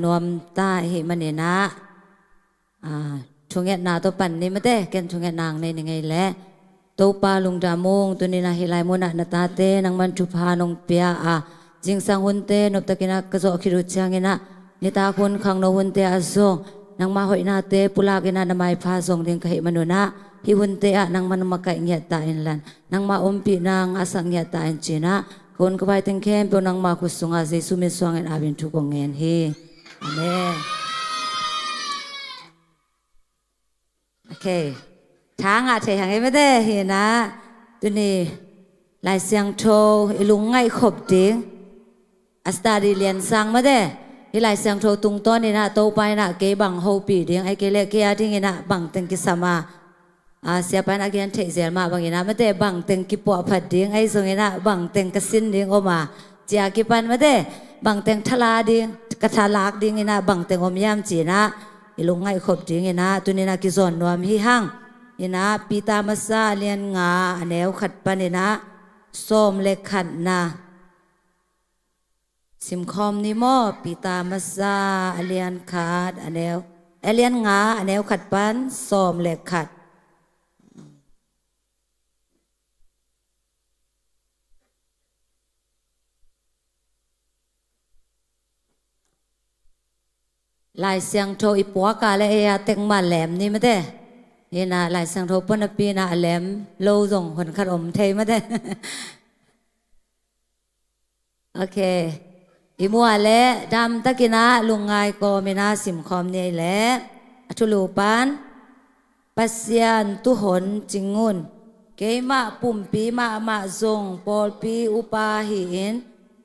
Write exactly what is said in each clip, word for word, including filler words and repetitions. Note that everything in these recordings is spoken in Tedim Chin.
nuam ta ahih manin ah, a, thungetna tawh pan ni mate, ken thungetna hong nei ni ngei leh. Topa lungdam ung, tuni-in ah hih lai munah na tate nangman thupha nong pia a, zingsang hunte noptakin ah ka zawh khit uh ciangin ah, nitak hun khangno hunte ah zong nangma hoihnate pulakin ah na maipha zong ding ka hih manun ah, hih hunte ah nangman makaih ngiat ta inla, nangma ompihna ngahsak ngiat ta in ci-in ah, ka hun ka pai teng khempeuh nangma khut sungah Jesu min suangin apin thu kong ngen hi. Amen. Ok. Tha ngah thei hang ei mate, hi-in ah tuni Lai Siangtho i lungngaih khop ding a study lian sang mate. Hih Lai Siangtho tungtawnin ah Topa in ah kei bang hopih ding, ahih kei leh kei a dingin ah bang teng kisam a, a, siapa in a gen theih zel mah bangin ah mate, bang teng kipuahphat ding, ahi zongin ah bang teng ka sin ding om a, ci-a kipan mate, bang teng thala ding, ka thalak dingin ah bang teng om hiam ci-in ah i lungngaih khop dingin ah tuni-in ah kizawn nuam hi hang. In ah Peter masa a lian nga a neu khat panin ah sawm le khatna simkhawm ni maw? Peter masa a lian khat a neu, a lian nga a neu khat pan sawm le khat. Lai Siangtho i puak a leh ei a teng mah lem ni mate. Hi-in ah Lai Siangtho puak napi-in ah a lem lo zong hun khat om thei mate. Ok. I muh a leh damtakin ah lungngai kawmin ah simkhawm ni ei leh. A thulu pan. Pasian tuhon cing un. Keimah pumpi mahmah zong pawlpi upa hi-in,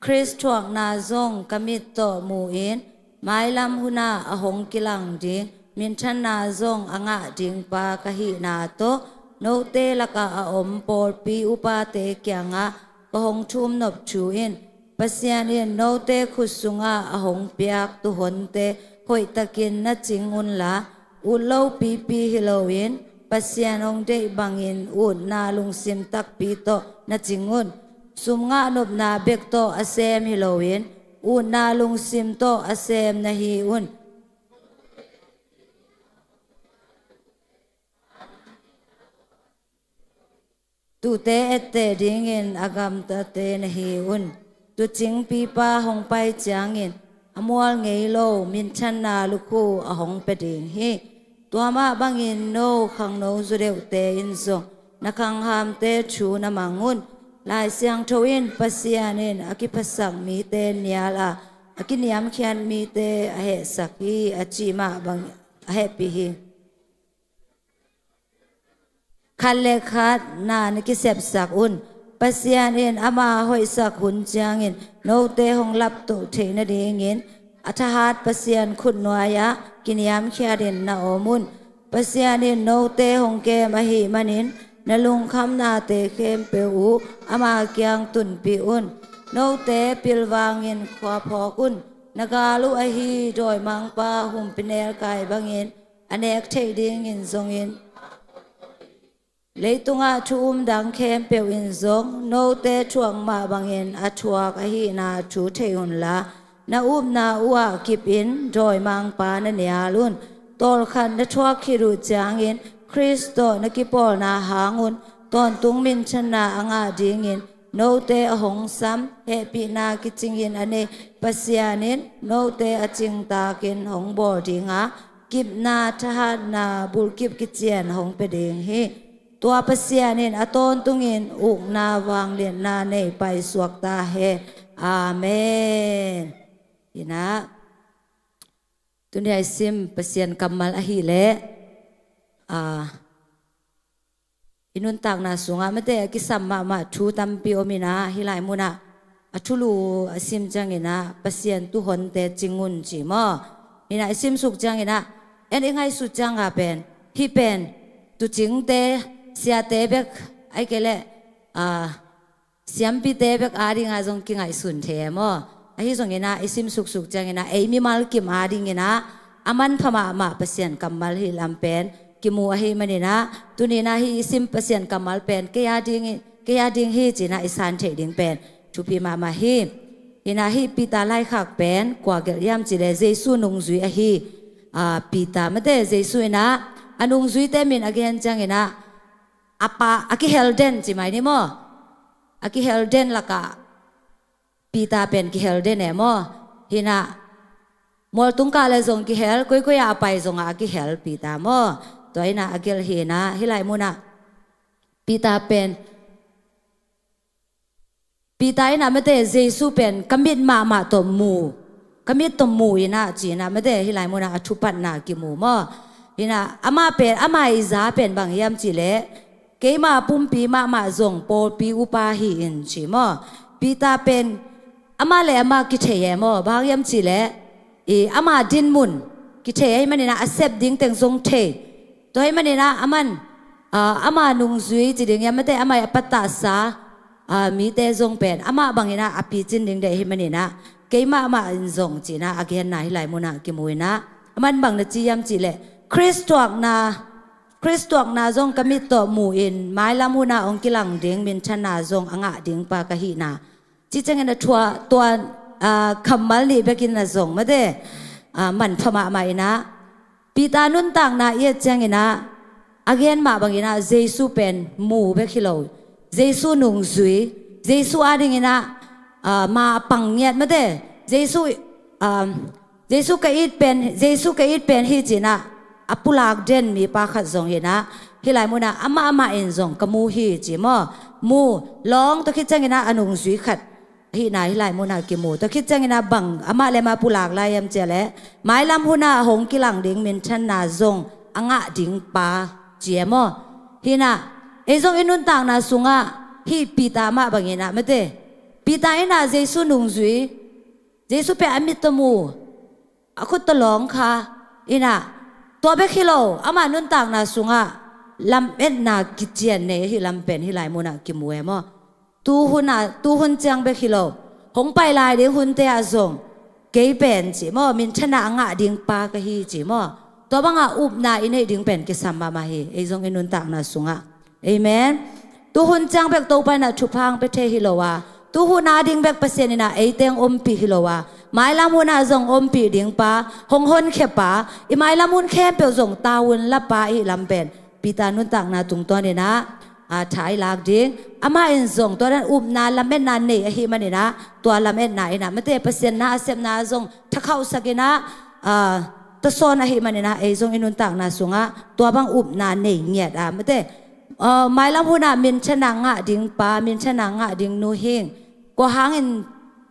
Khrist thuakna zong ka mit tawh mu-in, mailam hunah a hong kilang ding minthanna zong a ngah ding pa ka hihna tawh, note lakah a om pawlpi upate kiangah ka hong thum nop thu in, Pasian in note khut sungah a hong piak tuhonte hoihtakin na cing unla, ut lo pipi hi loin, Pasian hong deih bangin utna lungsim takpi tawh na cing un. Sum ngah nopna bek tawh a sem hi loin, utna lungsim tawh a sem na hi un. Tuute etteh dingin a gamtate na hi un. Tuucing pipa hong pai ciangin a mual ngei lo minthanna lukhu a hong pia ding hi. Tua mah bangin no khangno zaw deuhte in zong na khanghamte thu na mang un. Lai Siangtho in Pasian in a kiphasak mite nial a, a kiniamkhiat mite a hehsak hi, a cih mah bang a hehpih hi. Khat le khat na na kisepsak un. Pasian in ama hoihsak hun ciangin note hong laptoh theih nadingin a thahat Pasian khutnuai-ah kiniamkhiatin na om un. Pasian in note hong kem ahih manin na lungkhamnate khempeuh uh ama kiang tunpih un. Note pilvangin khua phawk un. Na gal uh ahi dawimangpa humpinelkai bangin a nek theih dingin zongin, leitungah thu um dang khempeuh in zong note thuak mah bangin a thuak ahihna thu thei unla, na upna uhah kipin dawimangpa na nial un. Tawlkhat na thuak khit uh ciangin Khrist tawh na kipawlna hangun tawntung minthanna a ngah dingin note a hong sam, hehpihna kicingin a nei Pasian in note a cingtakin hong bawl dinga, kipna, thahatna, bulkip kician hong pia ding hi. Tua Pasian in a tawntungin ukna vangliatna nei paisuak ta hen. Amen. Hi-in ah, tuni-a i sim Pasian kammal ahih leh, a, i nuntakna sungah mate a kisam mahmah thu tampi om in ah, hih lai munah a thulu a sim ciangin ah Pasian tuhonte cing un ci maw? Hi-in ah i simsuk ciangin ah, en i ngaihsut ciangah pen, hih pen tuucingte, siate bek, ahih kei leh, a, siampite bek adingah zong kingaihsun thei e maw? Ahi zongin ah i simsuksuk ciangin ah ei mimal kim adingin ah a manpha mahmah Pasian kammal hih lam pen kimu ahih manin ah, tuni-in ah hih i sim Pasian kammal pen kei a ding, kei a ding hi ci-in ah i san theih ding pen thupi mahmah hi. Hi-in ah hih Peter laikhak pen kua gelh hiam cih leh Jesu nungzui ahi, aa, Peter mate, Jesu in ah a nungzuite min a gen ciangin ah a pa, a kihel den ci mai ni maw. A kihel den lakah Peter pen kihel den e maw. Hi-in ah mualtung kah le zong kihel, koikoi ah a pai zongah a kihel Peter maw. Tua in ah a gelh hi-in ah hih lai munah Peter pen, Peter in ah mate, Jesu pen ka mit mahmah tawh mu, ka mit tawh mu in ah ci-in ah mate, hih lai munah a thupatna kimu maw. Hi-in ah amah pen, amah i za pen bang hiam cih leh keima pumpi mahmah zong pawlpi upa hi-in ci maw. Peter pen amah le amah kithei e maw, bang hiam cih leh i amah dinmun kithei ahih manin ah a sep ding teng zong thei. Tua ahih manin ah aman, aa, amah nungzui ci ding hiam mate, amah i a patahsa, aa, mite zong pen amah bangin ah a picin ding deih ahih manin ah keimah mah in zong ci-in ah a genna hih lai munah kimu in ah, aman bang na ci hiam cih leh Khrist thuakna, Khrist thuakna zong ka mit tawh mu in mailam hunah hong kilang ding minthanna zong a ngah ding pa ka hihna. Cih ciangin a thua, tua, aa, kammal nih bekin a zong mate, aa, manpha mahmah in ah Peter nuntakna i et ciangin ah a gen mah bangin ah Jesu pen mu bek hi lo, Jesu nungzui, Jesu adingin ah, aa, ma a pang ngiat mate, Jesu, aa, Jesu ka it pen, Jesu ka it pen hi ci-in ah a pulak den mipa khat zong hi-in ah hih lai munah amah amah in zong ka mu hi ci maw. Mu, lawng, tua khit ciangin ah a nungzui khat ahihna hih lai munah kimu. Tua khit ciangin ah bang amah le amah pulak lai hiam cih leh mailam hunah hong kilang ding minthanna zong a ngah ding pa ci e maw. Hi-in ah ei zong i nuntakna sungah hih Peter mah bangin ah mate, Peter in ah Jesu nungzui, Jesu pen a mit tawh mu, a khut tawh lawng kha in ah, tua bek hi lo, amah nuntakna sungah lametna kician nei ahih lam pen hih lai munah kimu e maw. Tu hun ah, tu hun ciang bek hi lo, hong pai lai ding hunte ah zong kei pen ci maw, minthanna a ngah ding pa ka hi ci maw. Tua bangah upna i neih ding pen kisam mahmah hi, ei zong i nuntakna sungah. Amen. Tu hun ciang bek Topa in ah thupha hong pia thei hi lo a, tu hun ading bek Pasian in ah eite hong ompih hi lo a, mailam hunah zong ompih ding pa, hong honkhia pa, i mailam hun khempeuh zong tavuan la pa ahih lam pen Peter nuntakna tungtawn in ah, aa, tha i lak ding. Amah in zong tua dan upna lametna nei ahih manin ah tua lametna in ah mate, Pasian na a sepna zong thakhauhsak in ah, aa, tasawn ahih manin ah ei zong i nuntakna sungah tua bang upna nei ngiat a mate, aa, mailam hunah minthanna ngah ding pa, minthanna ngah ding nu hing. Kua hangin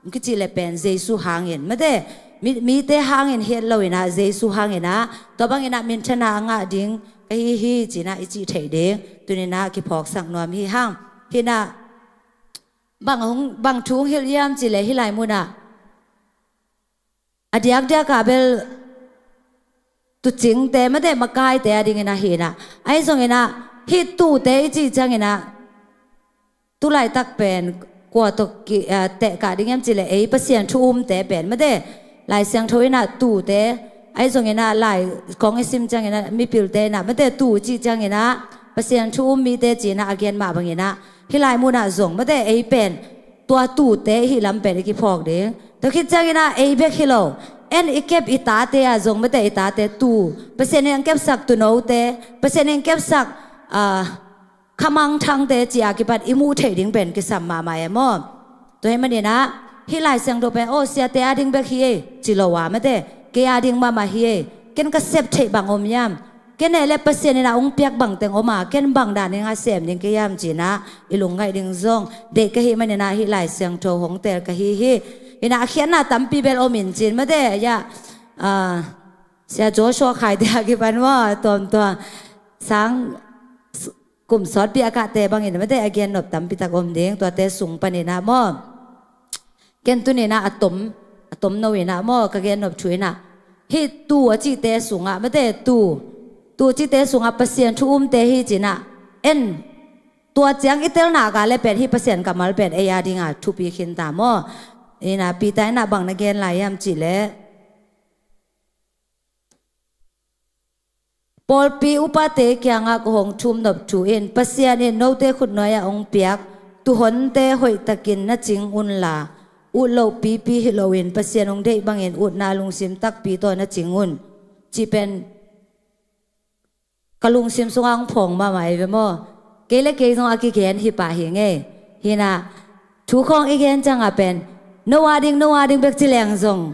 kicih leh pen Jesu hangin mate, mi, mite hangin hi lo-in ah Jesu hangin ah tua bangin ah minthanna a ngah ding ka hi hi ci-in ah i cih theih ding tuni-in ah kiphawksak nuam hi hang. Hi-in ah bang hong, bang thu hong hilh hiam cih leh hih lai munah a diakdiak ah bel tuucingte mate, makaite adingin ah hi-in ah, ahi zongin ah hih tuute i cih ciangin ah tu laitak pen kua tawh ki, aa, tehkah ding hiam cih leh ei Pasian thu umte pen mate, Lai Siangtho in ah tuute, ahi zongin ah lai kong i sim ciangin ah mipilte in ah mate, tuu cih ciangin ah Pasian thu um mite ci-in ah a gen mah bangin ah hih lai munah zong mate, ei pen tua tuute i hih lam pen i kiphawk ding. Tua khit ciangin ah ei bek hi lo, en i kep i tate ah zong mate, i tate tuu, Pasian in hong kepsak tuunote, Pasian in hong kepsak, aa, khamangthangte ci-a kipat i muh theih ding pen kisam mahmah e maw. Tua ahih manin ah hih Lai Siangtho pen, aw, siate ading bek hi ei ci lo a mate, kei ading mahmah hi ei, ken ka sep theih bang om hiam, ken e le Pasian in ah hong piak bangteng om a, ken bang danin a sem ding ka hiam ci-in ah i lungngaih ding zong deih ka hih manin ah hih Lai Siangtho hong teel ka hi hi. Hi-in ah a khiatna tampi bel om in cin mate, ya, aa, Sia Joshua Khaite a kipan maw, tuamtuam sang kum sawtpi a kahte bangin mate a gennop tampi tak om ding, tuate sung panin ah maw. Ken tuni-in ah a tom, a tomno in ah maw, ka gennop thu in ah hih tuu a cihte sungah mate, tuu, tuu a cihte sungah Pasian thu umte hi ci-in ah en, tua ciang i tel nak leh pen hih Pasian kammal pen ei adingin thupi khin ta maw. Hi-in ah Peter in ah bang na gen lai hiam cih leh, pawlpi upate kiangah kong hong thum nop thu in, Pasian in note khutnuai-ah hong piak tuuhonte hoihtakin na cing unla, Ut loh pipi hi loin Pasian hong deih bangin utna lungsim takpi tawh na cing un, cih pen ka lungsim sungah hong phawng mahmah hi ve maw. Kei le kei zong a kigen hi pah hi ngei. Hi inah thu khawng i gen ciangah pen no a ding, no a ding bek ci leng zong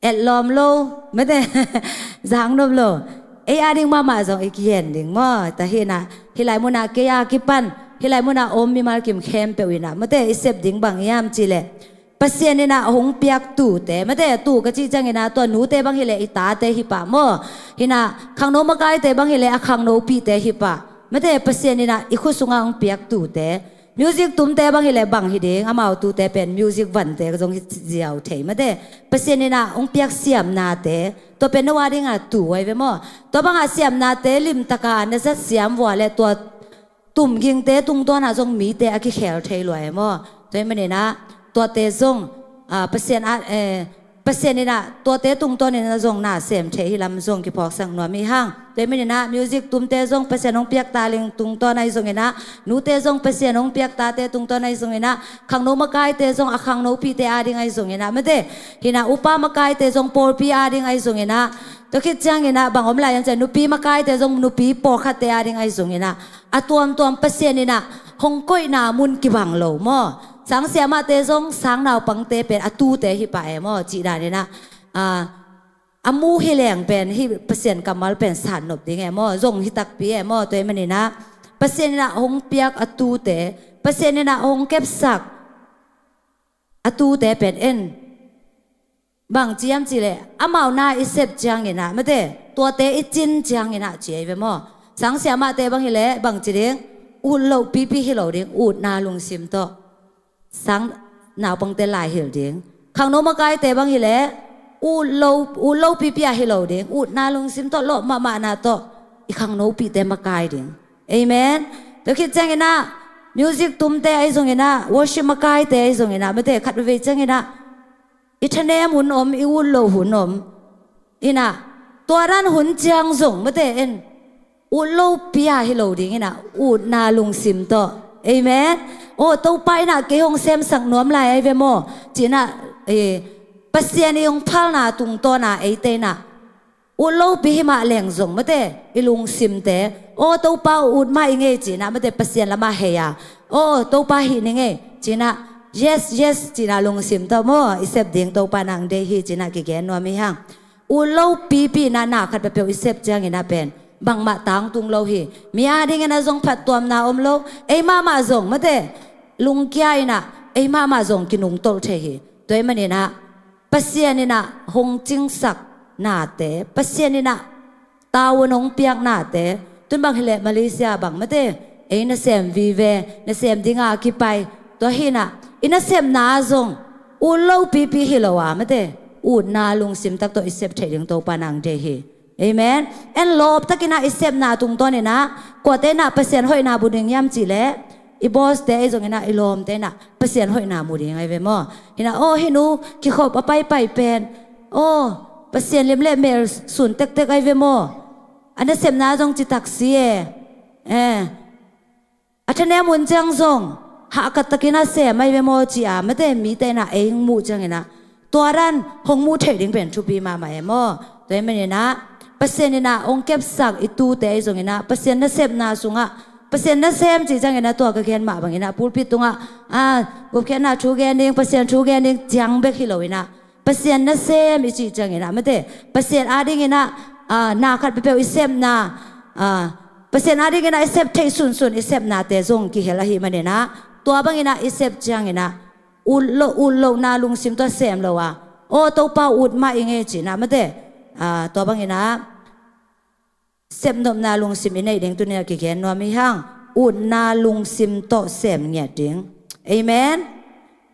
etlawm lo, mate, zang nop lo. Ei a ding mahmah zong i kigen ding maw. Tua hi inah hih lai munah kei a kipan hih lai munah om mimal kim khempeuh inah, mate, i sep ding bang hiam cih leh Pasian inah hong piak tute, mate, tu ka cih ciang inah tua nute bang hi leh i tate hi pah maw. Hi inah khangno makaite bang hi leh a khangnopihte hi pah, mate, Pasian inah i khut sungah hong piak tute. Music tumte bang hi leh bang hi ding, amau tute pen music vante zong hi ziau thei, mate. Pasian inah hong piak siamnate, tua pen no a dingah tu ahi ve maw. Tua bangah siamnate limtaka na zat siam vua leh tua tumgingte tungtawnah zong mite a kikhel thei lua e maw. Tua hi maninah tuate zong, ah, Pasian a, eh, Pasian inah tuate tungtawn inah zong na sem thei hi lam zong kiphawksak nuam hi hang. Tua hi maninah music tumte zong Pasian hong piak taling tungtawn ahi zong inah, nute zong Pasian hong piak tate tungtawn ahi zong inah, khangno makaite zong a khangnopihte a ding ahi zong inah, mate, hi inah upa makaite zong pawlpi a ding ahi zong inah, tua khit ciang inah bang om lai hiam cih leh nupi makaite zong nupi pawlkhatte a ding ahi zong inah, a tuamtuam Pasian inah hong koihna mun kibang lo maw. Sang siamahte zong sang naupangte pen a tute hi pah e maw, cih dan inah, ah, a mu hi leng pen hih Pasian kammal pen sat nop ding e maw, zong hi takpi e maw. Tua hi maninah Pasian inah hong piak a tute, Pasian inah hong kepsak a tute pen en bang ci hiam cih leh amau na i sep ciang inah, mate, tuate i cin ciang inah ci ahi ve maw. Sang siamahte bang hi leh bang ci ding, ut loh pipi hi lo ding, utna lungsim tawh sang naupangte laihilh ding. Khangno makaite bang hi leh ut lo, ut loh pipi ah hi lo ding, utna lungsim tawh, lawp mahmahna tawh i khangnopihte makai ding. Amen. Tua khit ciang inah music tumte ahi zong inah, worship makaite ahi zong inah, mate, khat veivei ciang inah i thanem hun om, i ut loh hun om inah, tua dan hun ciang zong, mate, en ut loh pi ah hi lo ding inah, utna lungsim tawh. Amen. Aw, Topa inah kei hong semsak nuam lai ahi ve maw, ci inah, eh, Pasian i hong phalna tungtawna eite inah ut loh pi hi mah leng zong, mate, i lungsimte, aw, Topa ut mah i ngei ci inah, mate, Pasian lamah hei a, aw, Topa hih ni ngei ci inah, yes, yes ci inah lungsim tawh maw i sep ding Topa inah hong deih hi ci inah kigen nuam hi hang. Ut loh pipi inah na khat peuhpeuh i sep ciang inah pen bangmah tangtung lo hi. Mi a ding inah zong phattuamna om lo, ei mahmah zong, mate, lungkia inah ei mahmah zong kinungtolh thei hi. Tua hi maninah Pasian inah hong cingsak nate, Pasian inah tavuan hong piak nate, tun bang hi leh Malaysia bang, mate, ei nasem vive, nasem dinga kipai, tua hi inah i nasepna zong ut loh pipi hi lo a, mate, utna lungsim tak tawh i sep theih ding Topa inah hong deih hi. Amen. En lawp tak inah i sepna tungtawn inah kuate inah Pasian hoihna mu ding hiam cih leh i boss te ahi zong inah, i lawmte inah Pasian hoihna mu ding ahi ve maw. Hi inah, aw, hih nu kikhop a paipai pen, aw, Pasian lim le mel sun tektek ahi ve maw. A nasepna zong ci tak si e. Eh, a thanem hun ciang zong hahkat takin a sem ahi ve maw ci a, mate, mite inah ei hong muh ciang inah tua dan hong muh theih ding pen thupi mahmah e maw. Tua hi maninah Pasian inah hong kepsak i tute ahi zong inah, Pasian nasepna sungah, Pasian nasem cih ciang inah tua ka gen mah bang inah pulpit tungah, ah, gupkhiatna thu gen ding, Pasian thu gen ding ciang bek hi lo inah, Pasian nasem i cih ciang inah, mate, Pasian a ding inah, ah, na khat peuhpeuh i sepna, ah, Pasian a ding inah i sep theih sunsun i sepnate zong kihel ahi maninah, tua bang inah i sep ciang inah ut loh, ut lohna lungsim tawh sem lo a, aw, Topa ut mah i ngei ci inah, mate, ah, tua bang inah sepnopna lungsim i neih ding tuni a kigen nuam hi hang. Utna lungsim tawh sem ngiat ding. Amen.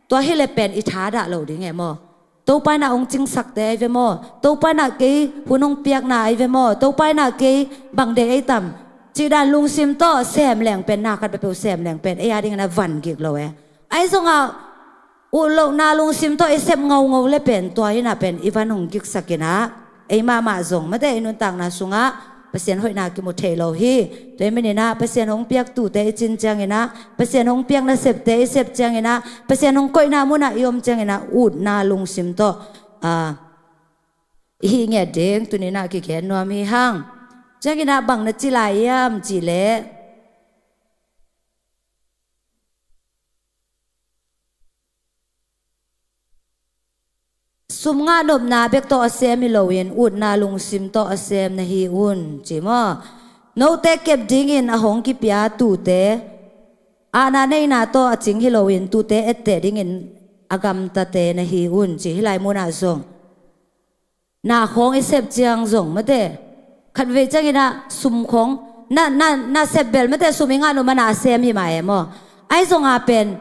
Tua hi leh pen i thadah lo ding e maw. Topa inah hong cingsakte ahi ve maw, Topa inah kei hun hong piakna ahi ve maw, Topa inah kei bang deih ahi tam, cih dan lungsim tawh sem leng pen, na khat peuhpeuh sem leng pen ei a ding inah van gik lo e. Ahi zongah ut lohna lungsim tawh i sep ngaungau le pen tua inah pen i van hong giksak inah, ei mahmah zong, mate, i nuntakna sungah Pasian hoihna kimu thei lo hi. Tua ahih maninah Pasian hong piak tuute i cin cianginah, Pasian hong piak nasepte i sep cianginah, Pasian hong koihna munah i om cianginah utna lungsim tawh, ah, i hih ngiat ding tuninah kigen nuam hi hang. Cianginah bang na ci lai hiam cihleh, sum ngah nopna bek tawh a sem hi loin utna lungsim tawh a sem na hi un ci maw? Note kep dingin a hong kipia tuute, aana neihna tawh a cing hi loin tuute etteh dingin a gamtate na hi un ci. Hih lai munah zong na khawng i sep ciang zong mate, khat vei cianginah sum khawng na, na, na sep bel mate, sum i ngah nop mana a sem hi mah e maw? Ahi zonga pen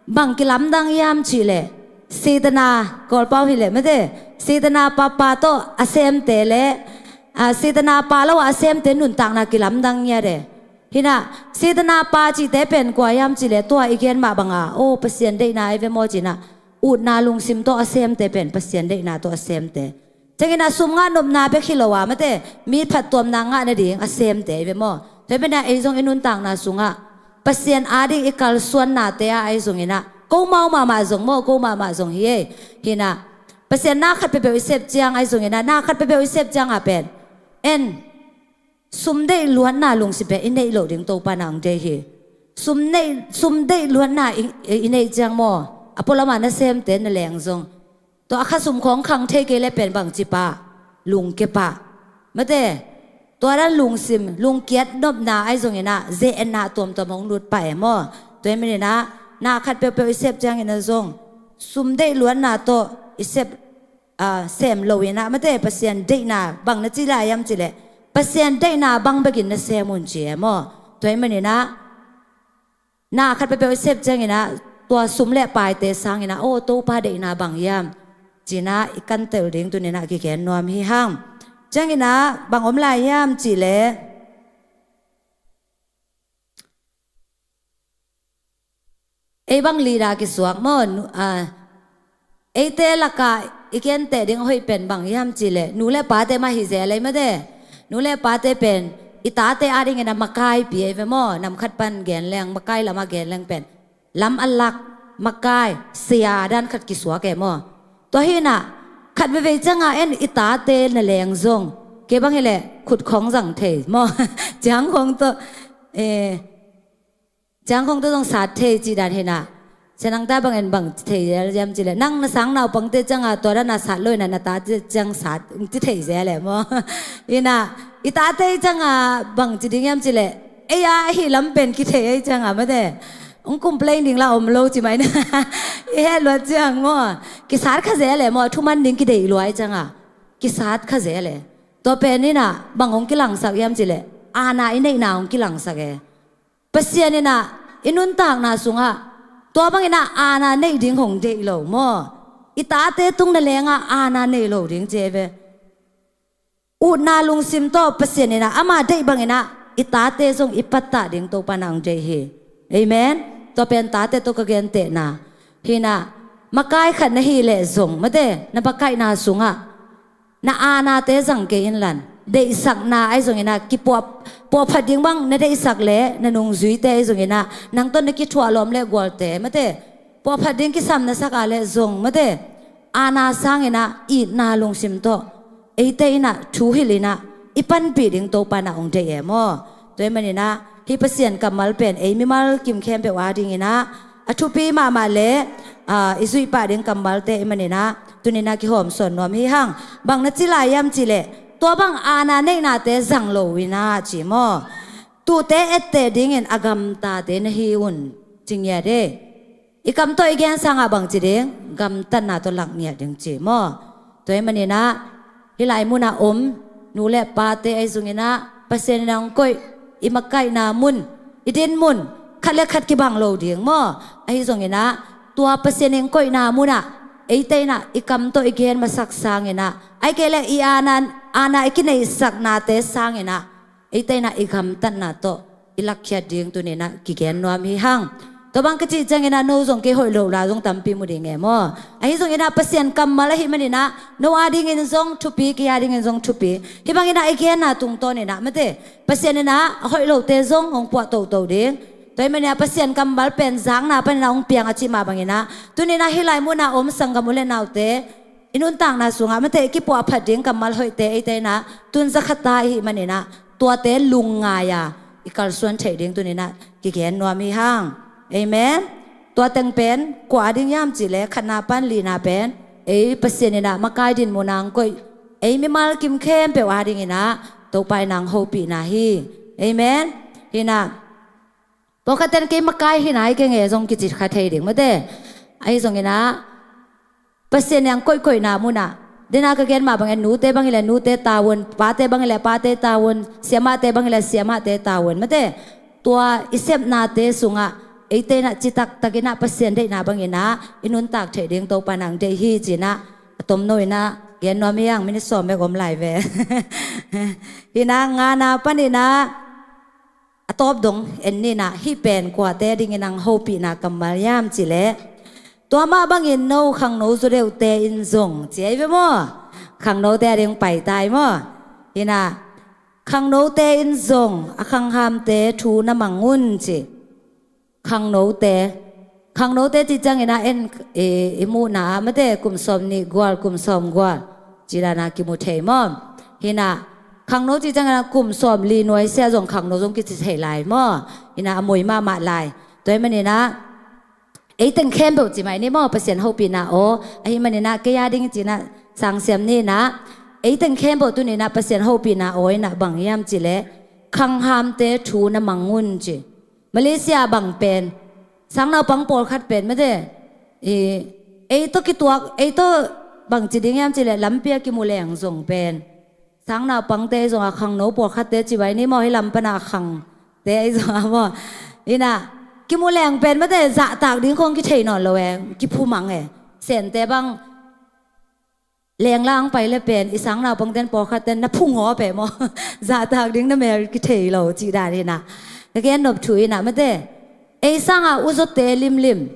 bang kilamdang hiam cihleh, Setana, Kawlpau hileh mate, Setana papa tawh a semte le, ah, Setana pa lo-ah a semte nuntakna kilamdang ngiat e. Hinah Setana pa cihte pen kua hiam cihleh, tua i gen mah banga, aw, Pasian deihna ahi ve maw cinah, utna lungsim tawh a semte pen Pasian deihna tawh a semte. Cianginah sum ngah nopna bek hi lo a mate, mi phattuamna ngah nading a semte ahi ve maw? Tua ahih maninah ei zong i nuntakna sungah Pasian ading i kalsuannate ah ahi zonginah, ko mau mahmah zong maw, ko mahmah zong hi ei. Hinah Pasian na khat peuhpeuh i sep ciang ahi zonginah, na khat peuhpeuh i sep cianga pen en, sum deih luatna lungsim pen i neih loh ding Topa na hong deih hi. Sum neih, sum deih luatna i, i, i neih ciang maw, a pualamah nasemte na leng zong, tua a kha sum khawng khang thei kei le pen bangci pah, lungkia pah mate, tua dan lungsim, lungkiat nopna ahi zonginah ze-etna tuamtuam hong lut pah e maw? Tua ahih maninah na khat peuhpeuh i sep cianginah zong sum deih luatna tawh i sep, ah, sem loinah mate, Pasian deihna bang na ci lai hiam cihleh, Pasian deihna bang bekin na sem un ci e maw? Tua ahih maninah na khat peuhpeuh i sep cianginah tua sum le paite sanginah, aw, Topa deihna bang hiam cinah i kantel ding tuninah kigen nuam hi hang. Cianginah bang om lai hiam cihleh, ei bang leader kisuak maw, nu-, ah, eite lakah i kenteh ding a hoih pen bang hiam cihleh, nu le pate mah hi zel ei mate. Nu le pate pen i tate adingin a makaipi ei ve maw? Nam khat pan gen leng, makai lamah gen leng pen lam a lak, makai, sia dan khat kisuak e maw? Tua hinah khat veivei cianga en i tate na leng zong, kei bang hileh khut khawng zang thei maw? Ciang khawng tawh, eh, ciang khawng tawh zong sat thei cih dan hinah. Sia nang ta bangin bang ci thei zel hiam cihleh, nang na sang naupangte cianga tua dan a sat lo inah na tate ciang sat ci thei zel e maw? Hinah i tate cianga bang ci ding hiam cihleh, ei a ahi lam pen kithei ei cianga mate, hong complain ding la om lo ci mai na. I het luat ciang maw, kisat kha zel e maw, thuman ding kideih lua ei cianga kisat kha zel e. Tua pen inah bang hong kilangsak hiam cihleh, aana i neihna hong kilangsak e. Pasian inah i nuntakna sungah tua banginah aana neih ding hong deih lo maw? I tate tung na lengah aana neih lo ding ci ei ve. Utna lungsim tawh Pasian inah ama deih banginah i tate zong i pattah ding Topa na hong deih hi. Amen. Tua pen tate tawh ka gentehna hinah, makai khat na hih leh zong mate, na makaihna sungah na aanate zang kei inlan, deihsakna ahi zonginah, kipuah, puahphat ding bang na deihsak le na nungzuite ahi zonginah nang tawh na kithuah lawm le gualte mate, puahphat ding kisam na sak a le zong mate, aana sanginah itna lungsim tawh eite inah thu hilh inah i panpih ding Topa na hong deih e maw? Tua ahih maninah hih Pasian kammal pen ei mimal kim khempeuh adinginah a thupi mahmah le, ah, i zuihpah ding kammalte ahih maninah tuninah kihawmsawn nuam hi hang. Bang na ci lai hiam cihleh, tua bang aana neihnate zang lo inah ci maw? Tuute etteh dingin a gamtate na hi un ci ngiat e. I kam tawh i gen sangah bang ci ding, gamtatna tawh lak ngiat ding ci maw? Tua ahih maninah hih lai munah om nu le pate ahi zonginah Pasian in a hong koih i makaihna mun, i din mun khat le khat kibang lo ding maw? Ahi zonginah tua Pasian in koihna munah eite inah i kam tawh i gen masak sanginah, ahih kei le i aana, aana i kineihsaknate sanginah eite inah i gamtatna tawh i lakkhiat ding tuninah kigen nuam hi hang. Tua bang ka cih ciangin ah no zong kei hoih lo la zong tampi mu ding e maw? Ahi zongin ah Pasian kammal ahih manin ah no a dingin zong thupi, kei a dingin zong thupi. Hih bangin ah i genna tungtawnin ah mate, Pasian in ah a hoih lote zong hong puah toto ding. Tua ahih manin ah Pasian kammal pen zakna panin ah hong piang a cih mah bangin ah tuni-in ah hih lai munah om sanggam u le naute i nuntakna sungah mate kipuah phat ding kammal hoihte eite in ah tun za khat ta i hih manin ah tuate lungngai a i kalsuan theih ding tuni-in ah kigen nuam hi hang. Amen. Tua teng pen kua a ding hiam cih leh khatna pan lina pen ei Pasian in ah makai dinmun ah hong koih ei mimal kim khempeuh a dingin ah Topa in ah hong hopihna hi. Amen. Hi-in ah pawlkhat ten kei makai hi nai keng e zong kici kha thei ding mate. Ahi zongin ah Pasian in ah koihkoihna munah, den a ka gen mah bangin nute bang hi leh nute tau un, pate bang hi leh pate tau un, siamahte bang hi leh siamahte tau un mate. Tua i sepnate sungah eite in ah citak takin ah Pasian deihna bangin ah i nuntak theih ding Topa in ah hong deih hi ci-in ah a tomno in ah gen nuam hi hang. Minute sawm bek om lai ve. Hi-in ah ngana panin ah a tawp dong en ni-in ah hih pen kuate dingin ah hong hopihna kammal hiam cih leh tua mah bangin no khangno zaw deuhte in zong ci ahi ve maw? Khangnote a ding pai ta hi maw? Hi-in ah khangnote in zong a khanghamte thu na mang un ci. Khangnote, khangnote cih ciangin ah en i, i muhna ah mate kum sawm nih gual, kum sawm gual cih dan ah kimu thei maw? Hi-in ah khangno cih ciangin ah kum sawm li nuai sia zong khangno zong kici thei lai maw? Hi-in ah a moi mahmah lai. Tua ahih manin ah ei teng khempeuh ci mai ni maw, Pasian hopihna aw ahih manin ah kei a ding ci-in ah sangsiam ni-in ah ei teng khempeuh tuni-in ah Pasian hopihna aw in ah bang hiam cih leh khanghamte thu na mang un ci. Malaysia bang pen sangnaupang pawlkhat pen mate, i, ei tawh kituak, ei tawh bangci ding hiam cih leh lampi ah kimu leng zong pen sangnaupangte zong a khangno pawlkhatte ci vai ni maw, hih lam pan a khangte ahi zong a maw. Hi-in ah kimu leng pen mate zahtak ding khawng kithei nawn lo e, kiphu mang e. Sente bang lengla ang pai le pen i sangnaupangten pawlkhatten na phungawp e maw? Zahtak ding na mel kithei lo cih dan hi-in ah ka gen nop thu hi-in ah mate, ei sangah u zawte limlim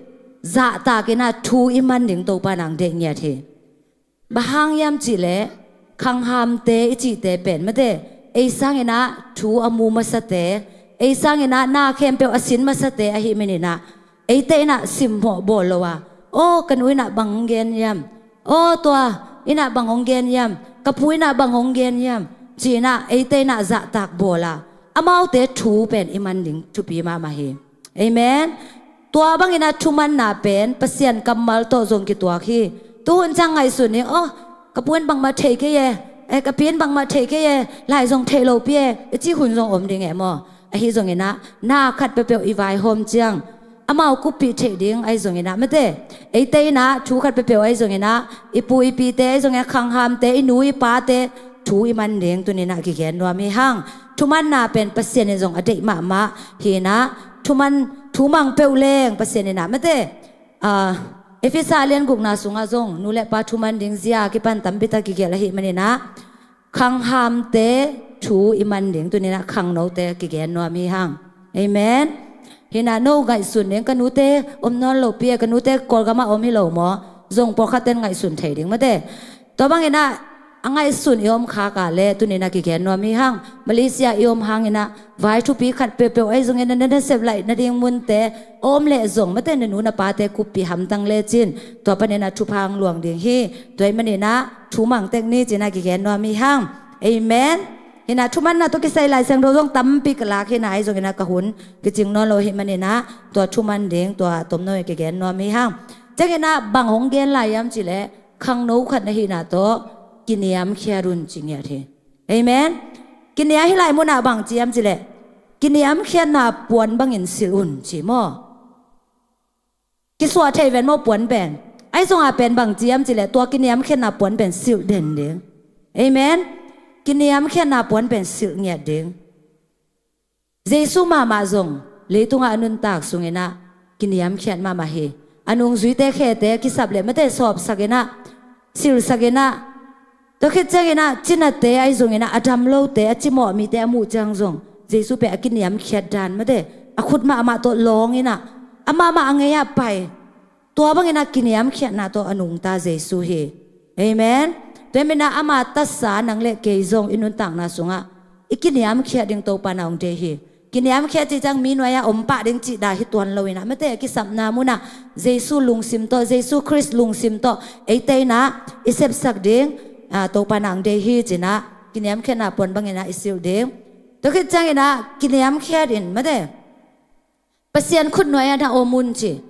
zahtakin ah thu i man ding Topa in ah hong deih ngiat hi. Bang hang hiam cih leh khanghamte i cihte pen mate ei sangin ah thu a mu masate, ei sangin ah na khempeuh a sin masate ahih manin ah eite in ah simmawh bawl lo a, aw ka nu in ah bang hong gen hiam, aw tua in ah bang hong gen hiam, ka pu in ah bang hong gen hiam ci-in ah eite in ah zahtak bawl a, amaute thu pen i man ding thupi mahmah hi. Amen. Tua bangin ah thumanna pen Pasian kammal tawh zong kituak hi. Tuhun ciang ngaihsun hi, aw ka pu in bangmah thei kei e, eh, ka pi in bangmah thei kei e, lai zong theih lopi e i cih hun zong om ding e maw? Ahi zongin ah na khat peuhpeuh i vaihawm ciang amau kuppih theih ding ahi zongin ah mate, eite in ah thu khat peuhpeuh ahi zongin ah i pu i pite ahi zongin ah khanghamte, i nu i pate thu i man ding tuni-in ah kigen nuam hi hang. Thumanna pen Pasian in zong a deih mahmah hi-in ah thuman, thu mang peuh leng Pasian in ah mate, ah, Efesa lian gukna sungah zong nu le pa thuman ding zia kipan tampi tak kigelh ahih manin ah khanghamte thu i man ding tuni-in ah khangnote kigen nuam hi hang. Amen. Hi-in ah no ngaihsun ding, ka nute om nawn lopi e, ka nute Kawlgamah om hi lo maw? Zong pawlkhatten ngaihsun thei ding mate. Tua bangin ah a ngaihsun i om khak a leh tuni-in ah kigen nuam hi hang. Malaysia i om hangin ah vai thupi khat peuhpeuh ahi zongin ah na nasep laih nading munte a om leh zong mate na nu na pate kuppih hamtang lecin tua panin ah thupha hong luang ding hi. Tua ahih manin ah thu mang tek ni ci-in ah kigen nuam hi hang. Amen. Hi-in ah thumanna tawh kisai Lai Siangtho zong tampi ka lak hi-in ah ahi zongin ah ka hun kicing nawn lo ahih manin ah tua thuman ding tua tomno in kigen nuam hi hang. Ciangin ah bang hong gen lai hiam cih leh khangno khat na hihna tawh kiniamkhiat un ci ngiat hi. Amen. Kiniam, hih lai munah bang ci hiam cih leh kiniamkhiatna puan bangin silh un ci maw? Kisuah thei ven maw puan pen? Ahi zong a pen bang ci hiam cih leh tua kiniamkhiatna puan pen silh den ding. Amen. Kiniamkhiatna puan pen silh ngiat ding. Jesu mahmah zong leitungah a nuntak sungin ah kiniamkhiat mahmah hi. A nungzuite khete kisap leh mate sawpsakin ah, silhsakin ah, tua khit ciangin ah cinate ahi zongin ah a dam lote, a cimawh mite a muh ciang zong Jesu pen a kiniamkhiat dan mate a khut mahmah tawh lawngin ah Amah mah a ngei ah pai. Tua bangin ah kiniamkhiatna tawh a nungta Jesu hi. Amen. Tua hi manin ah ama tatsa nang le kei zong i nuntakna sungah i kiniamkhiat ding Topa in ah hong deih hi. Kiniamkhiat cih ciang mi nuai-ah om pah ding cih dan hi tuan lo in ah, mate, a kisapna munah Jesu lungsim tawh, Jesu Khrist lungsim tawh eite in ah i sepsak ding, ah, Topa in ah hong deih hi ci-in ah kiniamkhiatna puan bangin ah i silh ding. Tua khit ciangin ah kiniamkhiat in, mate, Pasian khutnuai-ah na om un ci.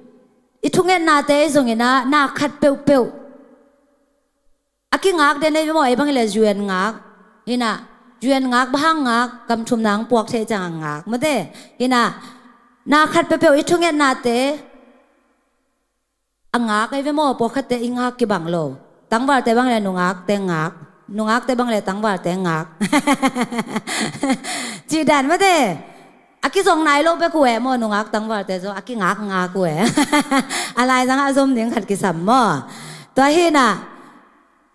I thungetnate zongin ah na khat peuhpeuh a kingak den ei maw, ei bang hi leh U N ngak. Hi-in ah U N ngak, bang hang ngak, kam thumna hong puak theih ciang a ngak, mate. Hi-in ah na khat peuhpeuh i thungetnate a ngak ei ve maw, pawlkhatte i ngak kibang lo. Tangvalte bang hi leh nungakte ngak, nungakte bang hi leh tangvalte ngak. Cih dan, mate. A kizong nai lo bek uh eh maw, nungak tangvalte zong a kingakngak uh eh. A laizang ah zom ding khat kisam maw. Tua hi-in ah,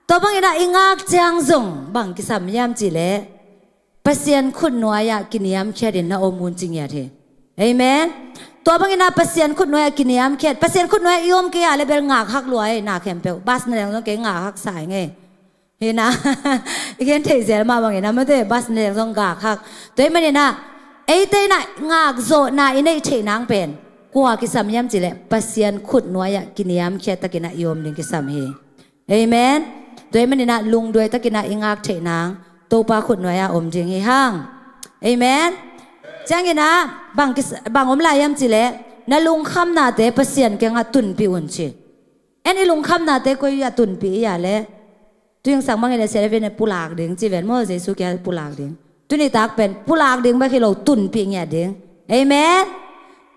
tua bangin ah i ngak ciang zong bang kisam hiam cih leh Pasian khutnuai-ah kiniamkhiat in na om un ci ngiat hi. Amen. Tua bangin ah Pasian khutnuai-ah kiniamkhiat, Pasian khutnuai-ah i om kei a leh bel ngak hak lua ei, na khempeuh. Bas na leng zong kei ngak hak sa ing ei. Hi-in ah, i gen theih zel mah bangin ah, mate, bas na leng zong ngak hak. Tua hi manin ah eite in ah ngakzawhna i neih theih nang pen kua kisam hiam cih leh Pasian khutnuai-ah kiniamkhiat takin ah i om ding kisam hi. Amen. Tua hi manin ah lungduai takin ah i ngak theih nang Topa khutnuai-ah om ding hi hang. Amen. Ciangin ah bang kis-, bang om lai hiam cih leh na lungkhamnate Pasian kiangah tunpih un ci. En, i lungkhamnate koi-ah tunpih i hia leh? Tuingsang bang hi leh sia ven, pulak ding ci ven maw, Jesu kiang pulak ding. Tuni tak pen pulak ding bek hi lo, tunpih ngiat ding. Amen.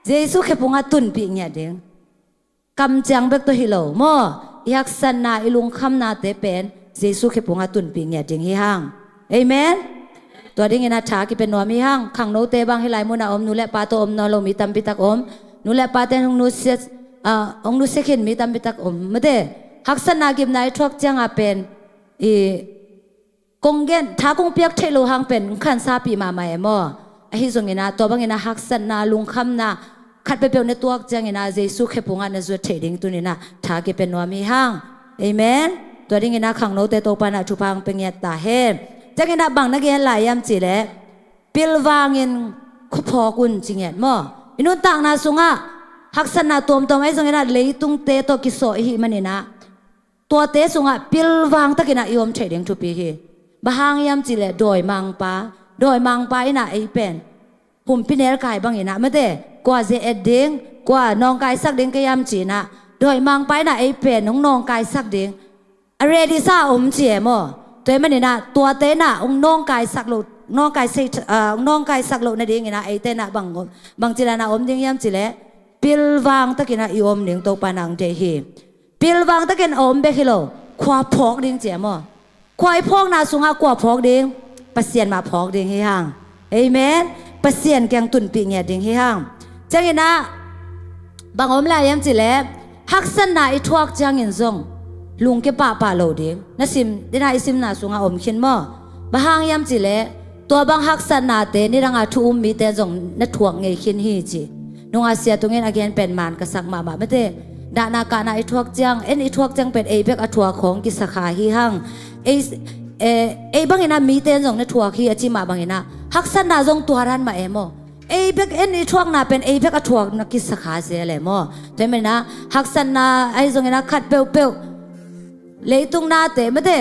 Jesu khephungah tunpih ngiat ding. Kamciang bek tawh hi lo maw, i haksatna, i lungkhamnate pen Jesu khephungah tunpih ngiat ding hi hang. Amen. Tua dingin ah tha kipia nuam hi hang. Khangnote bang hih lai munah om, nu le pa tawh om nawn lo mi tampi tak om. Nu le pate hong nusia, ah, hong nusia khin mi tampi tak om, mate. Haksatna, gimna i thuak ciangah pen i kong gen, tha kong piak theih loh hang pen khansapi mahmah e maw. Ahi zongin ah tua bangin ah haksatna, lungkhamna khat peuhpeuh na tuak ciangin ah Jesu khephungah na zuat theih ding tuni-in ah tha kipia nuam hi hang. Amen. Tua dingin ah khangnote Topa in ah thupha hong pia ngiat ta hen. Ciangin ah bang na gen lai hiam cih leh, pilvangin khua phawk un ci ngiat maw. I nuntakna sungah haksatna tuamtuam ahi zongin ah leitungte tawh kisawh i hih manin ah tuate sungah pilvang takin ah i om theih ding thupi hi. Bang hang hiam cih leh dawimangpa, dawimangpa in ah ei pen humpi nelkai bangin ah, mate, kua ze-et ding, kua nawngkaisak ding ka hiam ci-in ah, dawimangpa in ah ei pen hong nawngkaisak ding a ready sa om ci e maw. Tua hi manin ah tuate in ah hong nawngkaisak loh, nawngkaisei, ah, hong nawngkaisak loh nadingin ah eite in ah bang, bangci dan a om ding hiam cih leh, pilvang takin ah i om ding Topa in ah hong deih hi. Pilvang takin a om bek hi lo, khua phawk ding ci e maw. Khua i phawkna sungah kua phawk ding? Pasian mah phawk ding hi hang. Amen. Pasian kiang tunpih ngiat ding hi hang. Ciangin ah bang om lai hiam cih leh, haksatna i thuak ciangin zong lungkia pahpah lo ding. Na sim, dina i simna sungah om khin maw. Bang hang hiam cih leh, tua bang haksatnate nidangah thu um mite zong na thuak ngei khin hi ci. Nungah sia tungin a gen pen man ka sak mahmah, mate. Dahna kahna i thuak ciang, en, i thuak ciang pen ei bek a thuak khawng kisa kha hi hang. Ei, eh, ei bangin ah mite zong na thuak hi a ci mah bangin ah haksatna zong tua dan mah e maw. Ei bek, en, i thuakna pen ei bek a thuak na kisa kha zel e maw. Tua hi manin ah haksatna ahi zongin ah khat peuhpeuh, leitung nate, mate,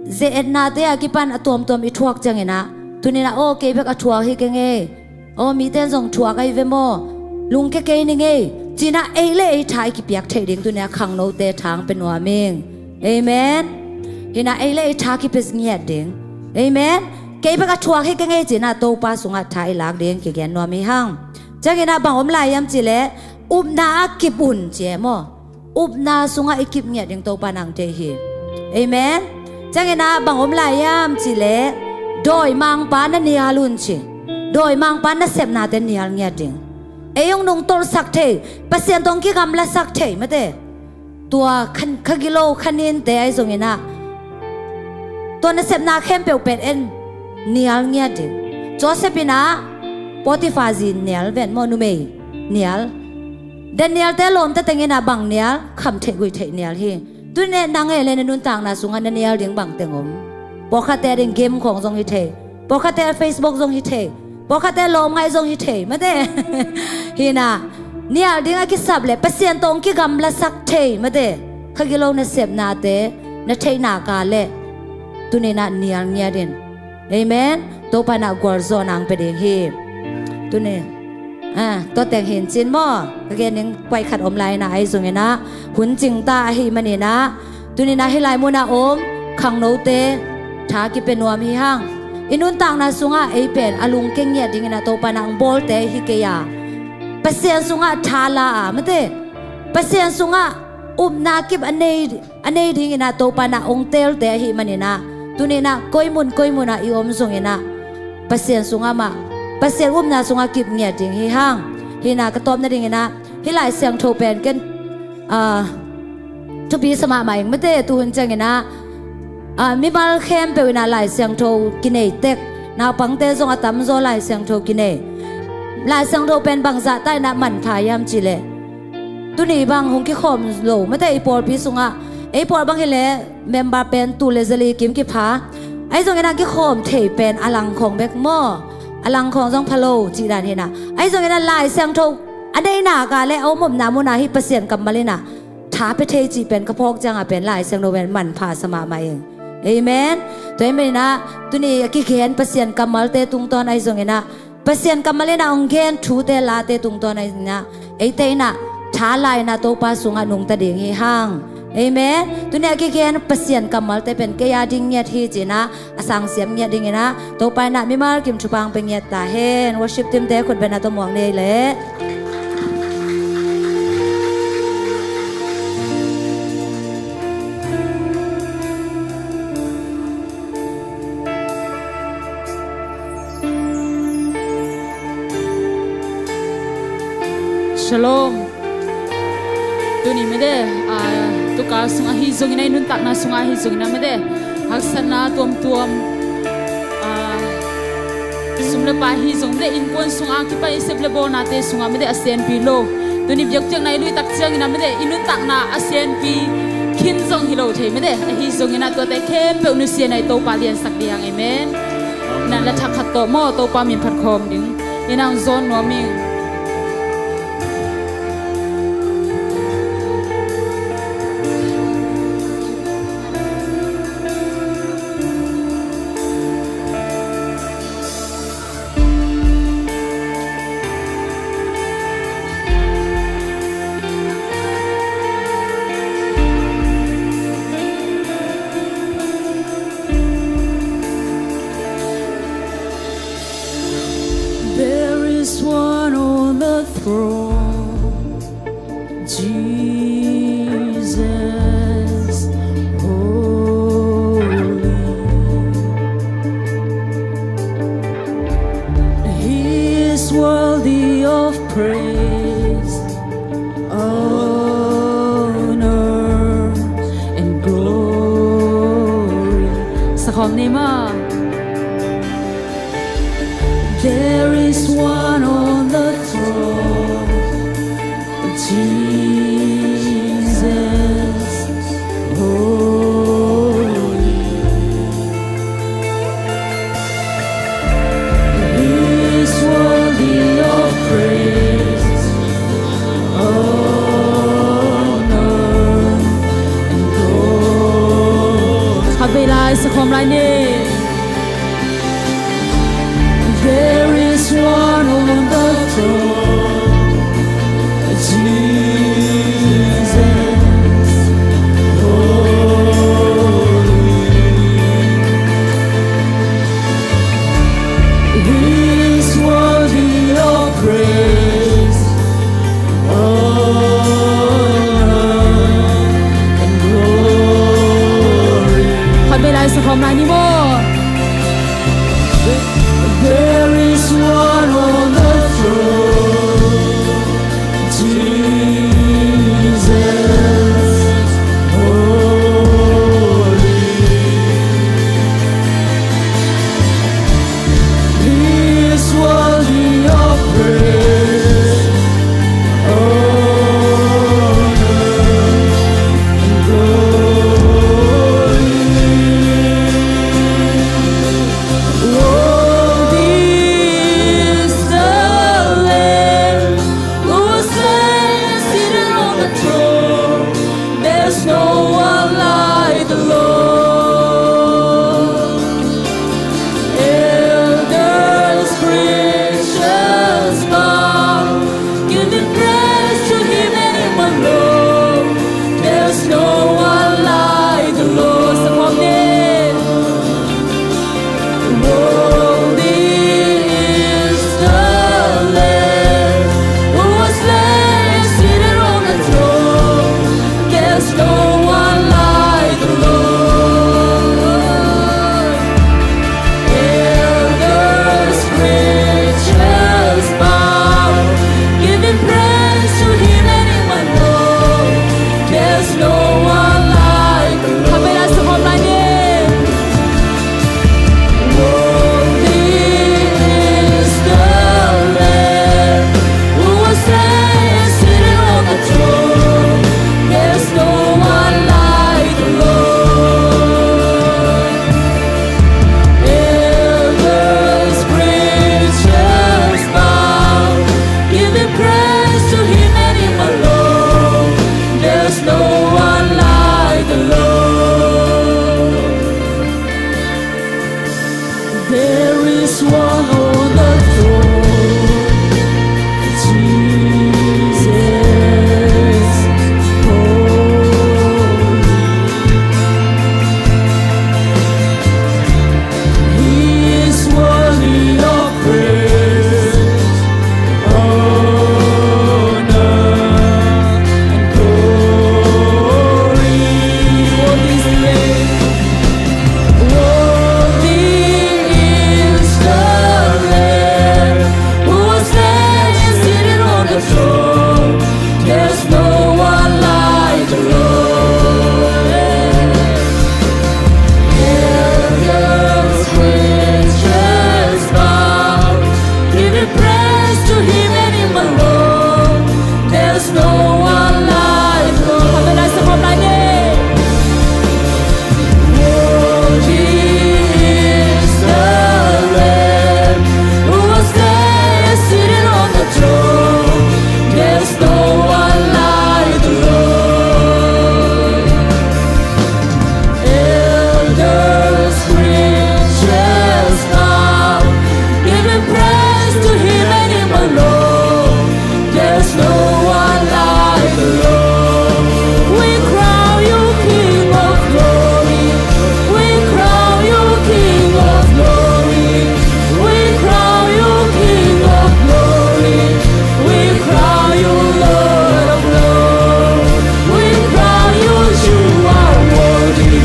ze-etnate a kipan a tuamtuam i thuak ciangin ah, tuni-in ah, aw, kei bek a thuak hi keng ei, aw, mite in zong thuak ahi ve maw, lungkia kei ning ei, ci-in ah ei le ei tha i kipiak theih ding tuni-in ah khangnote tha hong pia nuam ing. Amen. Hi-in ah ei le ei tha kipia ngiat ding. Amen. Kei bek a thuak hi keng ei, ci-in ah Topa sungah tha i lak ding kigen nuam hi hang. Ciangin ah bang om lai hiam cih leh, upna ah kip un ci e maw. Upna sungah i kip ngiat ding Topa in ah hong deih hi. Amen. Ciangin ah bang om lai hiam cih leh, dawimangpa na nial un ci. Dawimangpa nasepnate nial ngiat ding. Ei hong nungtolhsak thei, Pasian tawh hong kigamlasak thei, mate. Tua kha, kha gilo, kha ninte ahi zongin ah, tua nasepna khempeuh pen en, nial ngiat ding. Joseph in ah Potiphar zi nial ven maw, numei nial. Daniel-te lawmta teng in ah bang nial, kham theih guih theih nial hi. Tuni-in nang e le na nuntakna sungah na nial ding bang teng om? Pawlkhatte ading game khawng zong hi thei. Pawlkhatte Facebook zong hi thei. Pawlkhatte lawmngaih zong hi thei, mate. Hi-in ah nial ding a kisap le Pasian tawh hong kigamlasak thei, mate. Kha gilo nasepnate na theih nak leh tuni-in ah nial ngiat in. Amen. Topa in ah gualzawhna hong pia ding hi. Tuni, ah, tua teng hi-in cin maw? Ka gen ding point khat om lai-in ah, ahi zongin ah hun cingta ahih manin ah, tuni-in ah hih lai munah om khangnote tha kipia nuam hi hang. I nuntakna sungah ei pen a lungkia ngiat dingin ah Topa in ah hong bawlte hi kei a, Pasian sungah tha la a, mate, Pasian sungah upna kip a nei, a nei dingin ah Topa in ah hong teelte ahih manin ah, tuni-in ah koi mun koi munah i om zongin ah Pasian sungah mah, Pasian upna sungah kip ngiat ding hi hang. Hi-in ah ka tawpna dingin ah hih Lai Siangtho pen ken, ah, thupi sa mahmah ing, mate. Tuhun ciangin ah, ah, mimal khempeuh in ah Lai Siangtho kinei tek, naupangte zong a tamzaw Lai Siangtho kinei. Lai Siangtho pen bangzah ta in ah manpha hiam cih leh, tuni bang hong kikhawm lo, mate, i pawlpi sungah, ei pawl bang hi leh member pen tul le zali kim kipha. Ahi zongin ah kikhawm thei pen a lang khawng bek maw? A lang khawng zong pha lo cih dan hi-in ah. Ahi zongin ah Lai Siangtho a nei nak leh a om omna munah hih Pasian kammal in ah tha pia thei cih pen ka phawk ciangah pen Lai Siangtho pen manpha sa mahmah ing. Amen. Tua ahih manin ah tuni a kigen Pasian kammalte tungtawn ahi zongin ah, Pasian kammal in ah hong gen thute late tungtawn ahi zongin ah, eite in ah tha la-in ah Topa sungah nungta ding hi hang. Amen. Tuni a kigen Pasian kammalte pen kei a ding ngiat hi ci-in ah a sangsiam ngiat dingin ah Topa in ah mimal kim thupha hong pia ngiat ta hen. Worship team-te khut beng a tawh muak ni ei leh. Shalom. Tuni mede, ah, tu kal sungah hi zongin ah, i nuntakna sungah hi zongin ah mede, haksatna tuamtuam, ah, sum le pai hi zong mede, innkuan sungah kipan i sep le bawlnate sungah mede a senpi lo. Tuni biakpiakna i lui tak ciangin ah mede, i nuntakna a senpi khin zong hi lo thei mede. Ahi zongin ah tuate khempeuh nusia-in ah i Topa liansak ding hi hang. Amen. Na la thak khat tawh maw, Topa min phat khawm ding. Inn ah hong zawn nuam ing. There is one on the throne, Jesus holy. He is worthy of praise, honor, and glory. Sakhawm ni maw. There is one on the throne, Jesus holy. He is worthy of praise, honor, and glory. Khat vei lai, sakhawm lai ni. There is one on the throne, Jesus One like the Lord. Worthy is the Lamb who was slain, seated on the throne. There's no one like the Lord. Elders, creatures bow, giving praise to Him and Him alone. There's no one like the Lord. We crown you King of glory. We crown you King of glory. We crown you King of glory. We crown you Lord of lords. We crown you, you are worthy.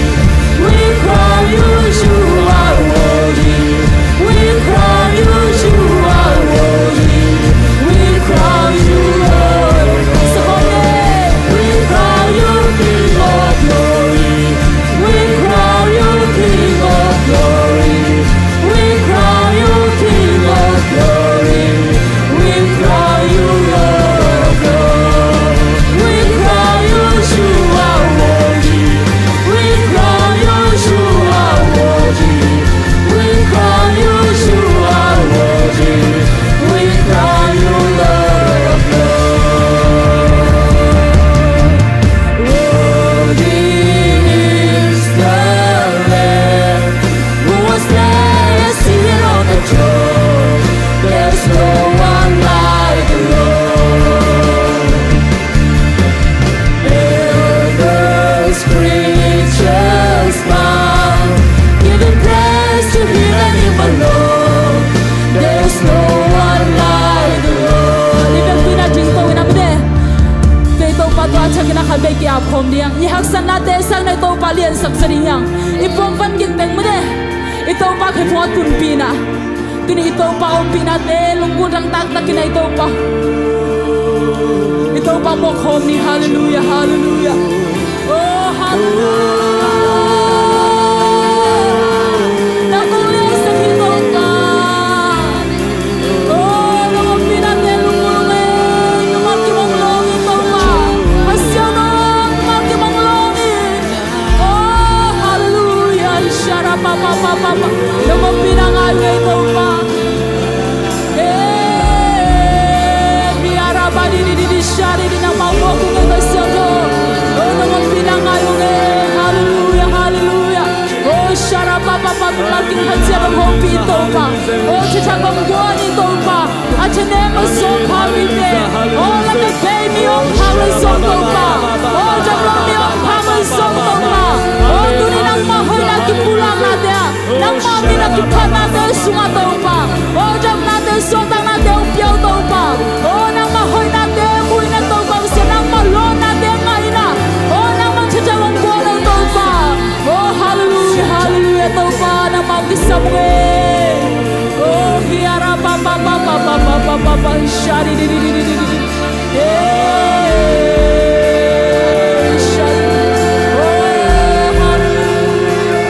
We crown you, you are worthy. We crown you, you are worthy. We crown you Lord of lords. We crown you King of glory. We crown you King of glory. We crown you King of glory. We crown you Lord of lords. We crown you, you are worthy. We crown you, you are worthy. We crown you, you are worthy. We crown you Lord of lords. Worthy is the Lamb who was slain, seated on the throne. There's no one like the Lord. Elders, creatures bow, giving praise to Him and Him alone. There's no one like the Lord. Tua i biakinn ah dingto in a mite, kei Topa tua a thakin a khat vei ki-ap khawm ding. I haksatnate sangin i Topa liansak sa ding hi hang. I puak van gik teng mite, i Topa khe phung a tunpih in a. Tuni i Topa ompihnate lunggulh dangtak takin a i Topa, i Topa muak khawm ni. Halleluiah, halleluiah. Oh, halleluiah. Nang kong liansak hi Topa. Oh, nang ompihnate lunggulh e. Nangmah kimang lawng hi Topa. Pasian aw, nangmah kimang lawng hi. Oh, halleluiah. Sharapapapapa. Nang ompihna ngai ngei Topa. Eh, biarabadidididi sharididi nangmah muak ngei Pasian aw. Oh, nang ompihna ngai ngei. Halleluiah, halleluiah. Oh, sharapapapa, mimal kim khat ciat hong ompih Topa. Oh, citak hong guan hi Topa. A thahnem a sawm pha mite, aw, lam le pei mi om phak le sawm Topa. Aw, damlo mi om phak le sawm Topa. Aw, tuni nangmah hoihna kipulaknate ah, nangmah min a kiphatnate sungah Topa, aw, damnate suahtaknate hong pia uh Topa. Aw, nangmah hoihnate muhna Topa, Pasian nangmah lawpnate ngaihna, aw, nangmah citak hong guan uh Topa. Aw, halleluiah, halleluiah, Topa nangmah hong kisam ngei. Oh, hiara pa pa pa pa pa pa pa pa pa shari di di di di di di. Eh, shari. Oh, hallelujah.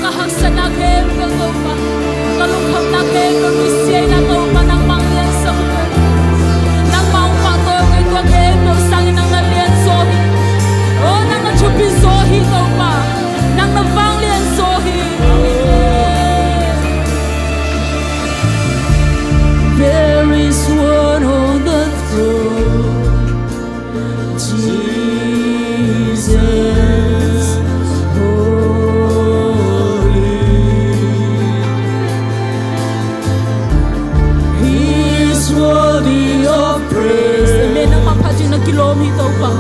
Ka haksatna khempeuh Topa, ka lungkhamna khempeuh, misiaina Topa, nangmah hong liansak uh. Nangmah hong pahtawi uh, tua khempeuh sangin nang na lianzaw hi. Oh, nang na thupi zaw hi Topa. Nang na vanglian zaw hi. There is one on the throne, Jesus, holy. He is worthy of praise. Amen. Nangmah phat ding na kilawm hi Topa.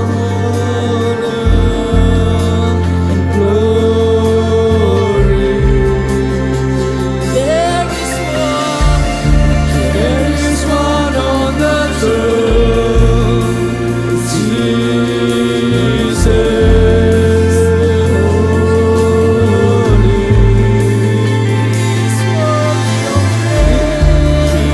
There is one, there is one on the throne, Jesus, holy. He is worthy of praise.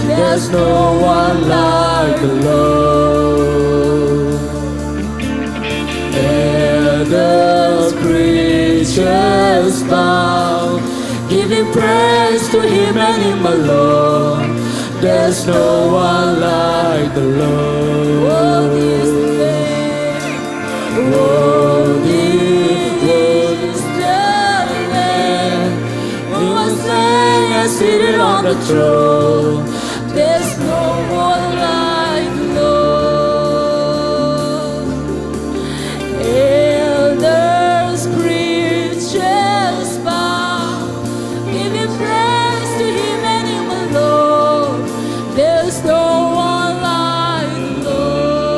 There's no one like the Lord. Elders, creatures bow, giving praise to Him and Him alone. There's no one like the Lord. Worthy is the Lamb. Worthy is the Lamb who was slain and seated on the throne. There's no one like the Lord. Elders, creatures bow, giving praise to Him and Him alone. There's no one like the Lord.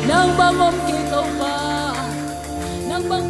Nang bang om kei, Topa. Nang bang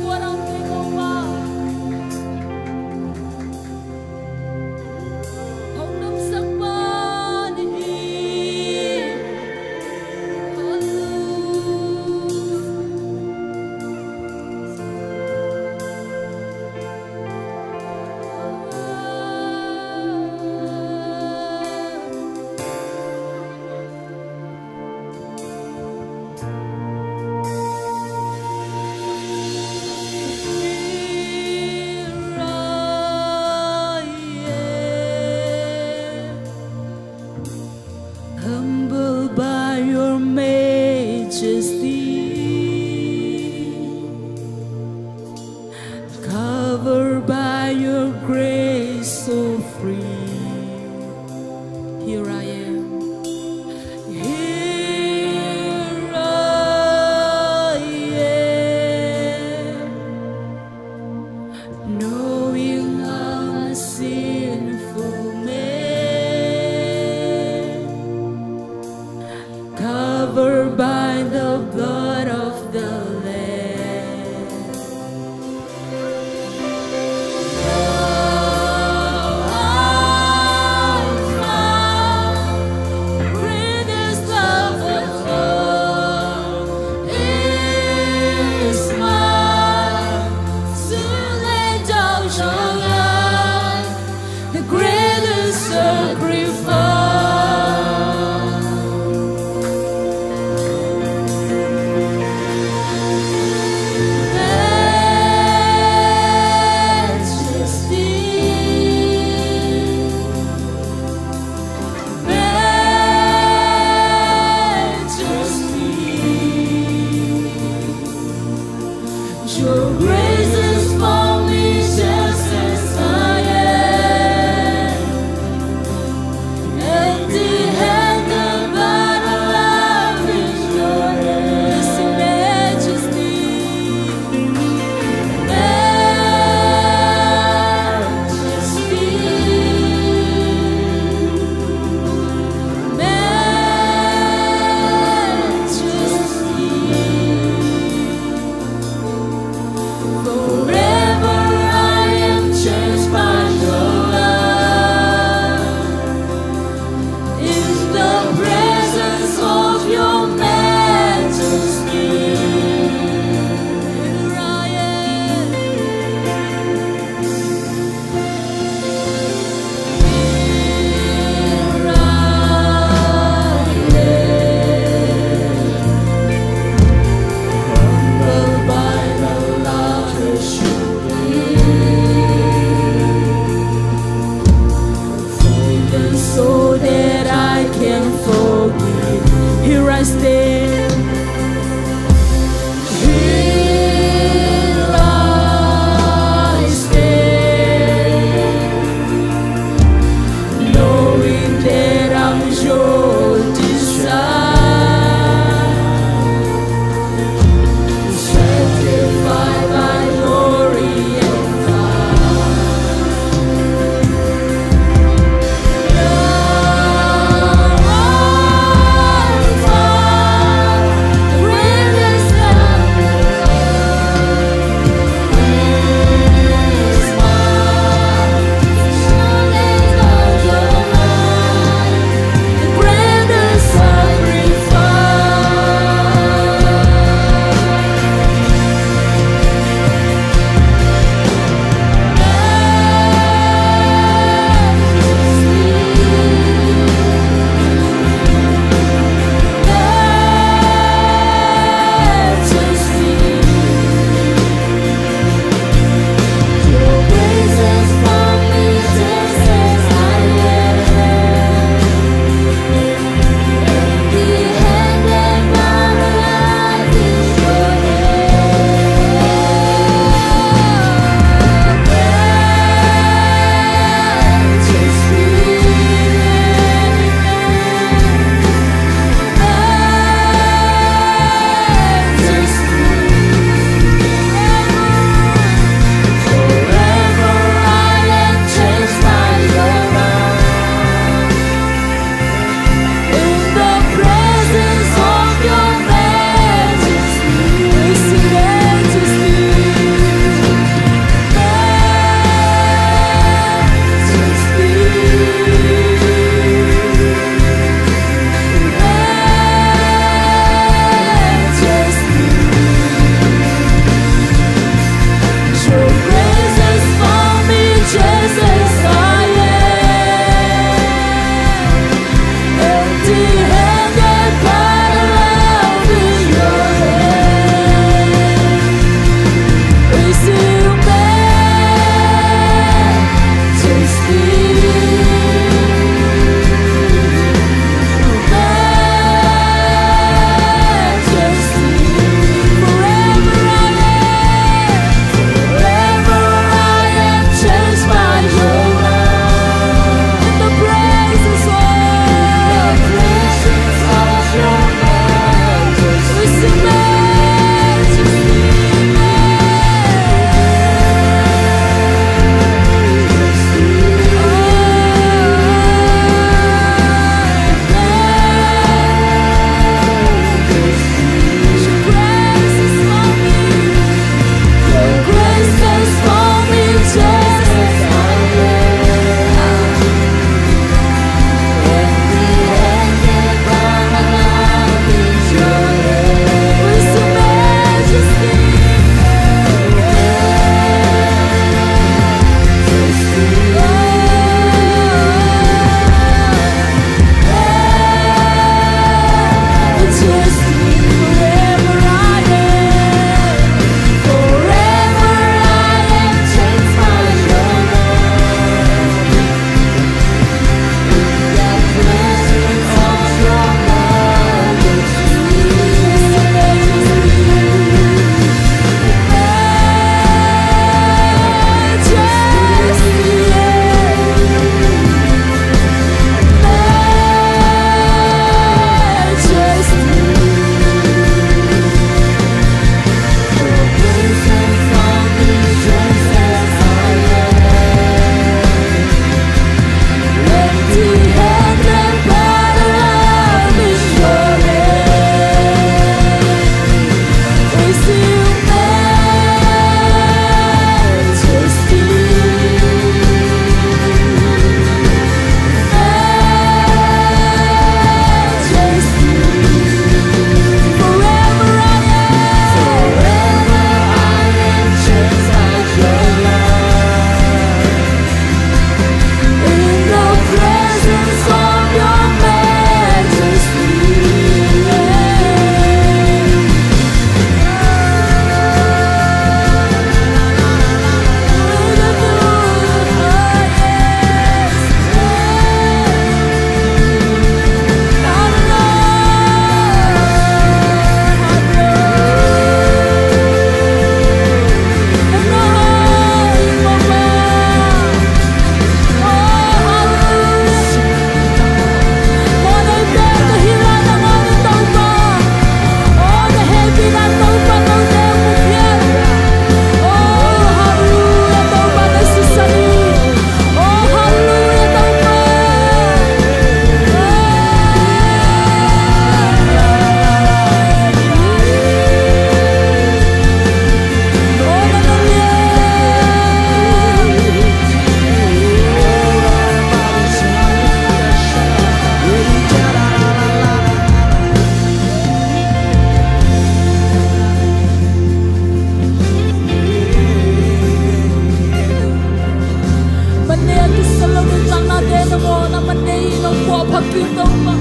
Ki Topa.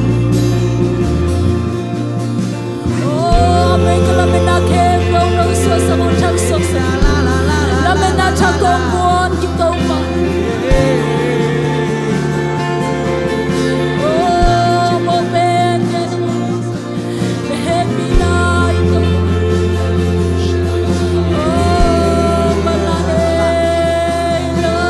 Oh, amen ka lametna khempeuh nong suahsak, nong thangsak sa. Lametna thak kong guan ki Topa. Oh, mawh pen ken. Na hehpihna i Topa. Oh, mawh pen ken.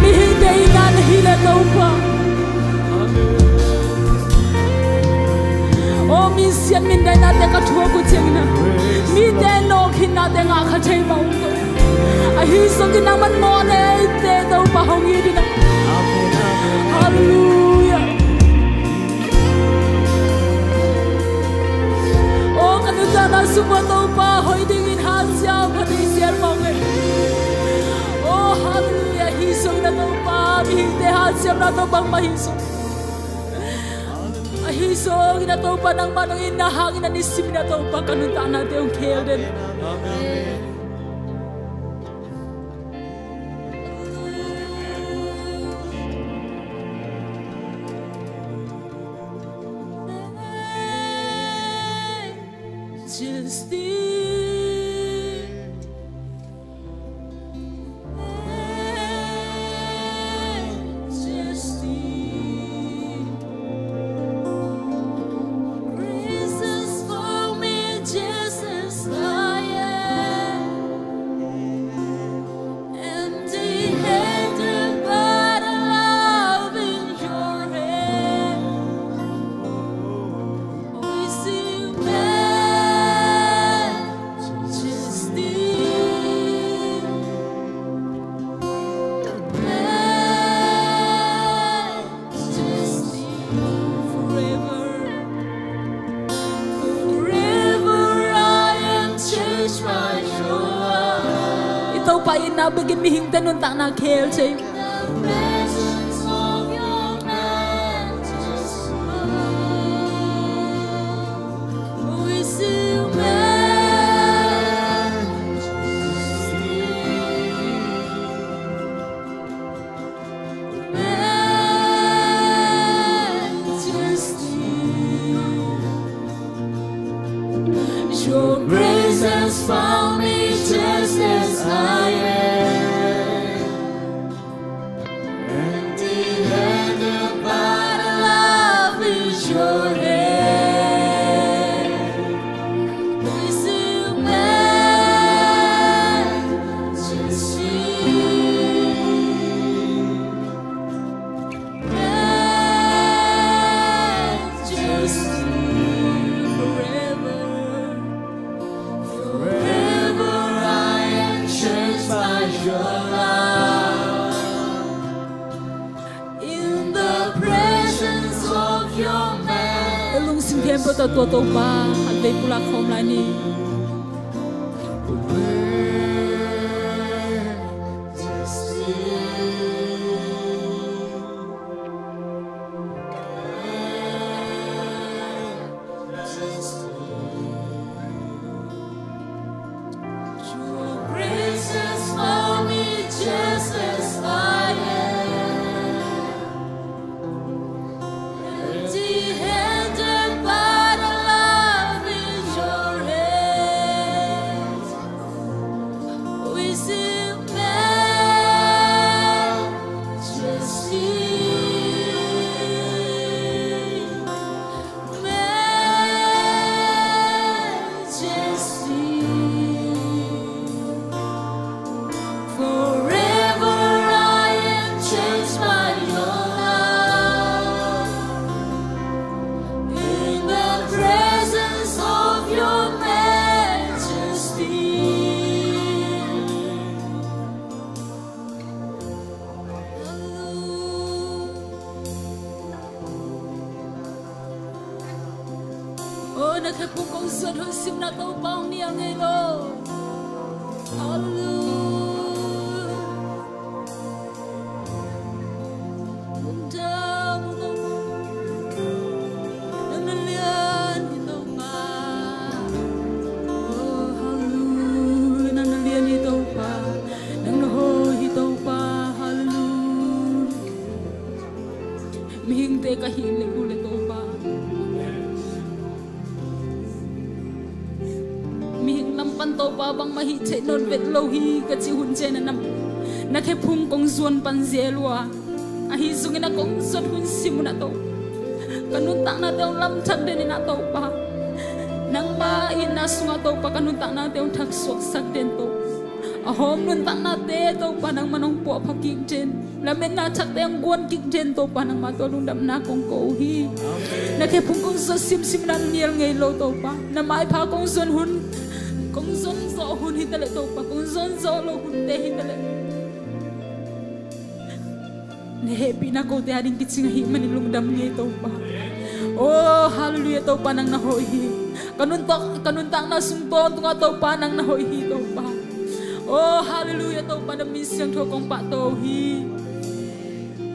Mihingte in na hi le Topa. Aw, mi siat mindainate ka thuak uh ciangin a, mite nawk hinnate ngah kha thei mah ung ko. Ahi zongin nangman mawhneite Topa hong it in a. Halleluiah. Aw, ka nuntakna sung uah Topa hoih dingin hanciam kha ding siat mah ung e. Aw, halleluiah. Ahi zongin a Topa, mihingte hanciamna tawh bangmah hi zong, ahi zongin a Topa, nangmah dongin na hangin a nisimin a Topa ka nuntaknate hong khel den. Amen. Majesty, Majesty, gracious for me, Jesus, I am. Inn na bek in mihingte nuntakna khel thei. Your grace has found me just as I am. Empty-handed, but love is your hand. Receive majesty. Majesty forever. Forever I am changed by your love. In the presence of your majesty. I lungsim khempeuh tawh tua Topa a vei pulak khawm lai ni. Your grace has found me just as I am. Empty-handed, but love is your hand. Receive majesty. Majesty. Forever I am changed by your love. In the presence of your majesty. Oh, na khephung kong zuat hun simna Topa hong nial ngei lo. Hallelujah. Lungdam Topa. Nang na lian hi Topa. Oh, hallelujah. Nang na lian hi Topa. Nang na hoih hi Topa. Hallelujah. Mihingte ka hih leh, u le Topa, mihing lam pan Topa bangmah hih theih nawn vet lo hi ka cih hun ciang na, na khephung kong zuan pan zel uh a, ahi zongin a kong zuat hun sim un ah Topa, ka nuntaknate hong lamthak den in ah Topa, nangma itna sungah Topa ka nuntaknate hong thaksuaksak den Topa. A hawm nuntaknate Topa nangman hong puahpha kik den. Lametna thakte hong guan kik den Topa nangmah tawh lungdamna kong ko uh hi. Amen. Na khephung kong zuat simsim na nial ngei lo Topa. Na maipha kong zuan hun, kong zuan zawh hun hi ta leh Topa, kong zuan zawh lo hunte hi ta leh, na hehpihna kote ading kicing ahih manin lungdam ngei Topa. Oh, hallelujah Topa, nang na hoih hi. Ka nuntak, ka nuntakna sung tawntungah Topa nang na hoih hi Topa. Oh, hallelujah Topa, na min siangtho kong pahtawi uh hi.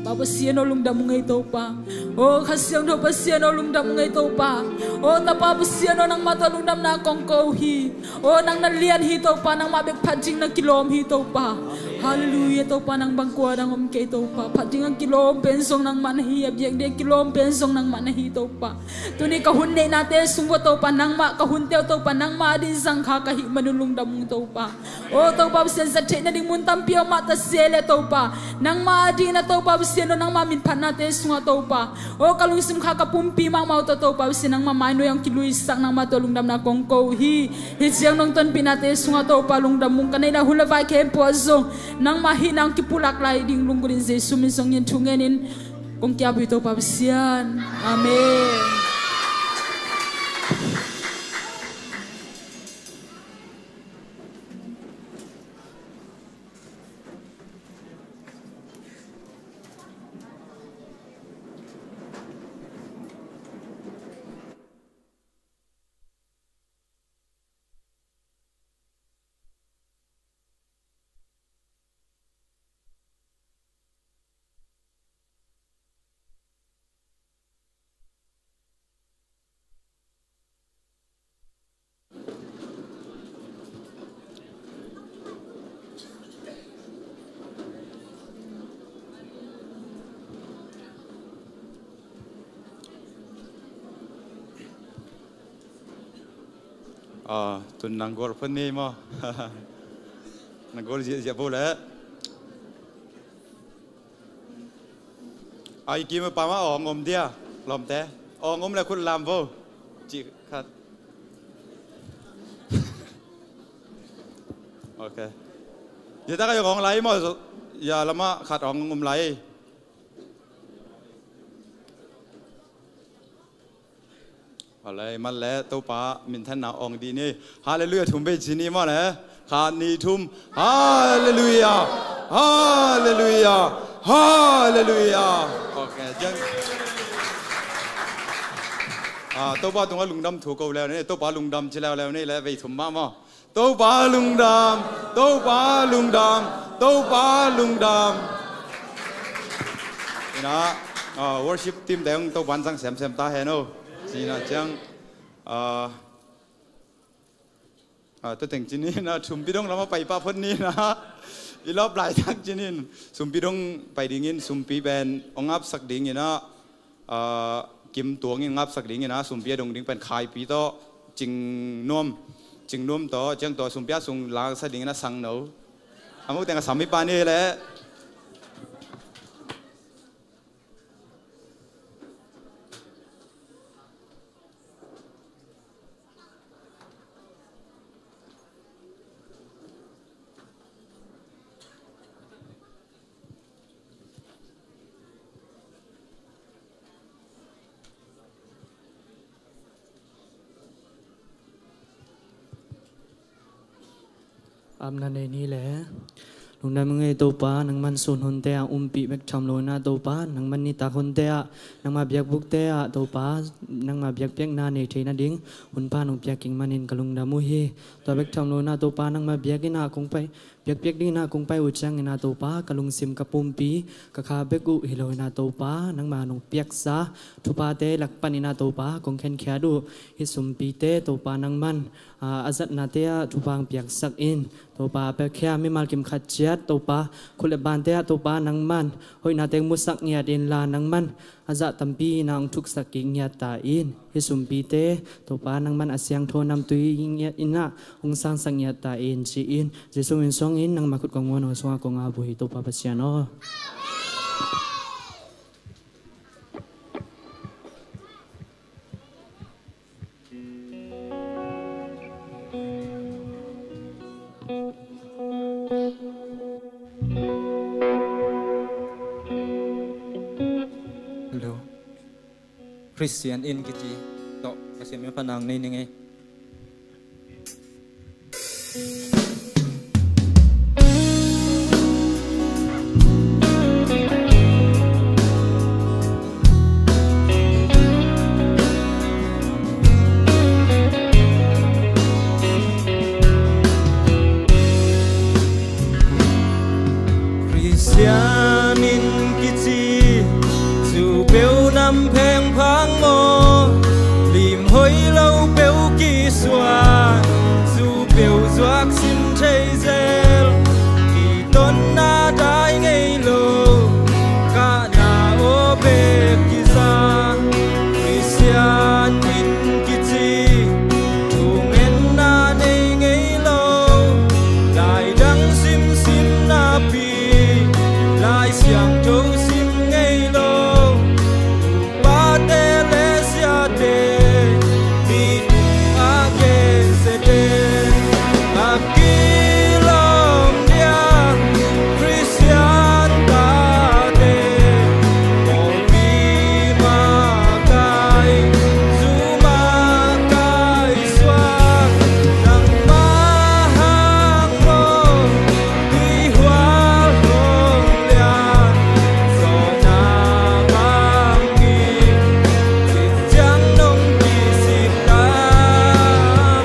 Pa Pasian aw, lungdam ngei Topa. Oh, Kha Siangtho Pasian aw, lungdam ngei Topa. Oh, Tapa Pasian aw, nangmah tawh lungdamna kong ko uh hi. Oh, nang na lian hi Topa, nangmah bek phat ding na kilawm hi Topa. Hallelujah Topa, nang bang kua dang om kei Topa. Phat ding a kilawm pen zong nangmah na hi, a biak ding a kilawm pen zong nangmah na hi Topa. Tuni ka hun neihnate sung uah Topa, nangmah ka hunte uh Topa, nangmah ading zangkha ka hih manun lungdam ung Topa. Oh Topa Pasian, zat theih nading mun tampi om mah ta se leh Topa, nangmah ading na Topa Pasian aw, nangmah minphatnate sungah Topa, oh ka lungsim kha ka pumpi mahmah uh tawh Topa Pasian, nangmah mainuai hong kiluisak, nangmah tawh lungdamna kong ko uh hi. Hih ciang nong tonpihnate sungah Topa lungdam ung, ka neihna hun le vai khempeuh ah zong nangmah hihna hong kipulak lai ding lunggulh in Jesu min zong in thungen in kong kiap uh hi Topa Pasian. Amen. Ah, tun nang gol phot ni maw? Nang gol ziahziah bo le. Ai, kim a pam a awng om dia, lawmte. Awng om le khut lam bo. Cih khat. Ok. Zia tak a zong awng lai maw? Zia lam ah khat awng om lai. Hawlei, man le Topa minthanna awng dih ni. Halleluiah thum bei ci ni maw le. Khat, nih, thum. Halleluiah. Halleluiah. Halleluiah. Ok, ciang. Ah, Topa tungah lungdam thu ko leu ni. Topa lungdam ci leuleu ni le, vei thum mah maw. Topa lungdam, Topa lungdam, Topa lungdam. Ina, ah, worship team te hong Topa in zang semsem ta hen o. Ci na ciang, ah, ah, tua teng ci ni na, sumpi dong lam ah pai pah phot ni na. I lawp laitak ci ni, sumpi dong pai dingin, sumpi pen hong apsak dingin ah, ah, kim tuangin ngapsak dingin ah, sumpi a dong ding pen Khaipi tawh, Cingnuam, Cingnuam tawh, ciang tawh sumpi a sung laksak dingin ah Sangno. A muk teng a sam i pa ni le. Apna nei ni le. Lungdam ing ei Topa, nangman sun hunte ah umpih bek tham lo ina Topa, nangman nitak hunte ah, nangma biakbukte ah Topa, nangma biakpiakna nei theih nading hunpha nong piak ing manin ka lungdam uh hi. Tua bek tham lo ina Topa, nangma biakinn ah kong pai, biakpiak ding ina kong pai uh ciangin ah Topa, ka lungsim ka pumpi, ka kha bek uh hi lo ina Topa, nangma nong piaksa thuphate lak pan ina Topa, kong khenkhiat uh hih sumpite Topa, nangman, ah, a zatnate ah thupha hong piaksak in. Topa, a piakhia mimal kim khat ciat Topa, khut le bante ah Topa, nangman hoihnate hong musak ngiat inla, nangman a zah tampi ina hong thuksak kik ngiat ta in. Hih sumpite Topa, nangman a siangtho namtui ngiat ina hong sangsak ngiat ta in, ci-in Jesu min suangin nangma khut kong muan, nang sungah kong ap uh hi Topa Pasian aw. Hello. Khristian inn kici tawh Pasian min phatna nei ning ei. Khristian inn kici, zu peuh nam pheng phang maw, lim hoih lo peuh kisuan, zu peuh zuak sin thei zel, kitonna dai ngei lo, kahna aw bek kiza. Khristian inn kici, thungetna nei ngei lo, laidang simsim napi, Lai Siangtho sim ngei lo, upate le siate, mi tung a gen sete, a kilawm dia, Khristian tate, pawlpi makai, zu makai suak, nangmah hang maw, tuihual hong lian, zawhna bang in, citciang nong kisik tam.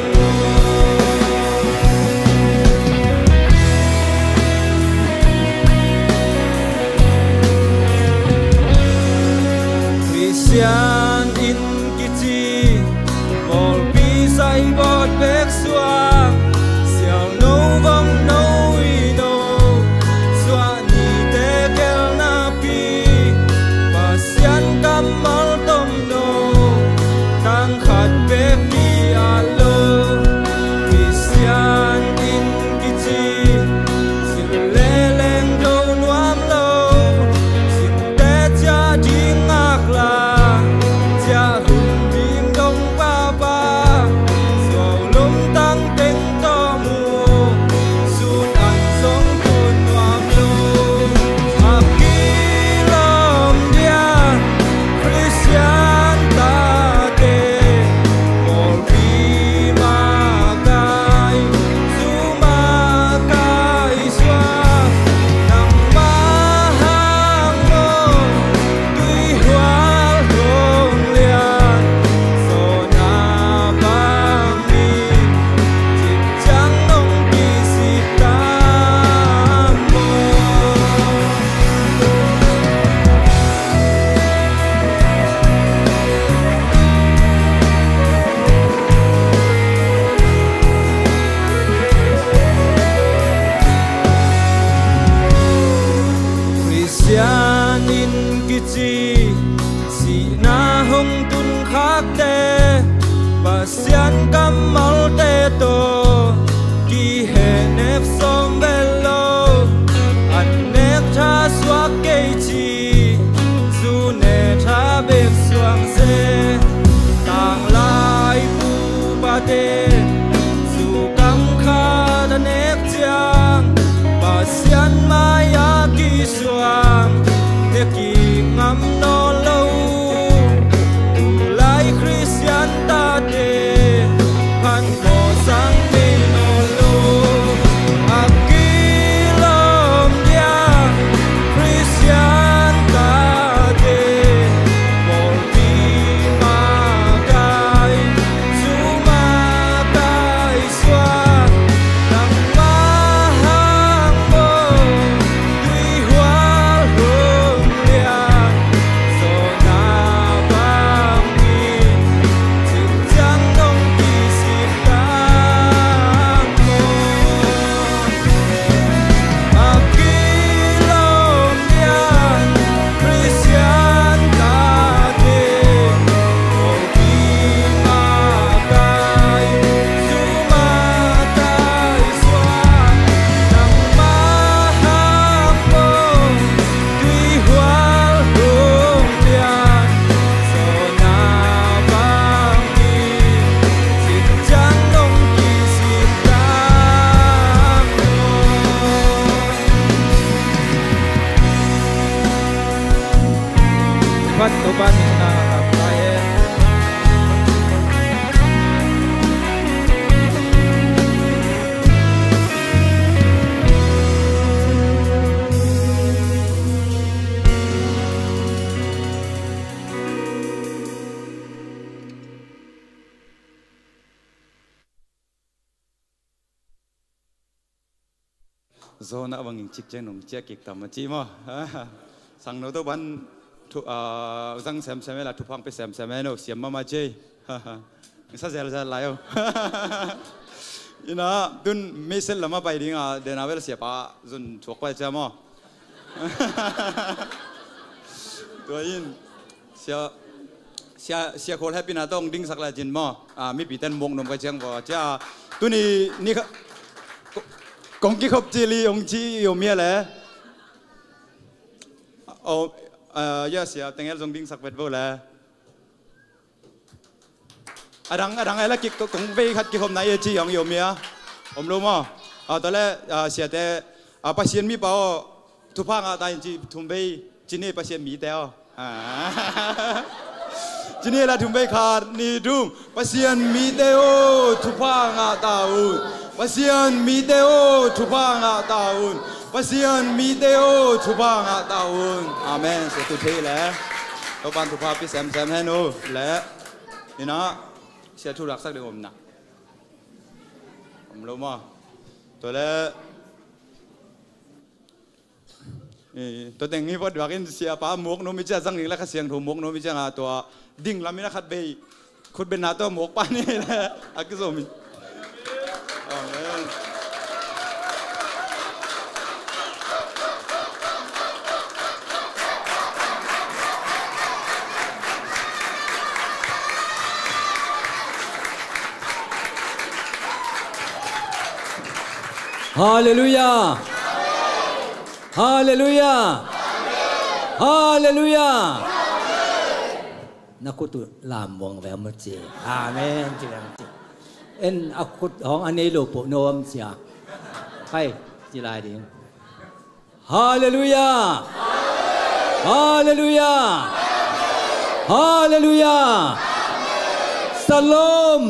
Khristian inn kici, pawlpi saibawt bek suak, sialno vongno ino, suahnite kel napi, Pasian kammal tomno, tang khat bek ki-at lo. Hong tunkhakte, Pasian kammalte tawh kihenek sawm vet lo, an nek tha suak kei ci, zu ne tha bek suang se. Tanglai pupate, zu kam khat a nek ciang, Pasian mai-ah kisuang, ne kingam nawn lo. Tulai Khristian tate, phan kawsang nei nawn lo. A kilawm dia, Khristian tate, pawlpi makai, zu makai suak, nangmah hang maw, tuihual hong lian, zawhna bangin, cik ciang nong kisik tang maw. A kilawm lian, Khristian tate, pawlpi makai, zu makai suak, nangmah hang maw, tuihual hong lian, zawhna bangin, cik ciang nong kisik tang maw. Pat Topa min in a, a, a, a, Zawhna bangin cik ciang nong ciah kik tam a ci maw. Sangno tawh pan thu, ah, zang semsem e la, thupha pia semsem e no, siam mahmah ci. Sa zelzel lai o. Ina, tun message lam a pai ding a, dena vel siapa zun thuak pai cia maw. Tua in, Sia, sia, sia khol happy na tawh hong dingsak le cin maw. Ah, mipi ten muak nuam ka ciang vaw cia. Tuni ni kha, ko-, kong kikhop cil hi hong ci i om hia le. Oh, ah, ya, sia Tengel zong dingsak vet vo le. Adang, adang ai la kik, ko-, kong vei khat kikhop na i ci hong i om hia. Om lo maw. Ah, tua le, ah, siate, ah, Pasian mipa aw, thupha ngah ta in ci thum vei, ci ni Pasian mite aw. Ah. Ci ni la thum vei, khat, ni, thum. Pasian mite aw, thupha ngah ta un. Pasian mite aw, thupha ngah ta un. Pasian mite aw, thupha ngah ta un. Amen. Sia tu thei le. Topan thupha pi semsem hen u le. Ina, sia thu laksak ding om na. Om lo maw. Tua le. Eh, tua teng hi vot duak in siapa muak nuam i cia zang ding la Kha Siangtho muak nuam i cia nga tua ding lam in a khat bei khut beng na tua muak pan ni le a kizom in. Amen. Halleluiah. Halleluiah. Halleluiah. Na khut uh lam muang ve maw ci. Amen ci ve maw ci. En a khut hong a nei lo po nuam cia. Khai ci lai ding. Halleluiah. Halleluiah. Halleluiah. Shalom.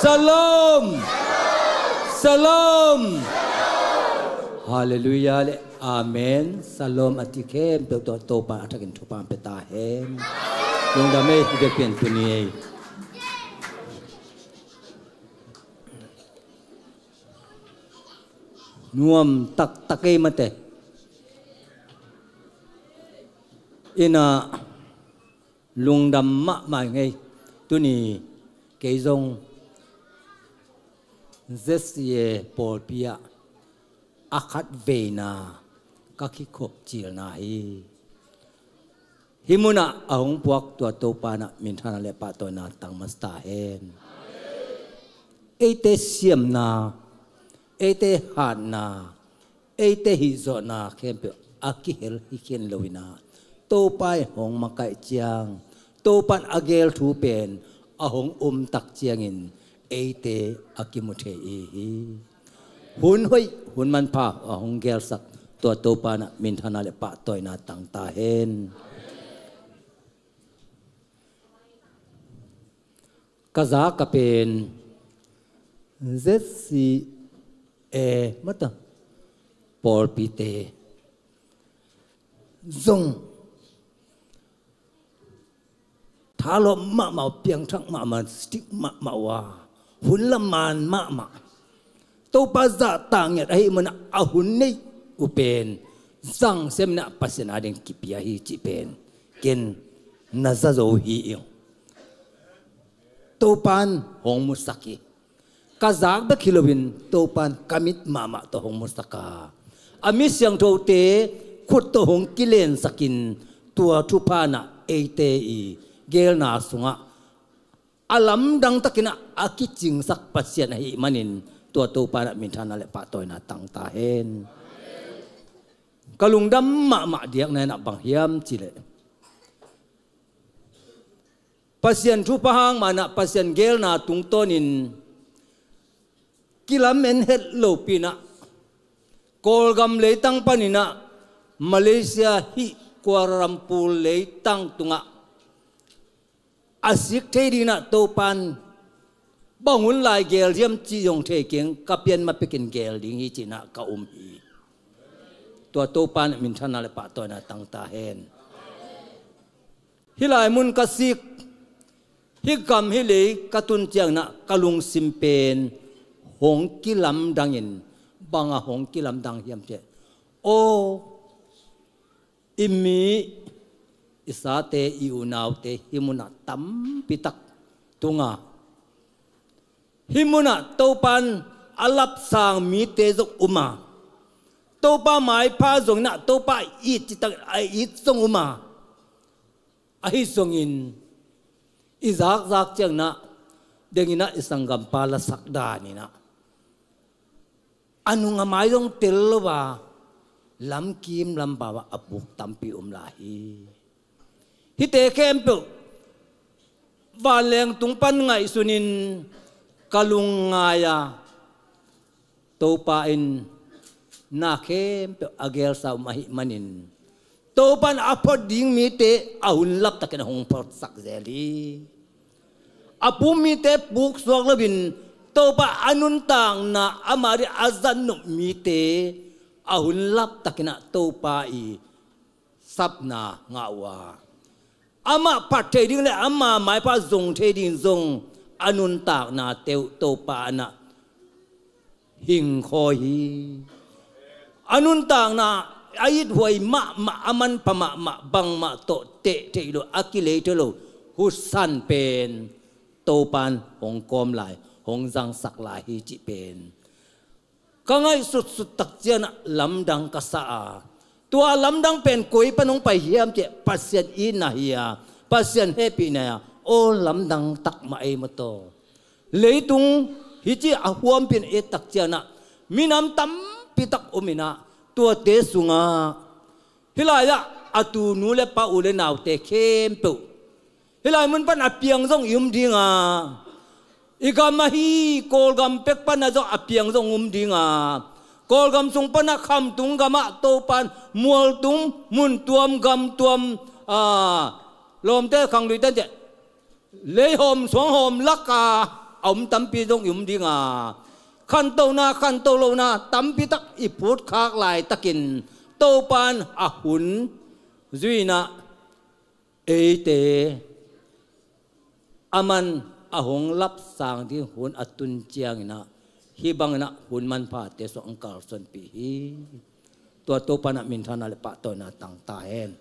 Shalom. Shalom. Halleluiah le amen. Shalom a ti khempeuh tawh Topa a thakin thupha pia ta hen. Lungdam ei, i biakpian tuni ei. Nuam taktak ei mate. Ina lungdam mahmah ngei. Tuni kei zong Z C A pawlpi ah a khat veina ka kikhop cilna hi. Hih munah a hong puak tua Topa in ah minthanna le pahtawina tang masa ta hen. Eite siamna, eite hatna, eite hihzawhna khempeuh a kihel hi khin lo in ah, Topa in hong makaih ciang, Topa in a geel thu pen a hong um tak ciangin eite a kimu thei i hi. Hun hoih, hun manpha a hong geelsak tua Topa in ah minthanna le pahtawina tang ta hen. Ka zak a pen Z C A mata pawlpite zong thalawp mahmah uh, piangthak mahmah, strict mahmah uh a, hun la man mahmah, Topa zahtak ngiat ahih manin ah a hun neih uh pen zang siam in ah Pasian ading kipia hi cih pen ken na za zo hi ing. Topa in hong musak hi. Ka zak bek hi loin Topa in ka mit mahmah tawh hong musak a, a mi siangthote khut tawh hong kilensakin tua thupha in ah eite i geelna sungah a lamdang takin ah a kicingsak Pasian ahih manin tua Topa in ah minthanna le pahtawina tang ta hen. Ka lungdam mahmah diakna in ah bang hiam cih leh, Pasian thupha hang mah in ah Pasian geelna tungtawnin kilamen het lopi in ah Kawlgam leitang panin ah Malaysia hih Kuala Lumpur leitang tungah a sik thei ding in ah Topa in bang hun lai geel hiam cih zong thei keng, ka pian ma pekin geel ding hi ci in ah ka um hi. Tua Topa in ah minthanna le pahtawina tang ta hen. Hih lai mun ka sik, hih gam hih lei ka tun ciangin ah ka lungsim pen hong kilamdangin, bang a hong kilamdang hiam cih leh, aw, i mi, i sate, i unaute hih munah tampitak tung a, hih munah Topa in a lapsang mite zong um a, Topa maipha zong in ah Topa it citak a it zong um a, ahi zongin i zakzak ciangin ah, dengin ah i sanggampa lasak danin ah a nung a mai zong tel lo a, lamkim lambau ah a puk tampi um lai hi. Hihte khempeuh vanleng tung pan ngaihsunin ka lungngai a, Topa in na khempeuh a geelsa um ahih manin, Topa in a phot ding mite a hun laptakin a hong photsak zel hi. A pum mite puksuak loin Topa a nuntakna, ama ding a zatnop mite a hun laptakin ah Topa i sapna ngah uh a, amah phat thei ding le ama maipha zong thei ding zong a nuntakna teuh Topa in ah hingkhawi hi. A nuntakna a ithuai mahmah, a manpha mahmah, bangmah tawh teh theih lo, a kilei thei lo husan pen Topa in hong kawm lai, hong zangsak lai hi cih pen ka ngaihsutsut tak ciangin ah lamdang ka sa a, tua lamdang pen koi pan hong pai hiam cih leh Pasian itna hi a, Pasian hehpihna hi a, aw, lamdang tak mah ei maw taw. Leitung hih ci a huampin et tak ciangin ah minam tampi tak om in ah, tuate sungah hih lai-ah a tu nu le pa, u le naute khempeuh hih lai mun pan a piang zong i um ding a, i gam ahi Kawlgam pek pan ah zong a piang zong um ding a, Kawlgam sung pan ah khamtung gam ah Topa in mualtung, mun tuam, gam tuam, a, lawmte, khangluite, leihawm suanghawm lak a a om tampi zong i um ding a, khantohna, khantoh lohna tampi tak i phutkhak laitakin Topa in a hun zui in ah eite aman a hong lapsang ding hun a tun ciangin ah hih bangin ah hun manphate sung hong kalsuanpih hi. Tua Topa in ah minthanna le pahtawina tang ta hen.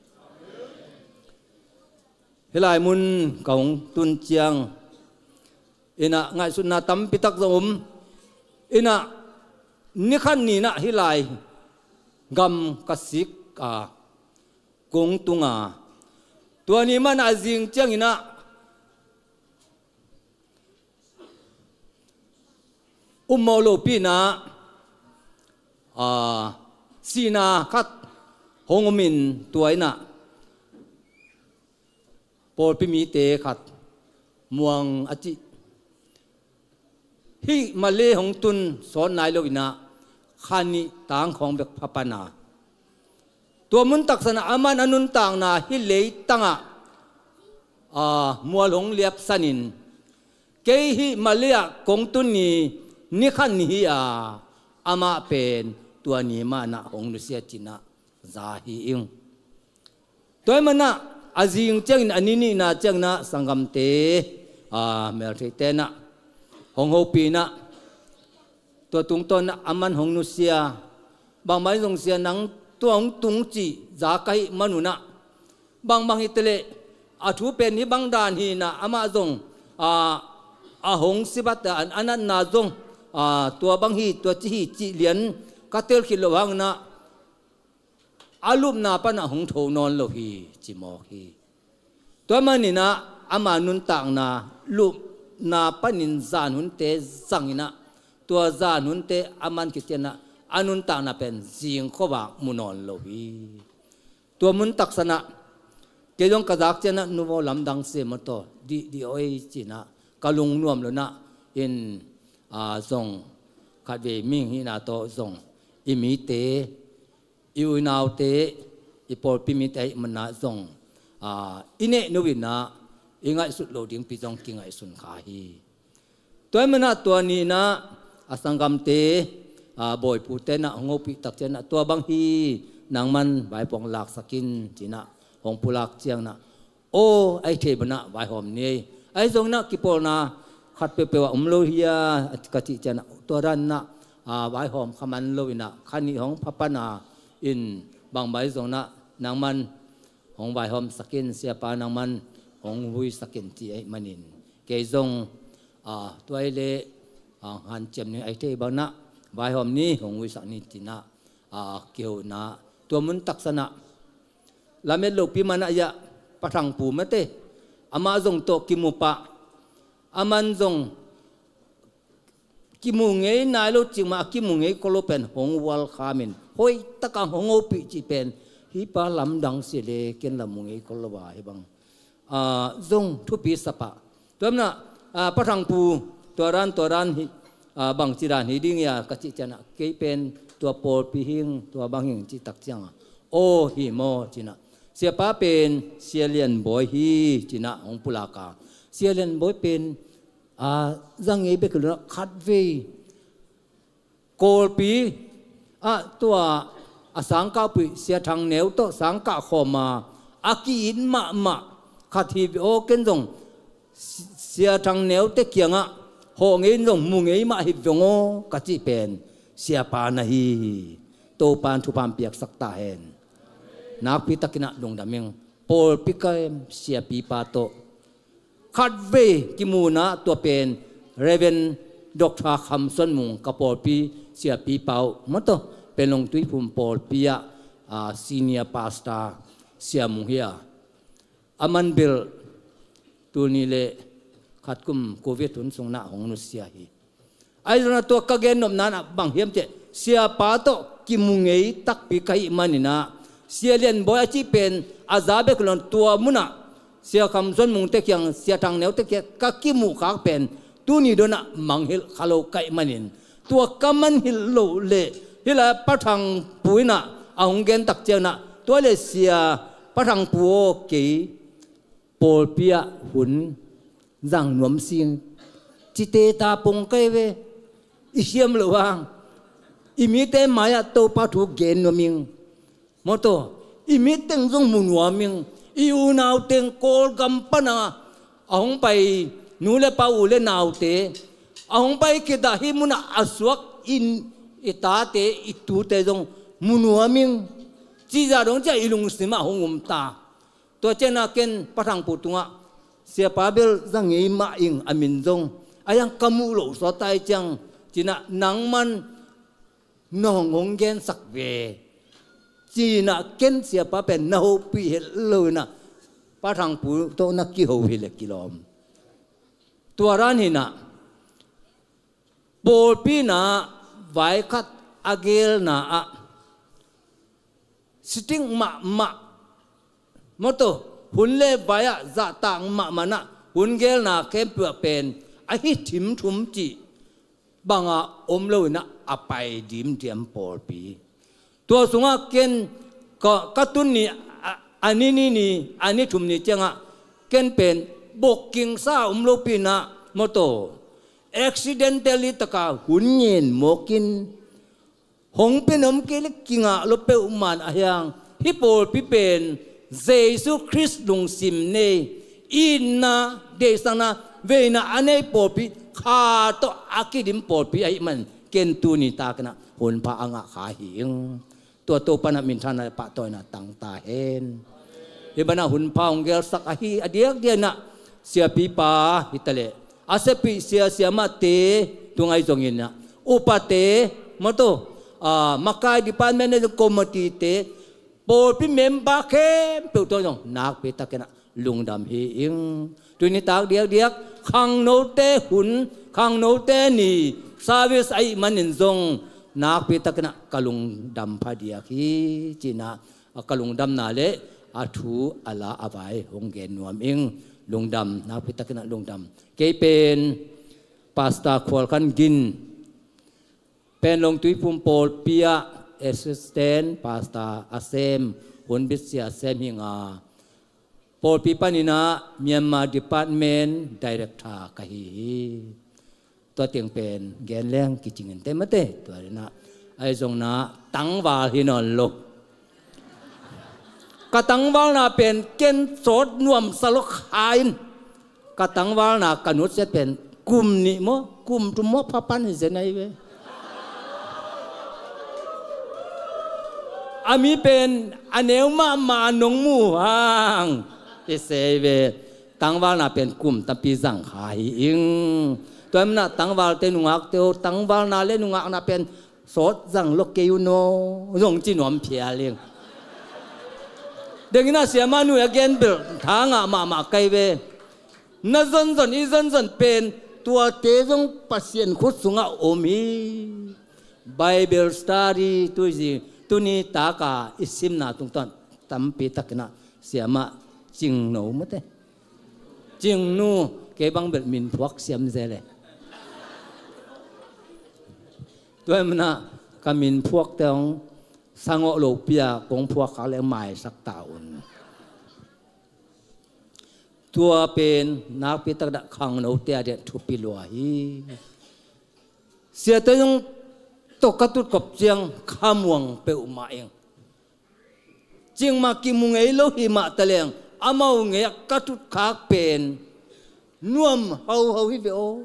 Hih lai mun ka hong tun ciangin ah ngaihsutna tampi tak zong om in ah, ni khat ni in ah hih lai gam ka sik a, kong tung a, Tua ni manah a zing cianginah ummawh lopi inah, ah, sihna khat hong umin tua inah pawlpi mite khat Muang a cih hih Malay hong tun sawn nai lo inah kha nih tangkhawng bek pha pan a, tua mun taksanah aman a nuntakna hih leitangah, ah, mual hong liapsanin, kei hih Malay ah kong tun ni ni khat ni hi a, amah pen tua ni manah hong nusia cinah za hi ing. Tua ahih manah a zing ciangin a ni nihna cianginah sanggamte, a, meltheihte inah hong hopih inah tua tungtawn inah aman hong nusia, bangmah in zong sia nang tua hong tung cih za ka hih manunah, bangbang hi teleh a thu pen hih bang dan hi inah amah zong, a, a hong sibat a, a natna zong, a, tua bang hi, tua ci hi cih lian ka tel khit loh hanginah a lupna panah hong tho nawn lo hi, ci mawk hi. Tua maninah ama nuntakna lupna panin zan hunte zanginah tua zan hunte a man khit cianah a nuntakna pen zingkhuavak mu nawn lo hi. Tua mun taksanah kei zong ka zak cianah nuvo lamdang sia maw taw, dih dih oi cinah ka lungnuam lonah in, a, zong khatvei mihing hihna tawh zong i mite, i unaute, i pawlpi mite ahih manah zong, a, i nehno inah i ngaihsut loh dingpi zong kingaihsun kha hi. Tua ahih manah tua ni inah a sanggamte, a, bawipute inah hong hopih tak cianah tua bang hi, nangman vaipuak laksak in cinah hong pulak cianginah, aw, ahi thei banah vaihawm ni ei. Ahi zonginah kipawlna khat peuhpeuh ah um lo hi a, ka cih cianah tua dan inah, a, vaihawm kha man lo inah kha nih hong pha pan a, in bangmah ahi zonginah nangman hong vaihawmsak in, siapa nangman hong huisak in ci ahih manin kei zong, a, tua ahih leh, a, hanciam ni, ahi thei banah vaihawm ni, hong huisak ni cinah, a, kiho inah tua mun taksanah lamet lopi manah ia Pa Thang Pu mate, amah zong tawh kimu pah, aman zong kimu ngei nai lo cih mah, a kimu ngei kol lo pen hong welcome in hoih takah hong hopih cih pen hih pa lamdang sia le ken la mu ngei kol lo a, hih bang, a, zong thupi sa pah. Tua ahih manah, a, Pa Thang Pu, tua dan, tua dan hi, a, bangci dan hi ding hia ka cih cianah kei pen tua pawlpi hi ing, tua bang hi ing cih tak ciangah, aw, hi maw cinah, siapa pen Sia Lian Bawi hi cinah hong pulak a, Sia Lian Bawi pen, a, za ngei bek hi lo inah khatvei Kawlpi ah tua a sangkahpih Sia Thang Neu tawh sangkah khawm a, a ki-it mahmah khat hi ve aw, ken zong Si-, Sia Thang Neu te kiangah hawh ngei in zong mu ngei mah hi veng aw ka cih pen siapa na hi hi. Topa'n thupha hong piaksak ta hen. Nakpi takin ah lungdam ing. Pawlpi kam siapipa tawh khatvei kimu inah tua pen Reverend Doctor Kham Suan Mung, ka pawlpi siapipa uh maw taw, Penlong Tuiphum pawlpi ah, a, senior pastor Sia Mung hi a, aman bel tul nih le khat kum covid hun sung inah hong nusia hi. Ahi zongin ah tua ka gen nopna in ah bang hiam cih leh, siapa tawh kimu ngei takpi ka hih manin ah, Sia Lian Bawi a cih pen a za bek hi lo in tua munah Sia Kham Suan Mung te kiang, Sia Thang Neu te kiang ka kimuh khak pen tuni dawn ah mangngilh kha lo ka hih manin, tua ka mangngilh loh leh hih lai Pa Thang Pu in ah a hong gen tak ciangin ah, tua leh Sia Pa Thang Pu aw, kei pawlpi ah hun zang nuam sing, cite ta pong kai ve, i siam loh hang i mite mai-ah Topa thu gen nuam ing. Maw taw, i mit teng zong mu nuam ing. I unau teng Kawlgam pan a, a hong pai nu le pa, u le naute, a hong pai khit ah hih munah a suak in i tate, i tute zong mu nuam ing. Cih zah dong ciah i lungsim ah hong um ta. Tua ciangin ah ken Pa Thang Pu tungah, siapa bel za ngei mah ing, a min zong a hiang ka muh loh sawt ta hi ciang, ci-in ah nangman nong hong gensak ve, ci-in ah ken siapa pen na hopih het lo in ah, Pa Thangpu tawh na kiho hi le kilawm. Tua dan hinah pawlpi inah vai khat a gelna ah siting mahmah, mawtaw, hun le vai ah zahtak mahmah inah hun gelna khempeuh ah pen a hi thimthum cih bangah om lo inah a pai dimdiam pawlpi. Tua sungah ken ka, ka tun ni a, a ni ni ni, a ni thum ni ciangah ken pen bokingsa om lopi inah, mawtaw, accidentally taka hun ngen mawkin hong pen om kei le kingah lo peuhmah in a hiang hih pawlpi pen Jesu Khrist lungsim nei, itna, deihsakna, veina a nei pawlpi kha tawh a kidim pawlpi ahih man ken tuni takinah hunpha a ngah kha hi ing. Tua Topa inah minthanna le pahtawina tang ta hen. Hih banah hunpha hong gelsak ahi a diakdiak inah siapipa hitaleh a sepih sia siamahte tungah ahi zongin ah upate, mawtaw, ah, makai department le committee-te, pawlpi member khempeuh tawh zong nakpi takinah lungdam hi ing. Tuni tak diakdiak khangnote hun, khangnote ni service ahih manin zong nakpi takinah ka lungdam phadiak hi, ci-inah ka lungdamna le a thu a la a vai hong gen nuam ing. Lungdam, nakpi takinah lungdam. Kei pen Pastor Khual Khan Gin, Panglong Tuiphum pawlpi ah assistant pastor a sem, hunbit sia a sem hi ing a, pawlpi paninah Myanmar Department Director ka hi hi. Tua teng pen gen leng kicing inteh mate, tua inah ahi zongin ah tangval hi nawn lo. Ka tangvalna pen ken sawt nuamsa lo kha in, ka tangvalna ka nutsiat pen kum nih maw, kum thum maw pha pan hi zen ahi ve. A mi pen a neu mahmah a nong muh hang i sei ve. Tangvalna pen kum tampi zang kha hi ing. Tua hi manah tangvalte nungakte aw, tangvalna le nungakna pen sawt zang lo kei un aw, zong ci nuam phial ing. Dengin ah siamah nu a gen bel tha ngah mahmah ka hi ve. Na zonzon i zonzon pen tuate zong Pasian khut sungah om hi. Bible study tui zi tuni taka i simna tungtawn tampi takinah siamah Cingno mate, Cingnu, kei bang bel min phuak siam zel e. Tua hi manah ka min phuakte hong sangawh lopi-a kong phuak khak leh maisak ta un. Tua pen nakpi takinah khangnote a diah thupi lua hi. Siate zong tawh ka tutkop ciang khamuang peuhmah ing. Ciangmah kimu ngei lo hi mah taleng amau ngei-ah ka tutkhak pen nuam hoho hi ve aw.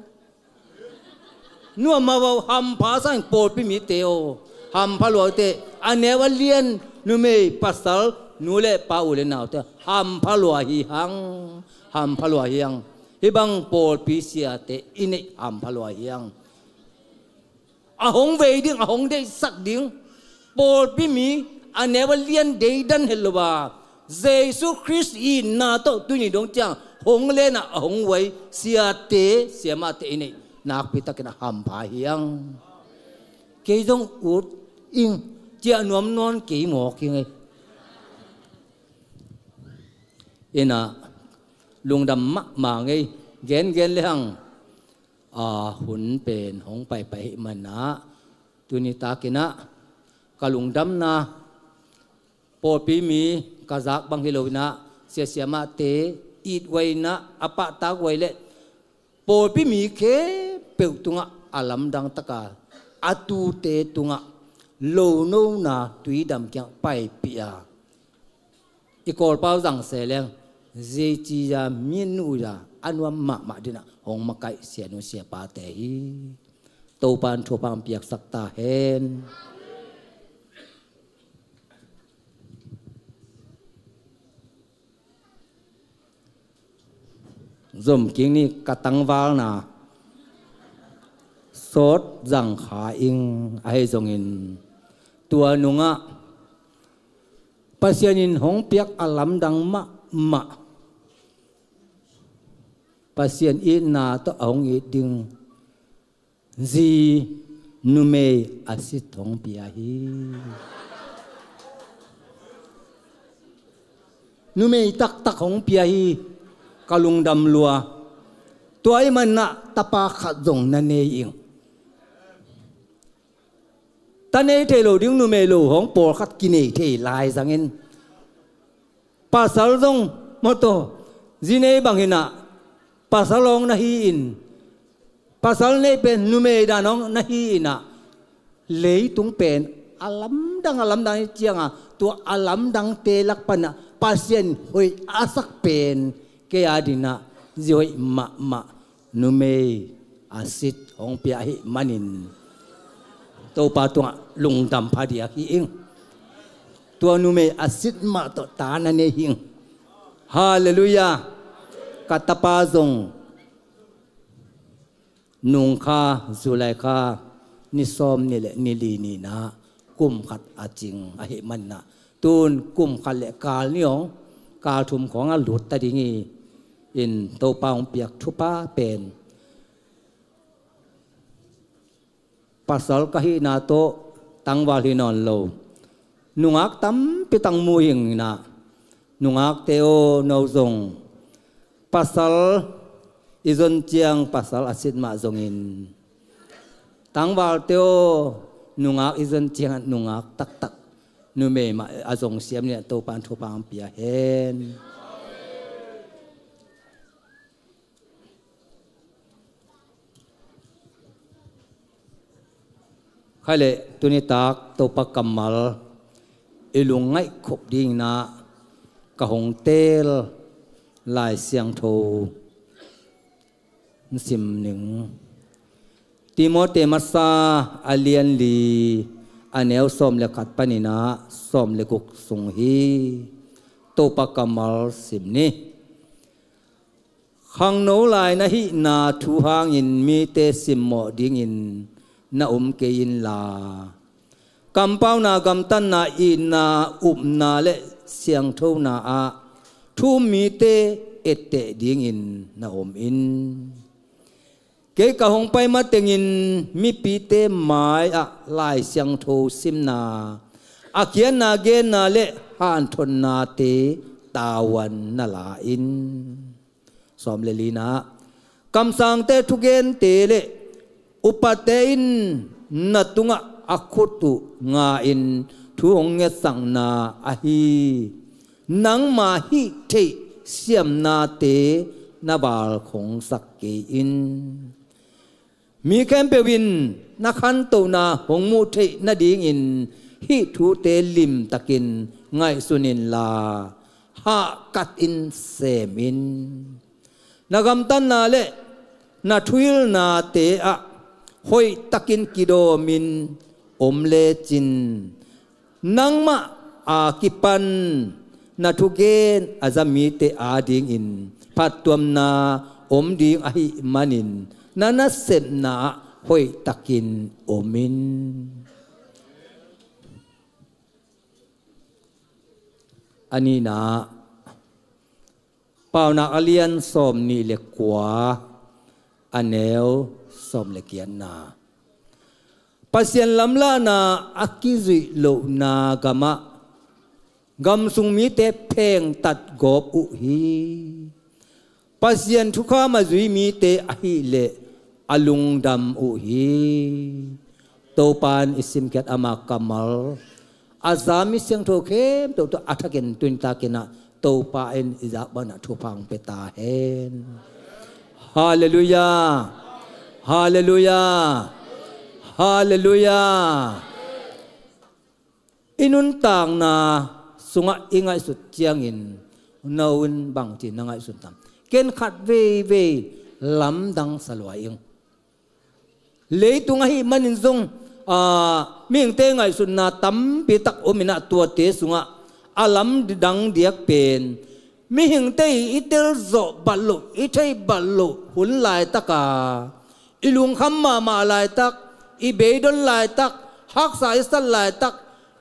Nuam hoho, hampha sa ing pawlpi mite aw. Hampha lua hi teh, a neu a lian numei pasal nu le pa u le naute hampha lua hi hang. Hampha lua hi hang. Hih bang pawlpi siate i neih hampha lua hi hang. A hong vei ding, a hong deihsak ding pawlpi mi a neu a lian deidan het lo a, Jesu Khrist itna tawh tuni dong ciang hong lenah a hong vai siate siamahte i neih nakpi takin a hampha hi hang. Kei zong ut ing, ciah nuam nawn kei mawk hi ing ei. Inah lungdam mahmah ing ei, gengen le hang. A hun pen hong paipai ahih manah tuni takinah ka lungdamna, pawlpi mi ka zak bang hi lo inah, sia siamahte it vai inah, a pahtak vai le pawlpi mi khempeuh tungah a lamdang taka a tute tungah lonona tuidam kiang paipih a, i Kawlpau zang se leng, zei ci-a mi nuh-a a nuam mahmah dinah hong makaih sianu siapate hi. Topan thupha hong piaksak ta hen. Zom kik ni, ka tangvalna sawt zang kha ing, ahi zongin tua nungah Pasian in hong piak a lamdang mahmah Pasian itna tawh a hong it ding zi, numei a sit hong pia hi. Numei taktak hong pia hi. Ka lungdam lua. Tua ahih manin ah tapa khat zong na nei ing. Ta nei thei lo ding numei lo hong pawlkhat kinei thei lai zangin, pasal zong mawtaw, zi nei bang hi-in ah, pasal hong na hi-in, pasal nei pen numei dan hong na hi-in ah, leitung pen a lamdang, a lamdang hi ciangin, tua a lamdangte lak panin ah Pasian hoih a sak pen kei adingin ah zi hoih mahmah, numei a sit hong pia ahih manin Topa tungah lungdam phadiak hi ing. Tua numei a sit mah tawh ta na nei hi ing. Halleluiah. Ka tapa zong nung kha, July kha, ni sawmnih le ni li ni-in ah kum khat a cing ahih manin ah, tun kum khat le kal nih hong, kal thum khawng a lut ta ding hi. In Topa hong piak thupha pen pasal ka hihna tawh tangval hi nawn lo. Nungak tampi tak mu hi ing in ah, nungakte aw, no zong pasal i zon ciang pasal a sit mah zongin, tangvalte aw, nungak i zon ciangin nungak taktak, numei mah a zong siam ni-in ah Topa in thupha hong pia hen. Khai leh tuni tak Topa kammal i lungngaih khop dingin ah ka hong teel Lai Siangtho sim ning. Timote masa a lian li, a neu sawm le khat panin ah sawm le guk sung hi. Topa kammal sim ni. Khangno lai na hihna thu hangin mite simmawh dingin na om kei inla, kampauna, gamtatna, itna, upna le siangthona ah thu-um mite etteh dingin na om in. Kei ka hong pai matengin mipite mai-ah Lai Siangtho simna, a khiatna, genna le hanthotnate tavuan na la in. Sawm le lina, kamsangte thugente le upate in na tungah a khut uh nga-in thu hong ngetsakna ahi, nangma hih theih siamnate na valkhongsak kei in. Mi khempeuh in na khantohna hong muh theih nadingin hih thute limtakin ngaihsun inla, hahkatin sem in. Na gamtatna le na thuhilhnate ah hoihtakin kidawmin om lecin, nangmah a kipan na thugen a za mite adingin phattuamna om ding ahih manin na nasepna ah hoihtakin om in. A nihna, Paunak a lian sawm nih le kua, a neu sawm le giatna. Pasian lamlahna a kizuih lohna gamah gamsung mite phengtat gawp uh hi. Pasian thukham a zui mite ahileh a lungdam uh hi. Topa in i simkhiat ama kammal a za mi siangtho khempeuh tawh a thakin tuni takin ah Topa in i zak banah thupha hong pia ta hen. Halleluiah. Halleluiah. Halleluiah. I nuntakna sungah i ngaihsut ciangin no in bangci na ngaihsun tam? Ken khat veivei lamdang sa lua ing. Leitung ahih manin zong, aa, mihingte ngaihsutna tampi tak om in ah tuate sungah a lamdang diak pen mihingte i telzawh bat loh, i theih bat loh hun laitaka, i lungkham mahmah laitak, i beidon laitak, haksa i sat laitak,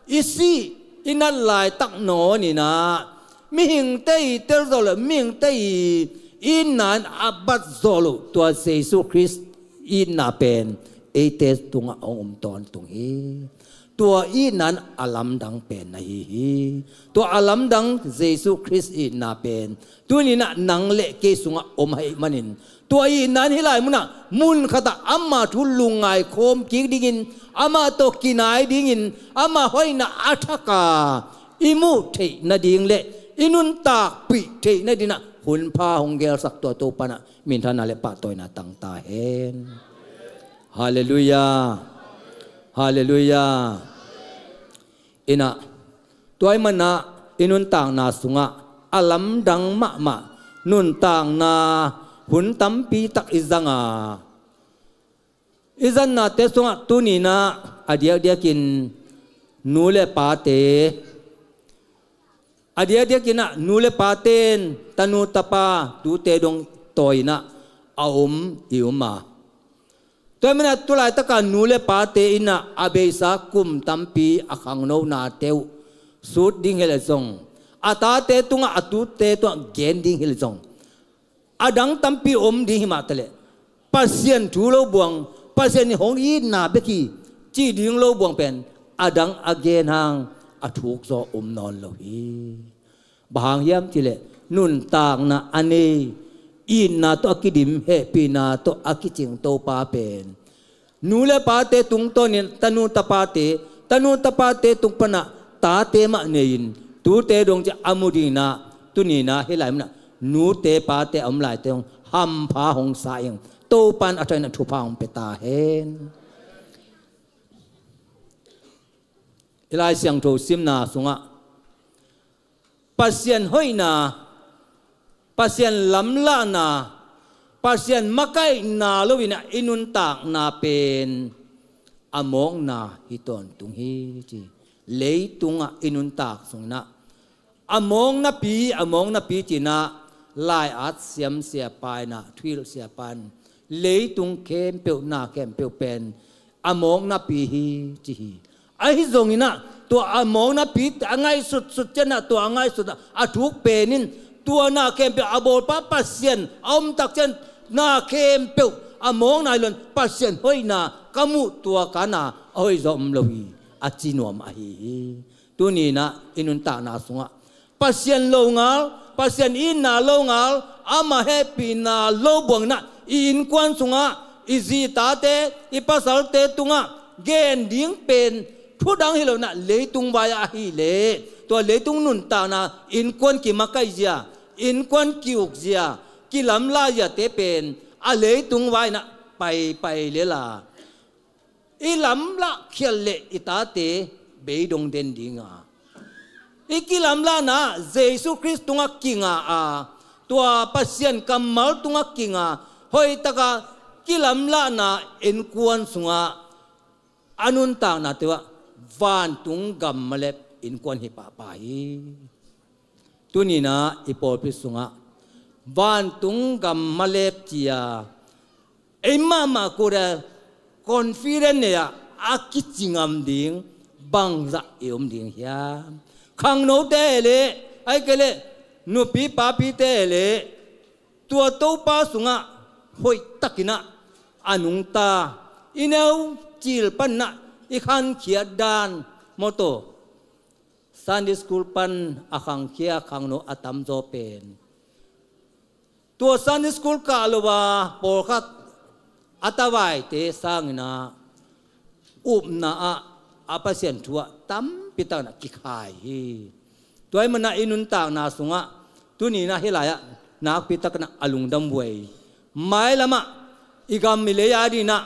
i sih i nat laitak nawn in ah, mihingte i telzawh le mihingte i, itna in a bat zawh loh tua Jesu Khrist itna pen eite tungah hong om tawntung hi. Tua itna in a lamdang pen na hi hi. Tua a lamdang Jesu Khrist itna pen tuni-in ah nang le kei sungah om ahih manin, tua itna in hih lai munah mun khatah ama thu lungngai khawm kik dingin, amah tawh kinai dingin, ama hoihna a thak a i muh theih nading le i nuntakpih theih nadingin ah hunpha hong gelsak tua Topa in ah minthanna le pahtawina tang ta hen. Halleluiah. Halleluiah. In ah, tua ahih manin ah i nuntakna sungah a lamdang mahmah nuntakna hun tampi tak i zang a, i zannate sungah tuni-in ah a diakdiakin nu le pate, a diakdiakin ah nu le pate in tanu tapa tute dong tawi-in ah a om i om a, tua ahih manin ah tu laitaka nu le pate in ah a beisa kum tampi a khangnonate uh sut ding hi leh zong, a tate tungah, a tute tungah gen ding hi leh zong, a dang tampi om ding hi mah taleh, Pasian thu lo buang, Pasian in hong itna bek hi cih ding lo buang pen a dang a gen hang a thuk zaw om nawn lo hi. Bang hang hiam cih leh nuntakna a nei, itna tawh a kidim, hehpihna tawh a kicing Topa pen nu le pate tungtawnin tanu tapate, tanu tapate tung pan ah tate mah nei-in tute dong ci a mu dingin ah tuni-in ah hih lai munah nute pate a om laite hong hampha hong sa ing. Topa in a thak in ah thupha hong pia ta hen. I Lai Siangtho simna sungah Pasian hoihna, Pasian lamlahna, Pasian makaihna lo-in ah i nuntakna pen a mawkna hi tawntung hi ci. Leitungah i nuntak sungin ah a mawknapi, a mawknapi ci-in ah lai-at siam siapa in ah, thuhilh siapa in leitung khempeuh, na khempeuh pen a mawknapi hi ci hi. Ahi zongin ah tua a mawknapi a ngaihsutsut ciangin ah, tua a ngaihsut ah a thuk pen in tua na khempeuh a bawlpa Pasian a om tak ciang na khempeuh a mawkna hi lo-in Pasian hoihna ka muh, tua ka na a hoih zaw om lo hi, a ci nuam ahi hi. Tuni-in ah i nuntakna sungah Pasian longal, Pasian itna longal, ama hehpihna lo buang-in ah i innkuan sungah i zi i tate, i pasalte tungah gen ding pen thu dang hi lo-in ah leitung vai-ah ahih leh tua leitung nuntakna, innkuan kimakaih zia, innkuan ki-uk zia, kilamlah ziate pen a leitung vai-in ah paipai lel a, i lamlah khial leh i tate beidong den ding a, i kilamlahna Jesu Khrist tungah kinga a, tua Pasian kammal tungah kinga, hoihtak a kilamlahna innkuan sungah a nuntaknate uh ah vantung gam malep innkuan hi pahpah hi. Tuni-in ah i pawlpi sungah vantung gam malep ci-a ei mahmah kut a confident nei-a a kici ngam ding bangzah i om ding hiam? Khangnote leh, ahih kei leh nupi papite leh tua Topa sungah hoihtakin ah a nungta, i neu cil panin ah i khankhiat dan, mawtaw, Sunday school pan a khangkhia khangno a tamzaw pen tua Sunday school kah lo a pawlkhat a tavaite sangin ah upna ah, a Pasian thu ah tampi takin ah kikhai hi. Tua ahih manin ah i nuntakna sungah tuni-in ah hih lai-ah nakpi takin ah a lungdam huai. Mailam ah i gam i lei a dingin ah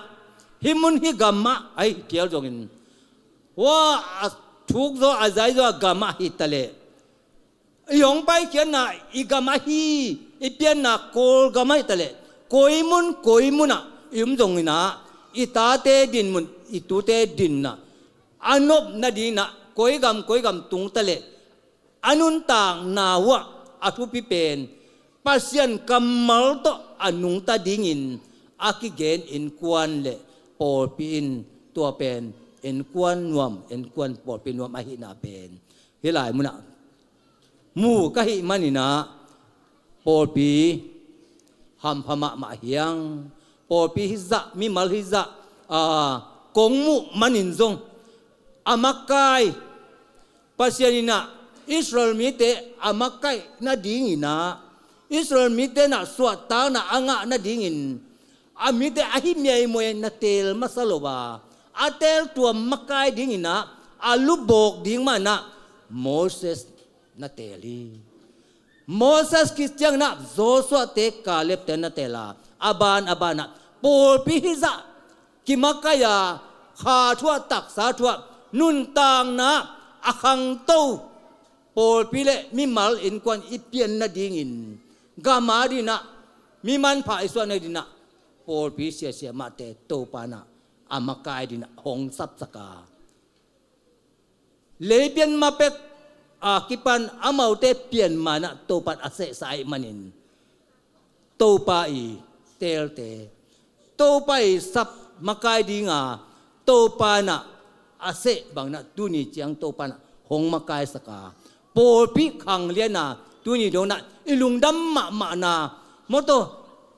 hih mun hih gam ah ahi khial zongin, hua a thuk zaw a zai zaw a gam ah hi taleh, i hong paikhiatna i gam ahi, i pianna Kawlgam ahi taleh, koi mun koi munah i om zongin ah i tate dinmun, i tute dinna a nop nadingin ah koi gam koi gam tung taleh, a nuntakna uh ah a thupi pen Pasian kammal tawh a nungta dingin a kigen innkuan le pawlpi in, tua pen innkuan nuam, innkuan pawlpi nuam ahihna pen hih lai munah mu ka hih manin ah pawlpi hampha mahmah hiang. Pawlpi hizah, mimal hizah, a, kong muh manin zong a makai, Pasian in ah Israel mite a makaih nadingin ah, Israel mite in ah suahtakna a ngah nadingin a mite a hi miaimuai na teel masa lo a, a teel tuam makai dingin ah a lubawk ding mah in ah Moses na teel hi. Moses kiciangin ah Joshua te, Caleb te na teel a, a ban a ban ah pawlpi hizah kimakai a, kha thu ah, taksa thu ah, nuntakna a khangto pawlpi le mimal innkuan i pian nadingin, gam adingin ah, mi manpha i suah nadingin ah, pawlpi siasia mahte Topa in ah a makai dingin ah hong sapsak a, lei pian ma pek a kipan amaute pian ma in ah Topa in a sehsa ahih manin, Topa i teelte, Topa i sap makai ding a, Topa in ah a seh bangin ah tuni ciang Topa in ah hong makaisak a, pawlpi khanglian a, tuni dong in ah i lungdam mahmahna, mawtaw,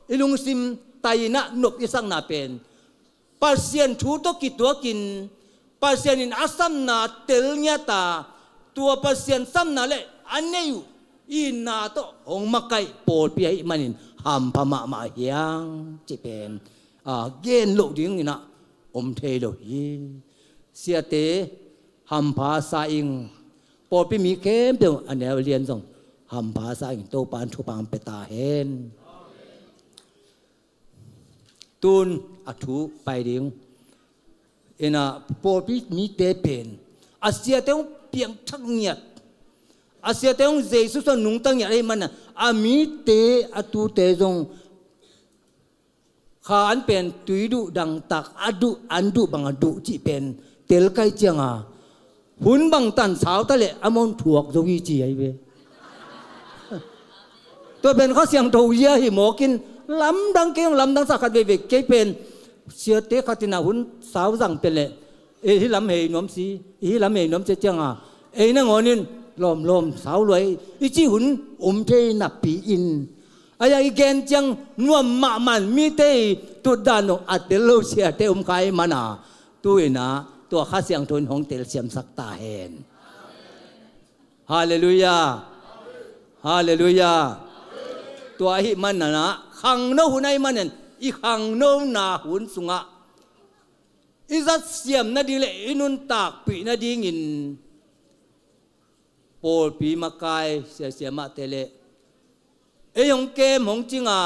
i lungsim tai in ah nop i sakna pen Pasian thu tawh kituakin, Pasian in a samna tel ngiat a, tua Pasian samna le a nei uh itna tawh hong makaih pawlpi ahih manin hampha mahmah hiang cih pen, a, gen loh dingin ah om thei lo hi. Siate, hampha sa ing. Pawlpi mi khempeuh a neu a lian zong hampha sa ing. Topa in thupha hong pia ta hen. Tun a thu pai ding in ah, pawlpi mite pen a siate hong piangthak ngiat, a siate hong Jesu suah nungta ngiat ahih manin ah, a mite, a tute zong kha an pen tui duh dangtak, a duh, an duh bang a duh cih pen tel kai ciang a, hun bangtan sau ta leh a mawh thuak zo hi ci ahi ve. Tua pen Kha Siangtho zia hi mawk in, lamdang kei hong lamdang sa khat veivei, kei pen siate khat in ah hun sau zang pen leh, ei hih lam hei nuam si, ei hih lam hei nuam si ciang a, ei nangawn in lawmlawm sau lua ei, i cih hun om thei napi in, a, i gen ciang nuam mahmah in, mite i tutdan dong a tel lo siate om kha ahih manin ah, tu in ah tua Kha Siangtho in hong telsiamsak ta hen. Halleluiah. Halleluiah. Tua ahih manin ah, khangno hun ahih manin, i khangnona hun sungah i zatsiam nading le i nuntakpih nadingin pawlpi makai siasia mahte le ei hong kem hong cing a,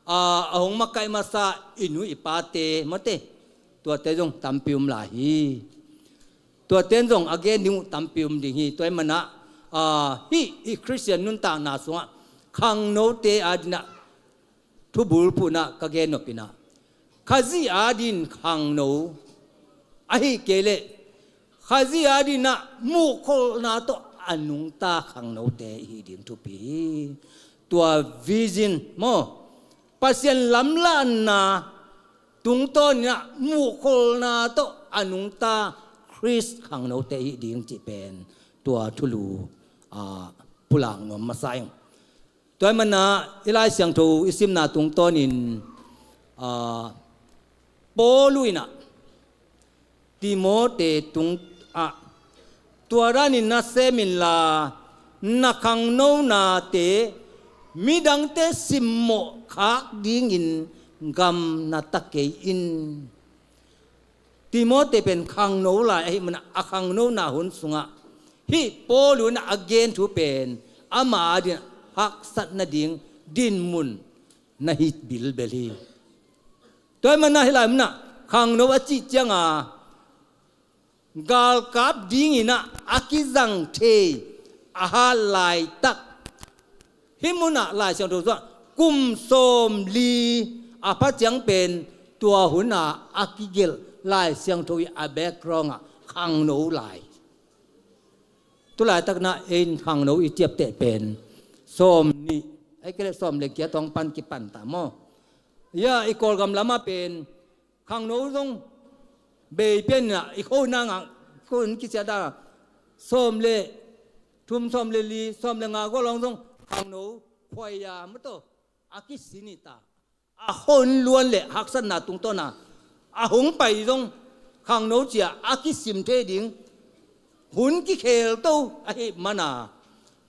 a, a hong makaih masa i nu i pate, mawtaw, tuate zong tampi om lai hi. Tuate in zong a gen ding uh tampi om ding hi. Tua ahih manin ah, a, hih i Khristian nuntakna sungah khangnote adingin ah thubulphuhna ka gen nop in ah, Khazih adingin khangno, ahih kei leh Khazih adingin ah muhkholhna tawh a nungta khangnote i hih ding thupi hi. Tua vision maw, Pasian lamlahna tungtawnin ah muhkholhna tawh a nungta Khrist khangnote i hih ding cih pen tua thulu, a, pulak nuam masa ing. Tua ahih manin ah, i Lai Siangtho i simna tungtawnin, a, Paul in ah Timote tungah, tua danin na sem inla, na khangnonate midangte simmawh khak dingin gamta kei in. Timote pen khangno lai ahih manin ah, a khangnona hun sungah hih Paul in a gen thu pen ama adingin haksatna ding dinmun na hi bilbel hi. Tua ahih manin ah, hih lai munah khangno a cih ciangin galkap dingin ah a kizang thei a hat laitak, hih munah Lai Siangtho sungah kum sawmli a pha ciang pen tua hun a a kigelh Lai Siangtho i a background ah khangno lai. Tu laitak in ah ei khangno i ciapteh pen sawmnih, ahih kei leh sawm le giat hong pan kipan ta maw? Ya, i Kawlgam lamah pen khangno zong bei pen in ah, i kho nang ah, kho in kisiat ah, sawm le thum, sawm le li, sawm le nga gual hong zong khangno khuai a, mawtaw, a kisin i ta, a hong luan le haksatna tungtawna a hong pai zong khangno cia a kisim thei ding hun kikhel to ahi mana,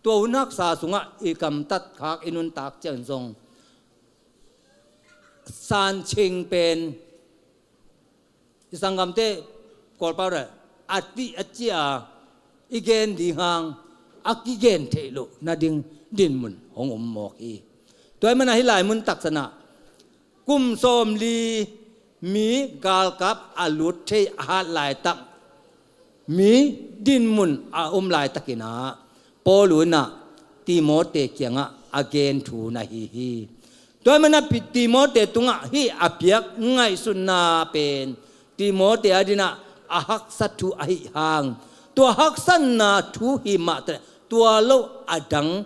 tua hun haksa sungah i kamtat khak i nuntak ciang zong sancing pen i sanggamte Kawlpau ra a tih a cia i gen ding hang a kigen theih loh nading dinmun hong um mawk hi. Tua hi mana hih lai mun taksanah kum sawmli mi galkap a lut thei a hat laitak, mi dinmun a um laitakinah Paul unah Timote kiangah a gen thu na hi hi. Tua hi mana Timote tungah hih a piak ngaihsutna pen Timote adinah a haksat thu ahi hang, tua haksatna thu hi mah teh tua lo a dang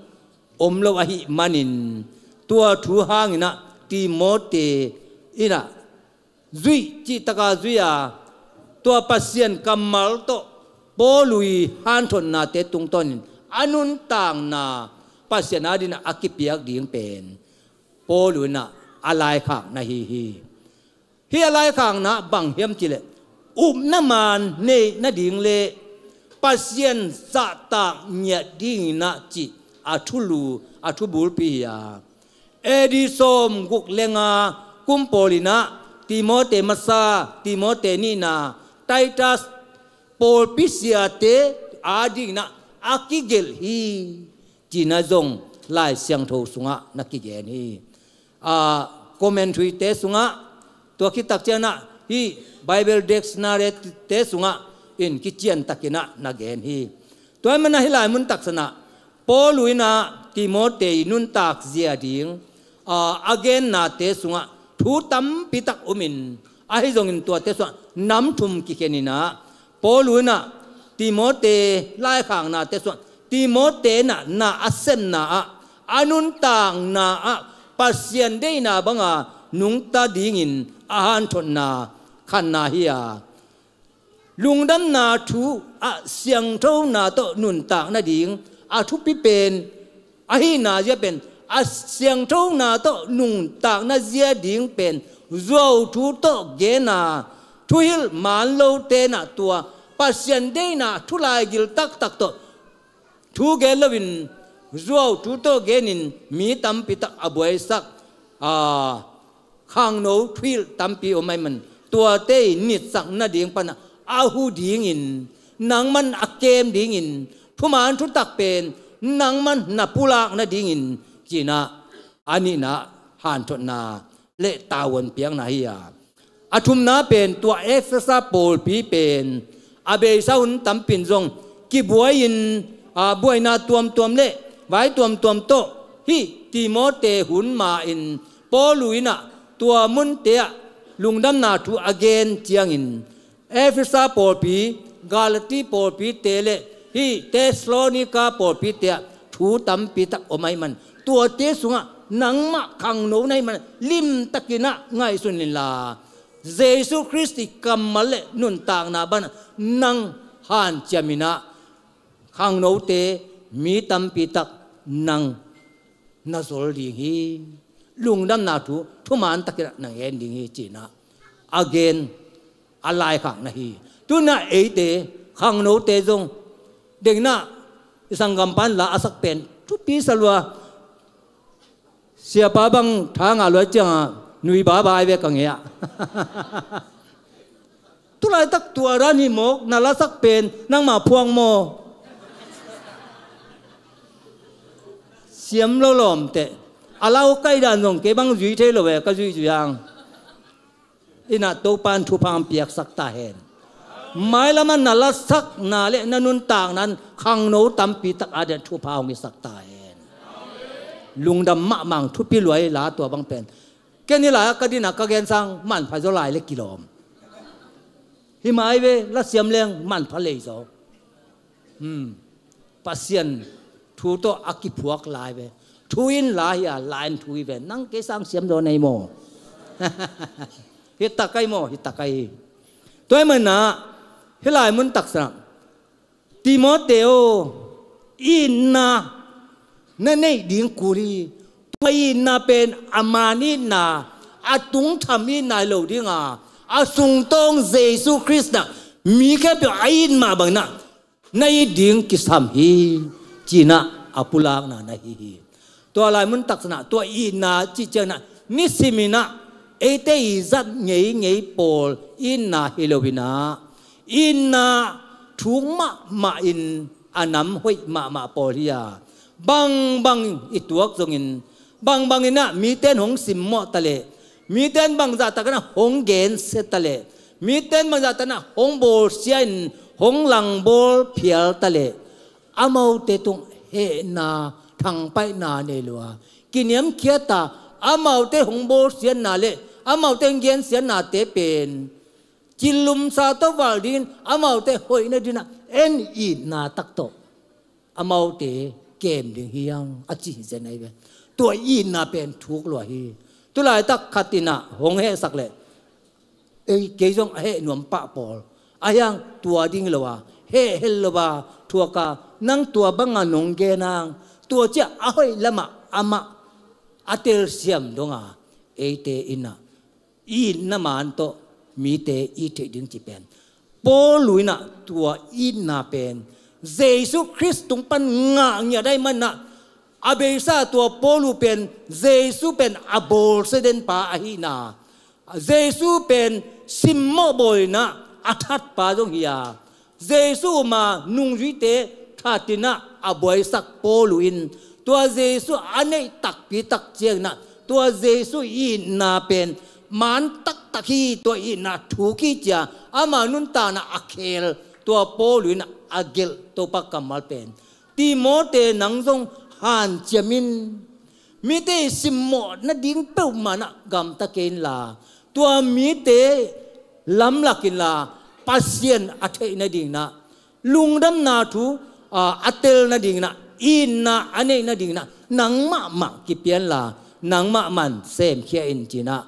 om lo ahi manin, tua thu hanginah Timote inah zuih cihtaka zuih a, tua Pasian kammal tawh Paul ui hanthotnate tungtawnin a nuntakna Pasian adinah a kipiak ding pen Paul unah a laikhak na hi hi. Hih a laikhakna bang hiam cileh, upna maan neih nading le Pasian zahtak ngiat dinginah cih a thulu a thubulpi hi a, A D sawm guk le nga kum pawlinah Timote masa, Timote nihna, Titus pawlpi siate adinginah a kigelh hi, cina zong Lai Siangtho sungah na kigen hi. A, commentary te sungah, tua khit tak cianah hih Bible dictionary te sungah in kiciantakinah na gen hi. Tua hi mana hih lai mun taksanah Paul unah Timote i nuntak zia ding, a, a gennate sungah thu tampi tak umin, ahi zongin tuate sungah nam thum kikheninah Paul unah Timote laikhaknate sungah Timote inah na a sepna ah, a nuntakna ah Pasian deihna banga nungta dingin a hanthotna khatna hi a, lungdamna thu ah siangthona tawh nuntak nading a thupi pen ahihna zia pen, a siangthona tawh nuntakna zia ding pen zuau thu tawh gena, thuhilh maan lote inah tua Pasian deihna thu laigil taktak tawh thu gen loin zuau thu tawh genin mi tampi tak a buaisak, a, khangno thuhilh tampi om ahih man, tuate i nitsak nading panah a hu dingin, nangman a kem dingin, thumaan thutak pen nangman na pulak nadingin, cinah a nihna hanthotna le tavuan piakna hi a, a thumna pen tua Efesa pawlpi pen a beisa hun tampin zong kibuai-in, a, buaina tuamtuam le vai tuamtuam tawh hih Timote hun ma-in Paul unah tua munte ah lungdamna thu a gen ciangin Efesa pawlpi, Galati pawlpite le hih Thessalonika pawlpite ah thu tampi tak om ahih man, tuate sungah nangmah khangno na hih man limtakinah ngaihsun inla, Jesu Khrist i kammal le nuntakna banah nang hanciaminah khangnote mi tampi tak nang na zol ding hi. Lungdamna thu thumaan takinah na gen ding hi, cinah a gen, a laikhak na hi. Tunah eite khangnote zong dengnah i sanggampan la a sak pen thupi salua, siapa bang tha ngah luai ciangah nui baba ai ve ka ngei ah. Tulaitak tua dan hi mawk, na lasak pen nangma phuang maw? Siam lo lawmteh. A lau kaih dan zong kei bang zui thei lo ve, ka zuih zui ang. Inah Topan thupha hong piaksak ta hen. Mailamah na lasakna le na nuntakna in khangno tampi tak adingin thupha hong hisak ta hen. Lungdam mahmah, thupi luai la tua bang pen. Ken hih lai-ah ka dinah ka gensang manpha zaw lai le kilawm. Hi mai ve, la siam leng manpha lei zaw. Hmm. Pasian thu tawh a kiphuak lai ve. Thu in la hi a, la in thu hi ve. Nang kei sang siam zaw nei maw? Hi takai maw? Hi takai. Tua hi manah hih lai mun taksa Timoteo, itna na neih ding kul hi. Tua itna pen a man itna, a tungtham itna lo dinga, a sungtawng Jesu Khrist na mi khempeuh a it mah bangin ah na it ding kisam hi, ci-in ah a pulakna na hi hi. Tua lai mun taksan ah tua itna cih ciangin ah nisimin ah eite i zat ngeingei pawl itna hi loin ah, itna thuk mahmah in a nam hoih mahmah pawl hi a, bangbang i tuak zongin, bangbangin ah mite in hong simmawh ta leh, mite in bangzah takin ah hong gensia ta leh, mite in bangzah takin ah hong bawlsia in hong langbawl phial ta leh, amaute tung hehna, thangpaihna nei lo a, kiniamkhiat a, amaute hong bawlsiatna le amaute hong gensiatnate pen cilumsa tawh valh dingin, amaute hoihna dingin ah en itna tak tawh amaute kem ding hi hang, a ci hi zen ahi ve. Tua itna pen thuk lua hi. Tulaitak khat in ah hong hehsak leh, ei, kei zong a heh nuam pah pawl, ahi hang tua ding hi lo a, heh hel lo a, thuak a, nang tua banga nong gen hang, tua ciang a hoih lamah amah a telsiam donga, eite in ah itna man tawh mite it theih ding ci pen, Paulu in ah tua itna pen Jesu Khrist tung pan ngah ngiat ahih manin ah, a beisa tua Paulu pen Jesu pen a bawlsia den pa ahihna, Jesu pen simmawh bawl in ah a thatpa zong hi a, Jesu um a nungzuite that in ah a buaisak Paulu in, tua Jesu a neih takpi tak ciangin ah tua Jesu itna pen man taktak hi, tua itna thuk hi ci-a ama nuntakna a khel tua Paulu in a gelh Topa kammal pen, Timote, nang zong hanciam in, mite i simmawh nading peuhmah in ah gamta kei inla, tua mite lamlak inla, Pasian a theih nadingin ah, lungdamna thu, aa, a tel nadingin ah, itna a neih nadingin ah, nang mahmah kipia inla, nang mahmah in semkhia in ci-in ah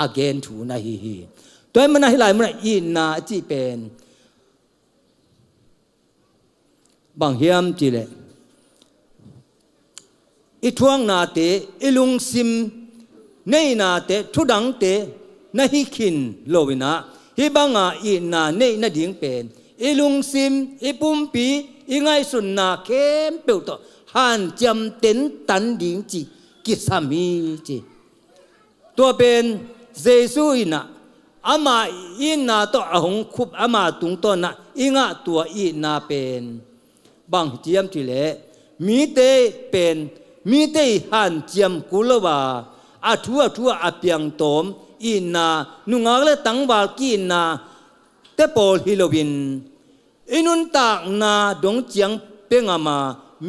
a gen thu na hi hi. Tua ahih manin ah hih lai mun ah itna a cih pen bang hiam cih leh, i thuaknate, i lungsim neihnate, thudangte na hi khin loin ah, hih banga itna neih nading pen i lungsim, i pumpi, i ngaihsutna khempeuh tawh hanciam tentan ding cih kisam hi ci. Tua pen Jesu in ah ama itna tawh a hong khup, ama tungtawn ah i ngah tua itna pen bang hiam cih leh, mite pen, mite i hanciam kul lo a, a thu a thu ah a piangtawm itna, nungak le tangval ki-itna te pawl hi loin, i nuntakna dong ciang pia ngam a,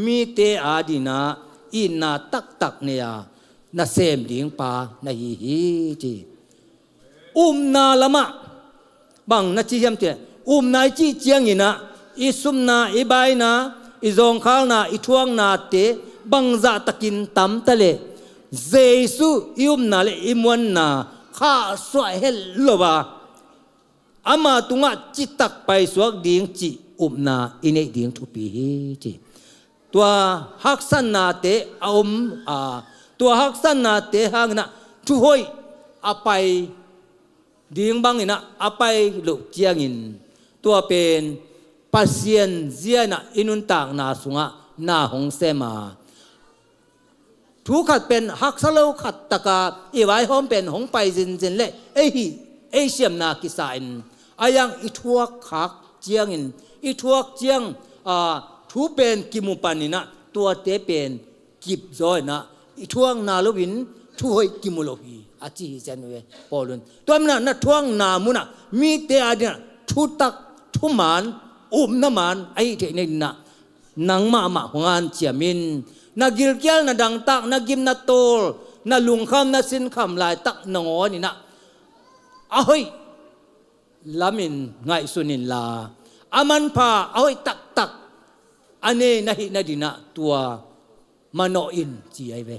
mite adingin ah itna taktak nei a nasem ding pa na hi hi ci. Upna lamah bang na ci hiam cih leh, upna i cih ciangin ah i supna, i baina, i zawngkhalna, i thuaknate bangzah takin tam ta leh, Jesu i upna le i muanna khahsuah het lo a, ama tungah citak paisuak ding cih upna i neih ding thupi hi ci. Tua haksatnate a om a, tua haksatnate hangin ah thuhoih a pai ding bangin ah a pai loh ciangin, tua pen Pasian zia in ah i nuntakna sungah na hong sem a, thu khat pen haksa lo khat taka i vaihawm pen hong pai zinzin leh ei hih, ei siamna kisa in, a yang i thuak khak ciangin, i thuak ciang, aa, thu pen kimu panin ah tuate pen kip zaw in ah, i thuakna loin thuhoih kimu lo hi, a ci hi zen ve Paul un. Tua manin ah na thuakna munah mite adingin ah thutak, thuman, upna man a hih theih nadingin ah nang mahmah hong hanciam in. Na gilkial, na dangtak, na gim, na tawl, na lungkham, na sinkham laitak nangawn in ah a hoih lamin ngaihsun inla, a manpha, a hoih taktak a nei na hih nadingin ah tua manawh in ci ahi ve.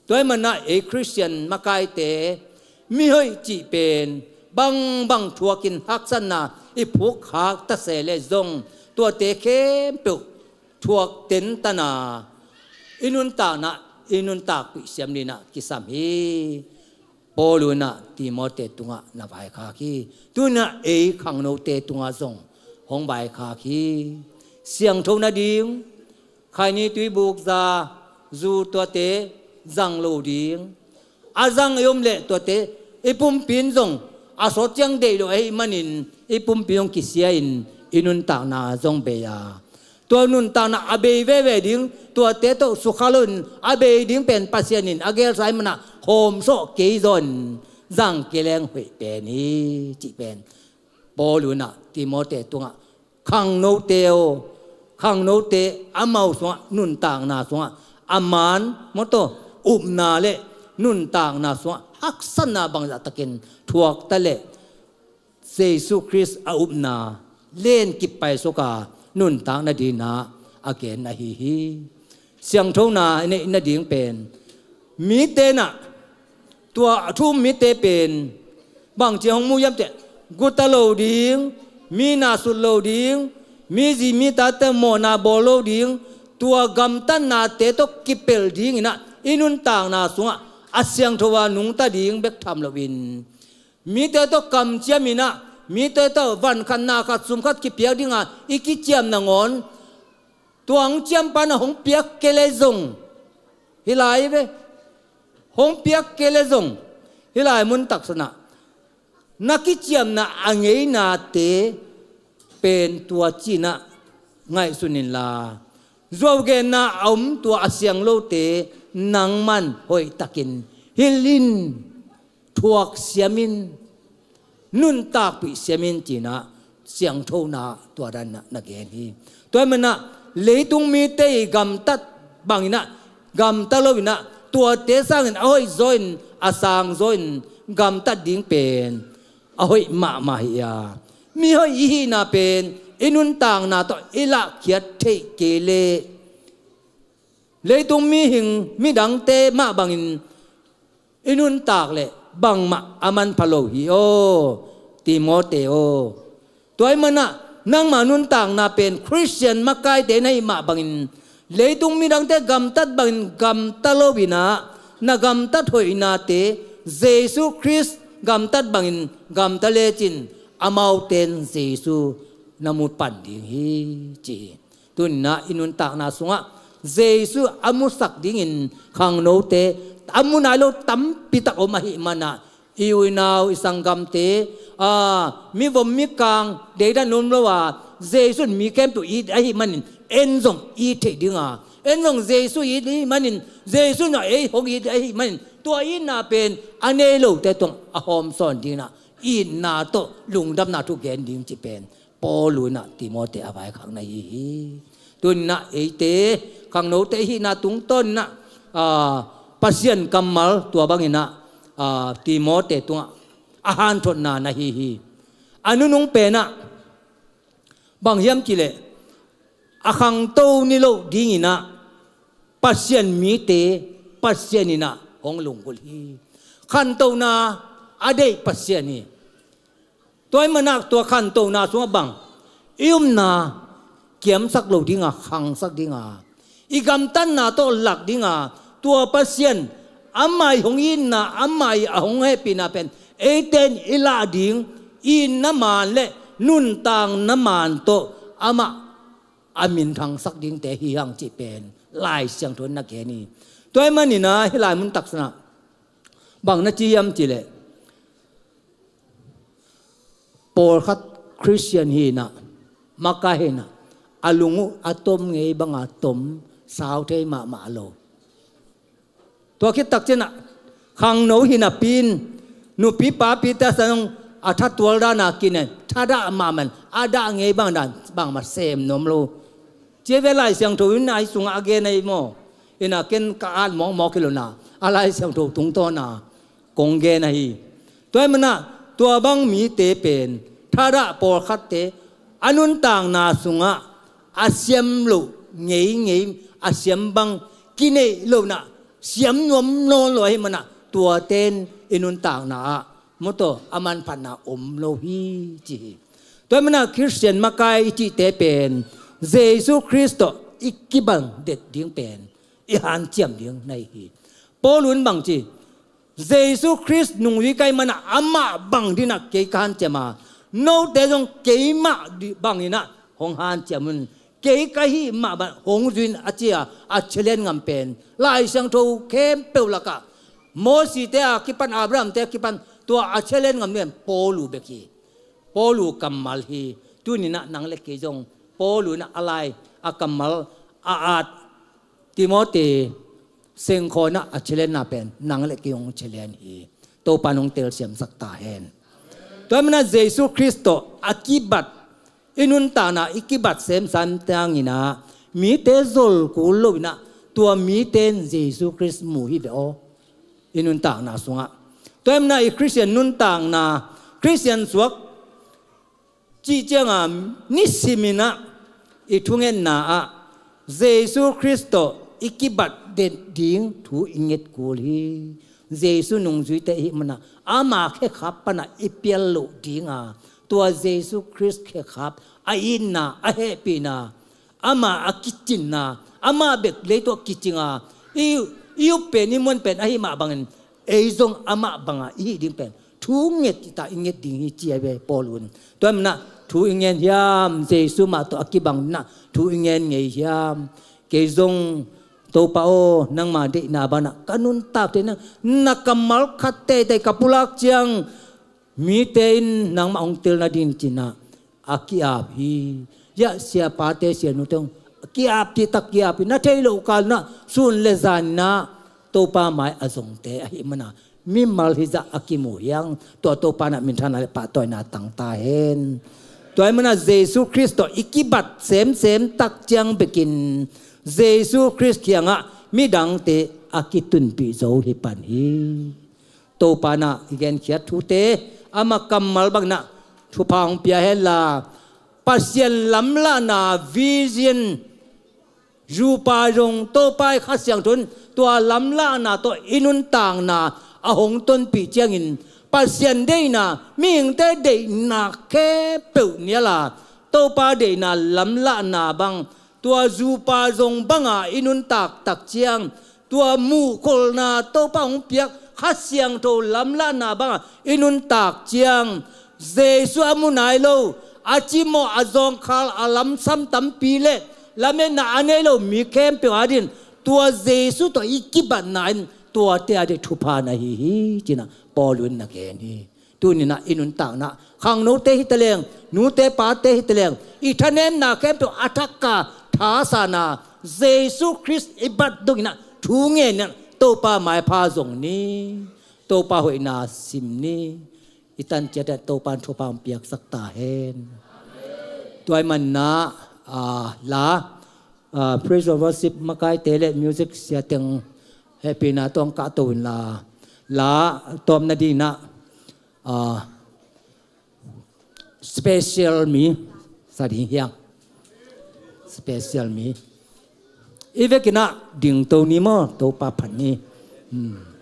Tua ahih manin ah ei Khristian makaite, mihoih cih pen bangbang thuakin haksatna i phukkhak ta se leh zong, tuate khempeuh thuak tentan a, i nuntakna i nuntakpih siam dinah kisam hi. Paul unah Timote tungah na vaikhak hi. Tunah ei khangnote tungah zong hong vaikhak hi. Siangtho nading, khaini tuibuk za, zu tuate zang lo ding. A zang i om leh tuate i pumpi in zong a sawt ciang deih lo ahih manin i pumpi zong kisia in i nuntakna zong bei a, tua nuntakna a bei veve ding, tuate tawh sukha loin a bei ding pen Pasian in a gelsa ahih manah hawmsawh kei zaw in zang kei leng hoih pen hi, cih pen Paul unah Timote tungah khangnote aw, khangnote amau sungah nuntakna sungah a maan mawtaw upna le nuntakna sungah haksatna bangzahtakin thuakta leh Jesu Khrist a upna len kip paisuka nuntak nadinah a gen ahi hi. Siangthona i neih nading pen mite nah, tua a thu um mite pen bangci hong mu hiam cihleh guta lo ding, mi nasut lo ding, mi zi mi tate mawhna bawl lo ding, tua gamtatnate tawh kipelh dinginah i nuntakna sungah a siangtho a nungta ding bek tham loin mite tawh kamciaminah, mite tawh van khat na khat sum khat kipiak dinga i kiciam nangawn, tua hong ciampa na hong piak kei leh zong, hih lai ve, hong piak kei leh zong, hih lai mun taksanah na kiciamna a ngeinate pen tua cinah ngaihsun inla, zuaugenna a om tua a siang lote nangman hoihtakin hilh in, thuak siamin, nuntakpih siamin cinah siangthona tua danah na gen hi. Tua ahih manah leitung mite i gamtat banginah gamta loinah tuate sangin a hoih zawin a sang zawin gamtat ding pen a hoih mahmah hi a, mihoih i hihna pen i nuntakna tawh i lahkhiat theih kei leh leitung mihing midangte mah bangin i nuntak leh bangmah a manpha lo hi aw, Timote aw. Tua ahih manah nangma nuntakna pen Khristian makaite na hih mah bangin leitung midangte gamtat bangin gamta loinah na gamtat hoihnate Jesu Khrist gamtat bangin gamta lecin amaute in Jesu na mu pan ding hi, ci hi. Tuninah i nuntakna sungah Jesu a musak dingin khangnote a mu nai lo tampitak om ahih manah i u i nau i sanggamte, a, mivom mikang deidan um lo a, Jesu in mi khempeuh it ahih manin en zong it theih dinga, en zong Jesu it ahih manin Jesu in ei hong it ahih manin tua itna pen a nei lote tawh a hawmsawn dinginah itna tawh lungdamna thu gen ding cih pen Paul unah Timote a vaikhakna hi hi. Tuninah eite khangnote i hihna tungtawninah, a, Pasian kammal tua banginah, a, Timote tungah a hanthotna na hi hi. A nunung penah bang hiam cihleh a khangto ni loh dinginah Pasian mite Pasian inah hong lunggulh hi. Khantohna a deih Pasian hi. Tua ahih manah tua khantohna sungah bang i upna kiamsak lo dinga, khangsak dinga, i gamtatna tawh lak dinga, tua Pasian amah i hong itna, amah i a hong hehpihna pen eite in i lah ding itna maan le nuntakna maan tawh amah a minthangsak dingte hi hang cih pen Lai Siangtho in na gen hi. Tua ahih maninah hih lai mun taksanah bang na ci hiam cihleh pawlkhat Khristian hinah, makai hinah a lung uh a tom ngei banga tom sau thei mahmah lo. Tua khit takcianah khangno hinapi in nupi papite a sangin a thatual dana kinen thadah mahmah in a dah ngei bang dan bangmah sem nuam lo. Cia ve Lai Siangtho in a i sungah a gen ahi maw? Inah ken ka at mawkmawk hi lo na, a Lai Siangtho tungtawna kong gen ahi. Tua ahih manah tua bang mite pen thadah pawlkhatte a nuntakna sungah a siam loh ngeingei, a siam bang kineih lohnah siam nuam nawn lo ahih manah tuate in i nuntakna ah mawtaw a manphatna om lo hi ci hi. Tua ahih manah Khristian makai i cihte pen Jesu Khrist tawh i kibang det ding pen i hanciam ding na hi hi. Paul in bang ci, Jesu Khrist nungzui ka hih manin amah bang dingin kei ka hanciam a, note zong keimah bangin hong hanciam un. Kei ka hih mah bang hong zui in a ci a, a challenge ngam pen Lai Siangtho khempeuh lakah Mosite a kipan, Abrahamte a kipan tua a challenge ngam pen Paul bek hi. Paul kammal hi. Tuni-in nang le kei zong Paul in a lai, a kammal, a at, Timothy sengkhawhna a challenge na pen nang le kei hong challenge hi. Topa in hong telsiamsak ta hen. Tua ahih manin Jesu Khrist tawh a kibat, i nuntakna i kibat semsem ciangin mite zol kul loin tua mite in Jesu Khrist mu hi ve aw, i nuntakna sungah. Tua ahih manin i Khristian nuntakna, Khristian suak cih ciangin nisimin i thungetna ah Jesu Khrist tawh i kibat den ding thu i nget kul hi. Jesu nungzuite i hih manin ama khekhap panin i pial loh ding a, tua Jesu Khrist khekhap, a itna, a hehpihna, ama a kicinna, ama bek lei tawh kicing a, i, i up pen, i muan pen ahih mah bangin ei zong amah bangin i hih ding pen thu nget i ta, i nget ding hi ci a ve Paul in. Tua ahih manin thu i ngen hiam, Jesu mah tawh a kibang dingin thu i ngen ngei hiam? Kei zong Topa aw, nangma deihna bangin ka nuntakte na, na kammal khat teitei ka pulak ciang mite in nangmah hong tel nading ci-in a ki-ap hi. Hiah siapate, sianute hong ki-ap, cihtak ki-ap hi. Na theih loh kalin sun le zanin Topa mai a zongte ahih manin mimal hizah a kimu hi hang. Tua Topa in minthanna le pahtawina tang ta hen. Tua ahih manin Jesu Khrist tawh i kibat semsem tak ciang bekin Jesu Khrist kiangah midangte a kitunpih zo hi pan hi. Topa in i genkhiat thute, ama kammal bangin thupha hong pia hen la, Pasian lamlahna vision, zupa zong Topa i Kha Siangtho in tua lamlahna tawh i nuntakna a hong tonpih ciangin Pasian deihna, mihingte deihna khempeuh nial a, Topa deihna lamlahna bang, tua zupa zong banga i nuntak tak ciang, tua muhkholhna Topa hong piak Kha Siangtho lamlahna banga i nuntak ciang, Jesu a mu nai lo, a cimawh, a zawngkhal, a lamsam tampi le lametna a nei lo mi khempeuh adingin tua Jesu tawh i kibatna in tuate adingin thupha na hi hi, ci-in Paul in na gen hi. Tuni-in i nuntakna, khangnote hi taleng, nute pate hi taleng, i thanemna khempeuh a thak a, thasana, Jesu Khrist i bat dongin thu ngenin Topa maipha zong ni. Topa hoihna sim ni. I tan ciat ah Topa in thupha hong piaksak ta hen. Tua ahih manin, ah, la, ah, praise and worship makaite le music siateng hehpihna tawh hong kahto inla, la tawpna dingin, ah, special mi sa ding hi hang. Special mi. I vekin dingto ni maw, Topa phat ni. Hmm.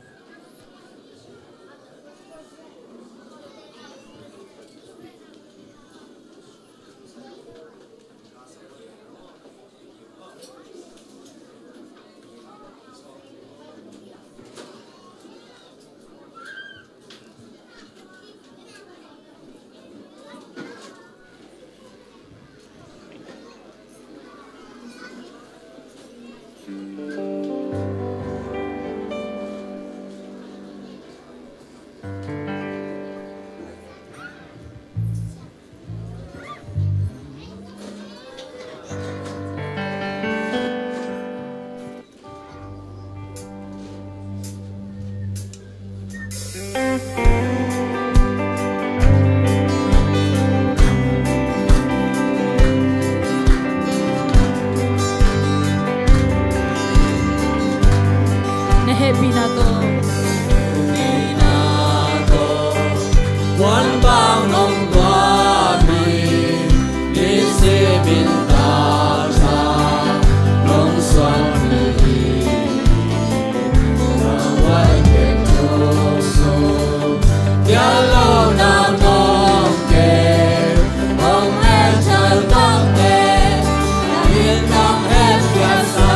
Na hehpihna tawh. Hehpihna tawh. Kuan bang nong tuah mi, ni simin taksa nong suan mi hi. Na wai pen thu su, ya lo na nong ke, hong en chal nong ke, na in nong en ya sa.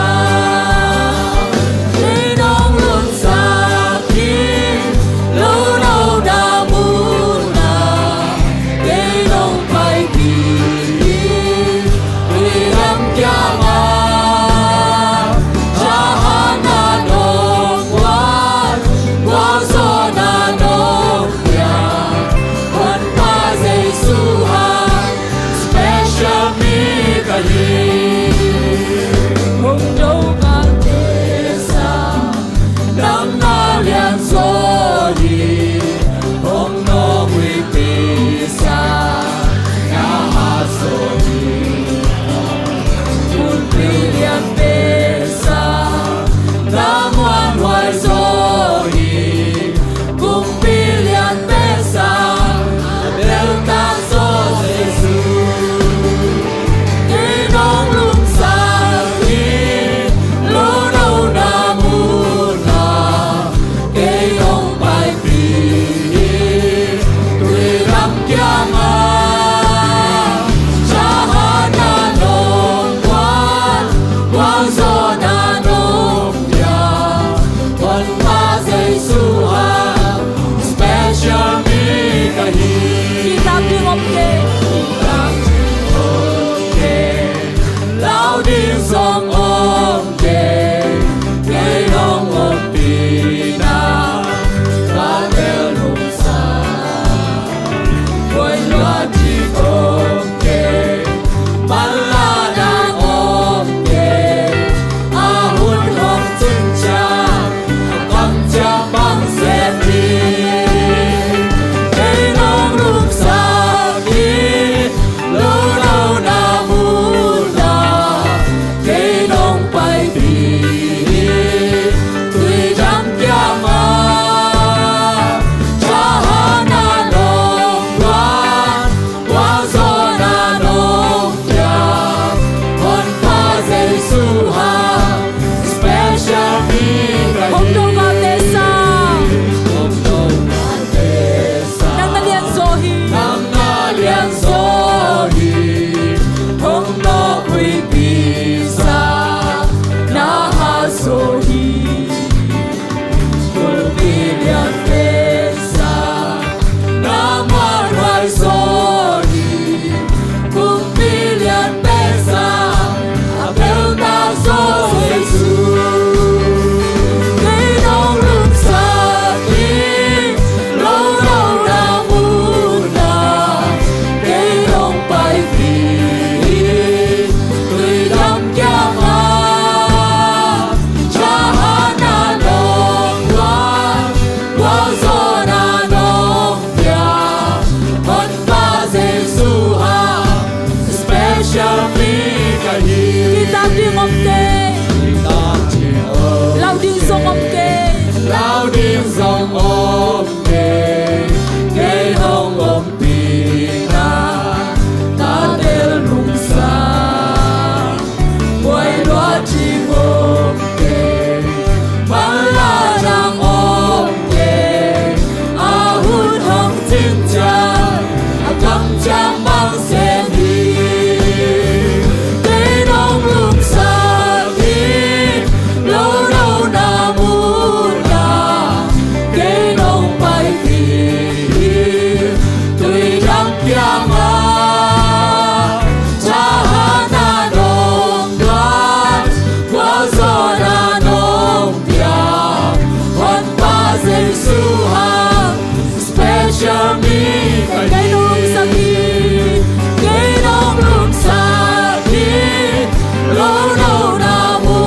Kei nong sak hi, kei nong lum sak hi, lo no na mu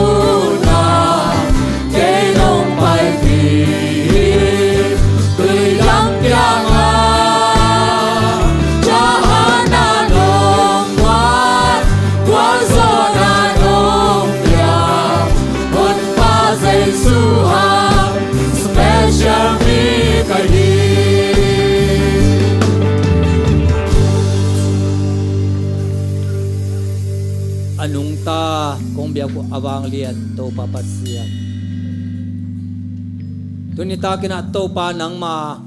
na, kei nong pai hi, tui dang kiang a, Johan na nong wan, gualzo na nong piak, Honpa Jesu hang special mi ka hi. A nungta kong biak uh a vanglian Topa Pasian, tuni takin ah Topa nangma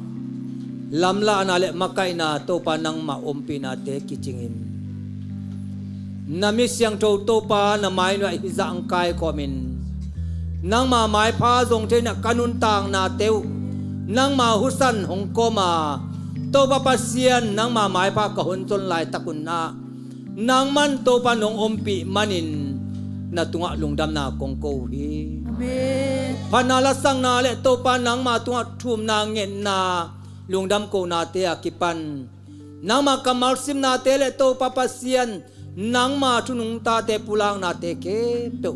lamlahna le makaihna, Topa nangma ompihnate kicingin na mi siangtho Topa na mai nuai hizah ang kaikawmin nangma maipha zong thei inah ka nuntaknate uh nangma husan hong kawma, Topa Pasian nangma maipha ka hon zon laitak un ah nangman Topa nong ompih manin na tungah lungdamna kong ko uh hi. Amen. Phatna lasakna le Topa nangma tungah thumna ngetna lungdam konate a kipan nangma kammal simnate le Topa Pasian nangma thunungtate pulaknate khempeuh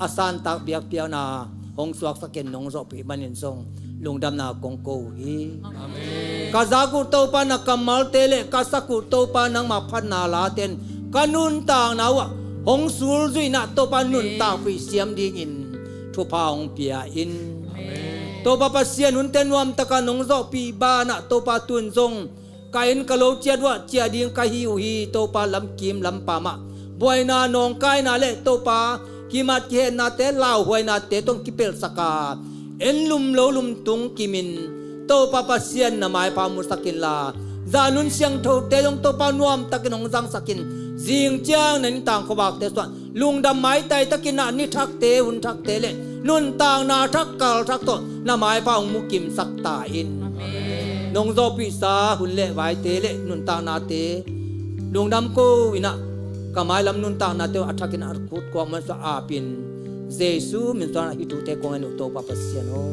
a santak biakpiakna hong suaksakin nong zawhpih manin zong lungdamna kong ko uh hi. Amen. Ka zak uh Topa na kammalte le ka sak uh Topa nangma phatna laten ka nuntakna uh ah hong sulzuih inah Topa nuntakpih siam dingin thupha hong pia in. Amen. Topa Pasian, hunte nuamtaka nong zawhpih banah Topa tun zong ka inn ka lo ciat uh ah ciah ding ka hi uh hi. Topa lamkim lampam ah buaina nawngkaina le Topa kimat kihennate lauhuainate tawh kipelhsak a, en lum lo lum tung kimin Topa Pasian na maipha musak inla, zanun siangthote zong Topa nuamtakin hong zangsakin, zing ciang na nitang khuavakte sungah lungdam maitai takin ah ni thakte hun thakte le nuntakna thak kal thak tawh na maipha hong mukimsak ta in. Amen. Nong zawhpihsa hun le vaite le nuntaknate lungdam ko inah ka mailam nuntaknate uh a thakin a khut kuak man sua apin Jesu min suang ah hih thute kong en uh Topa Pasian aw.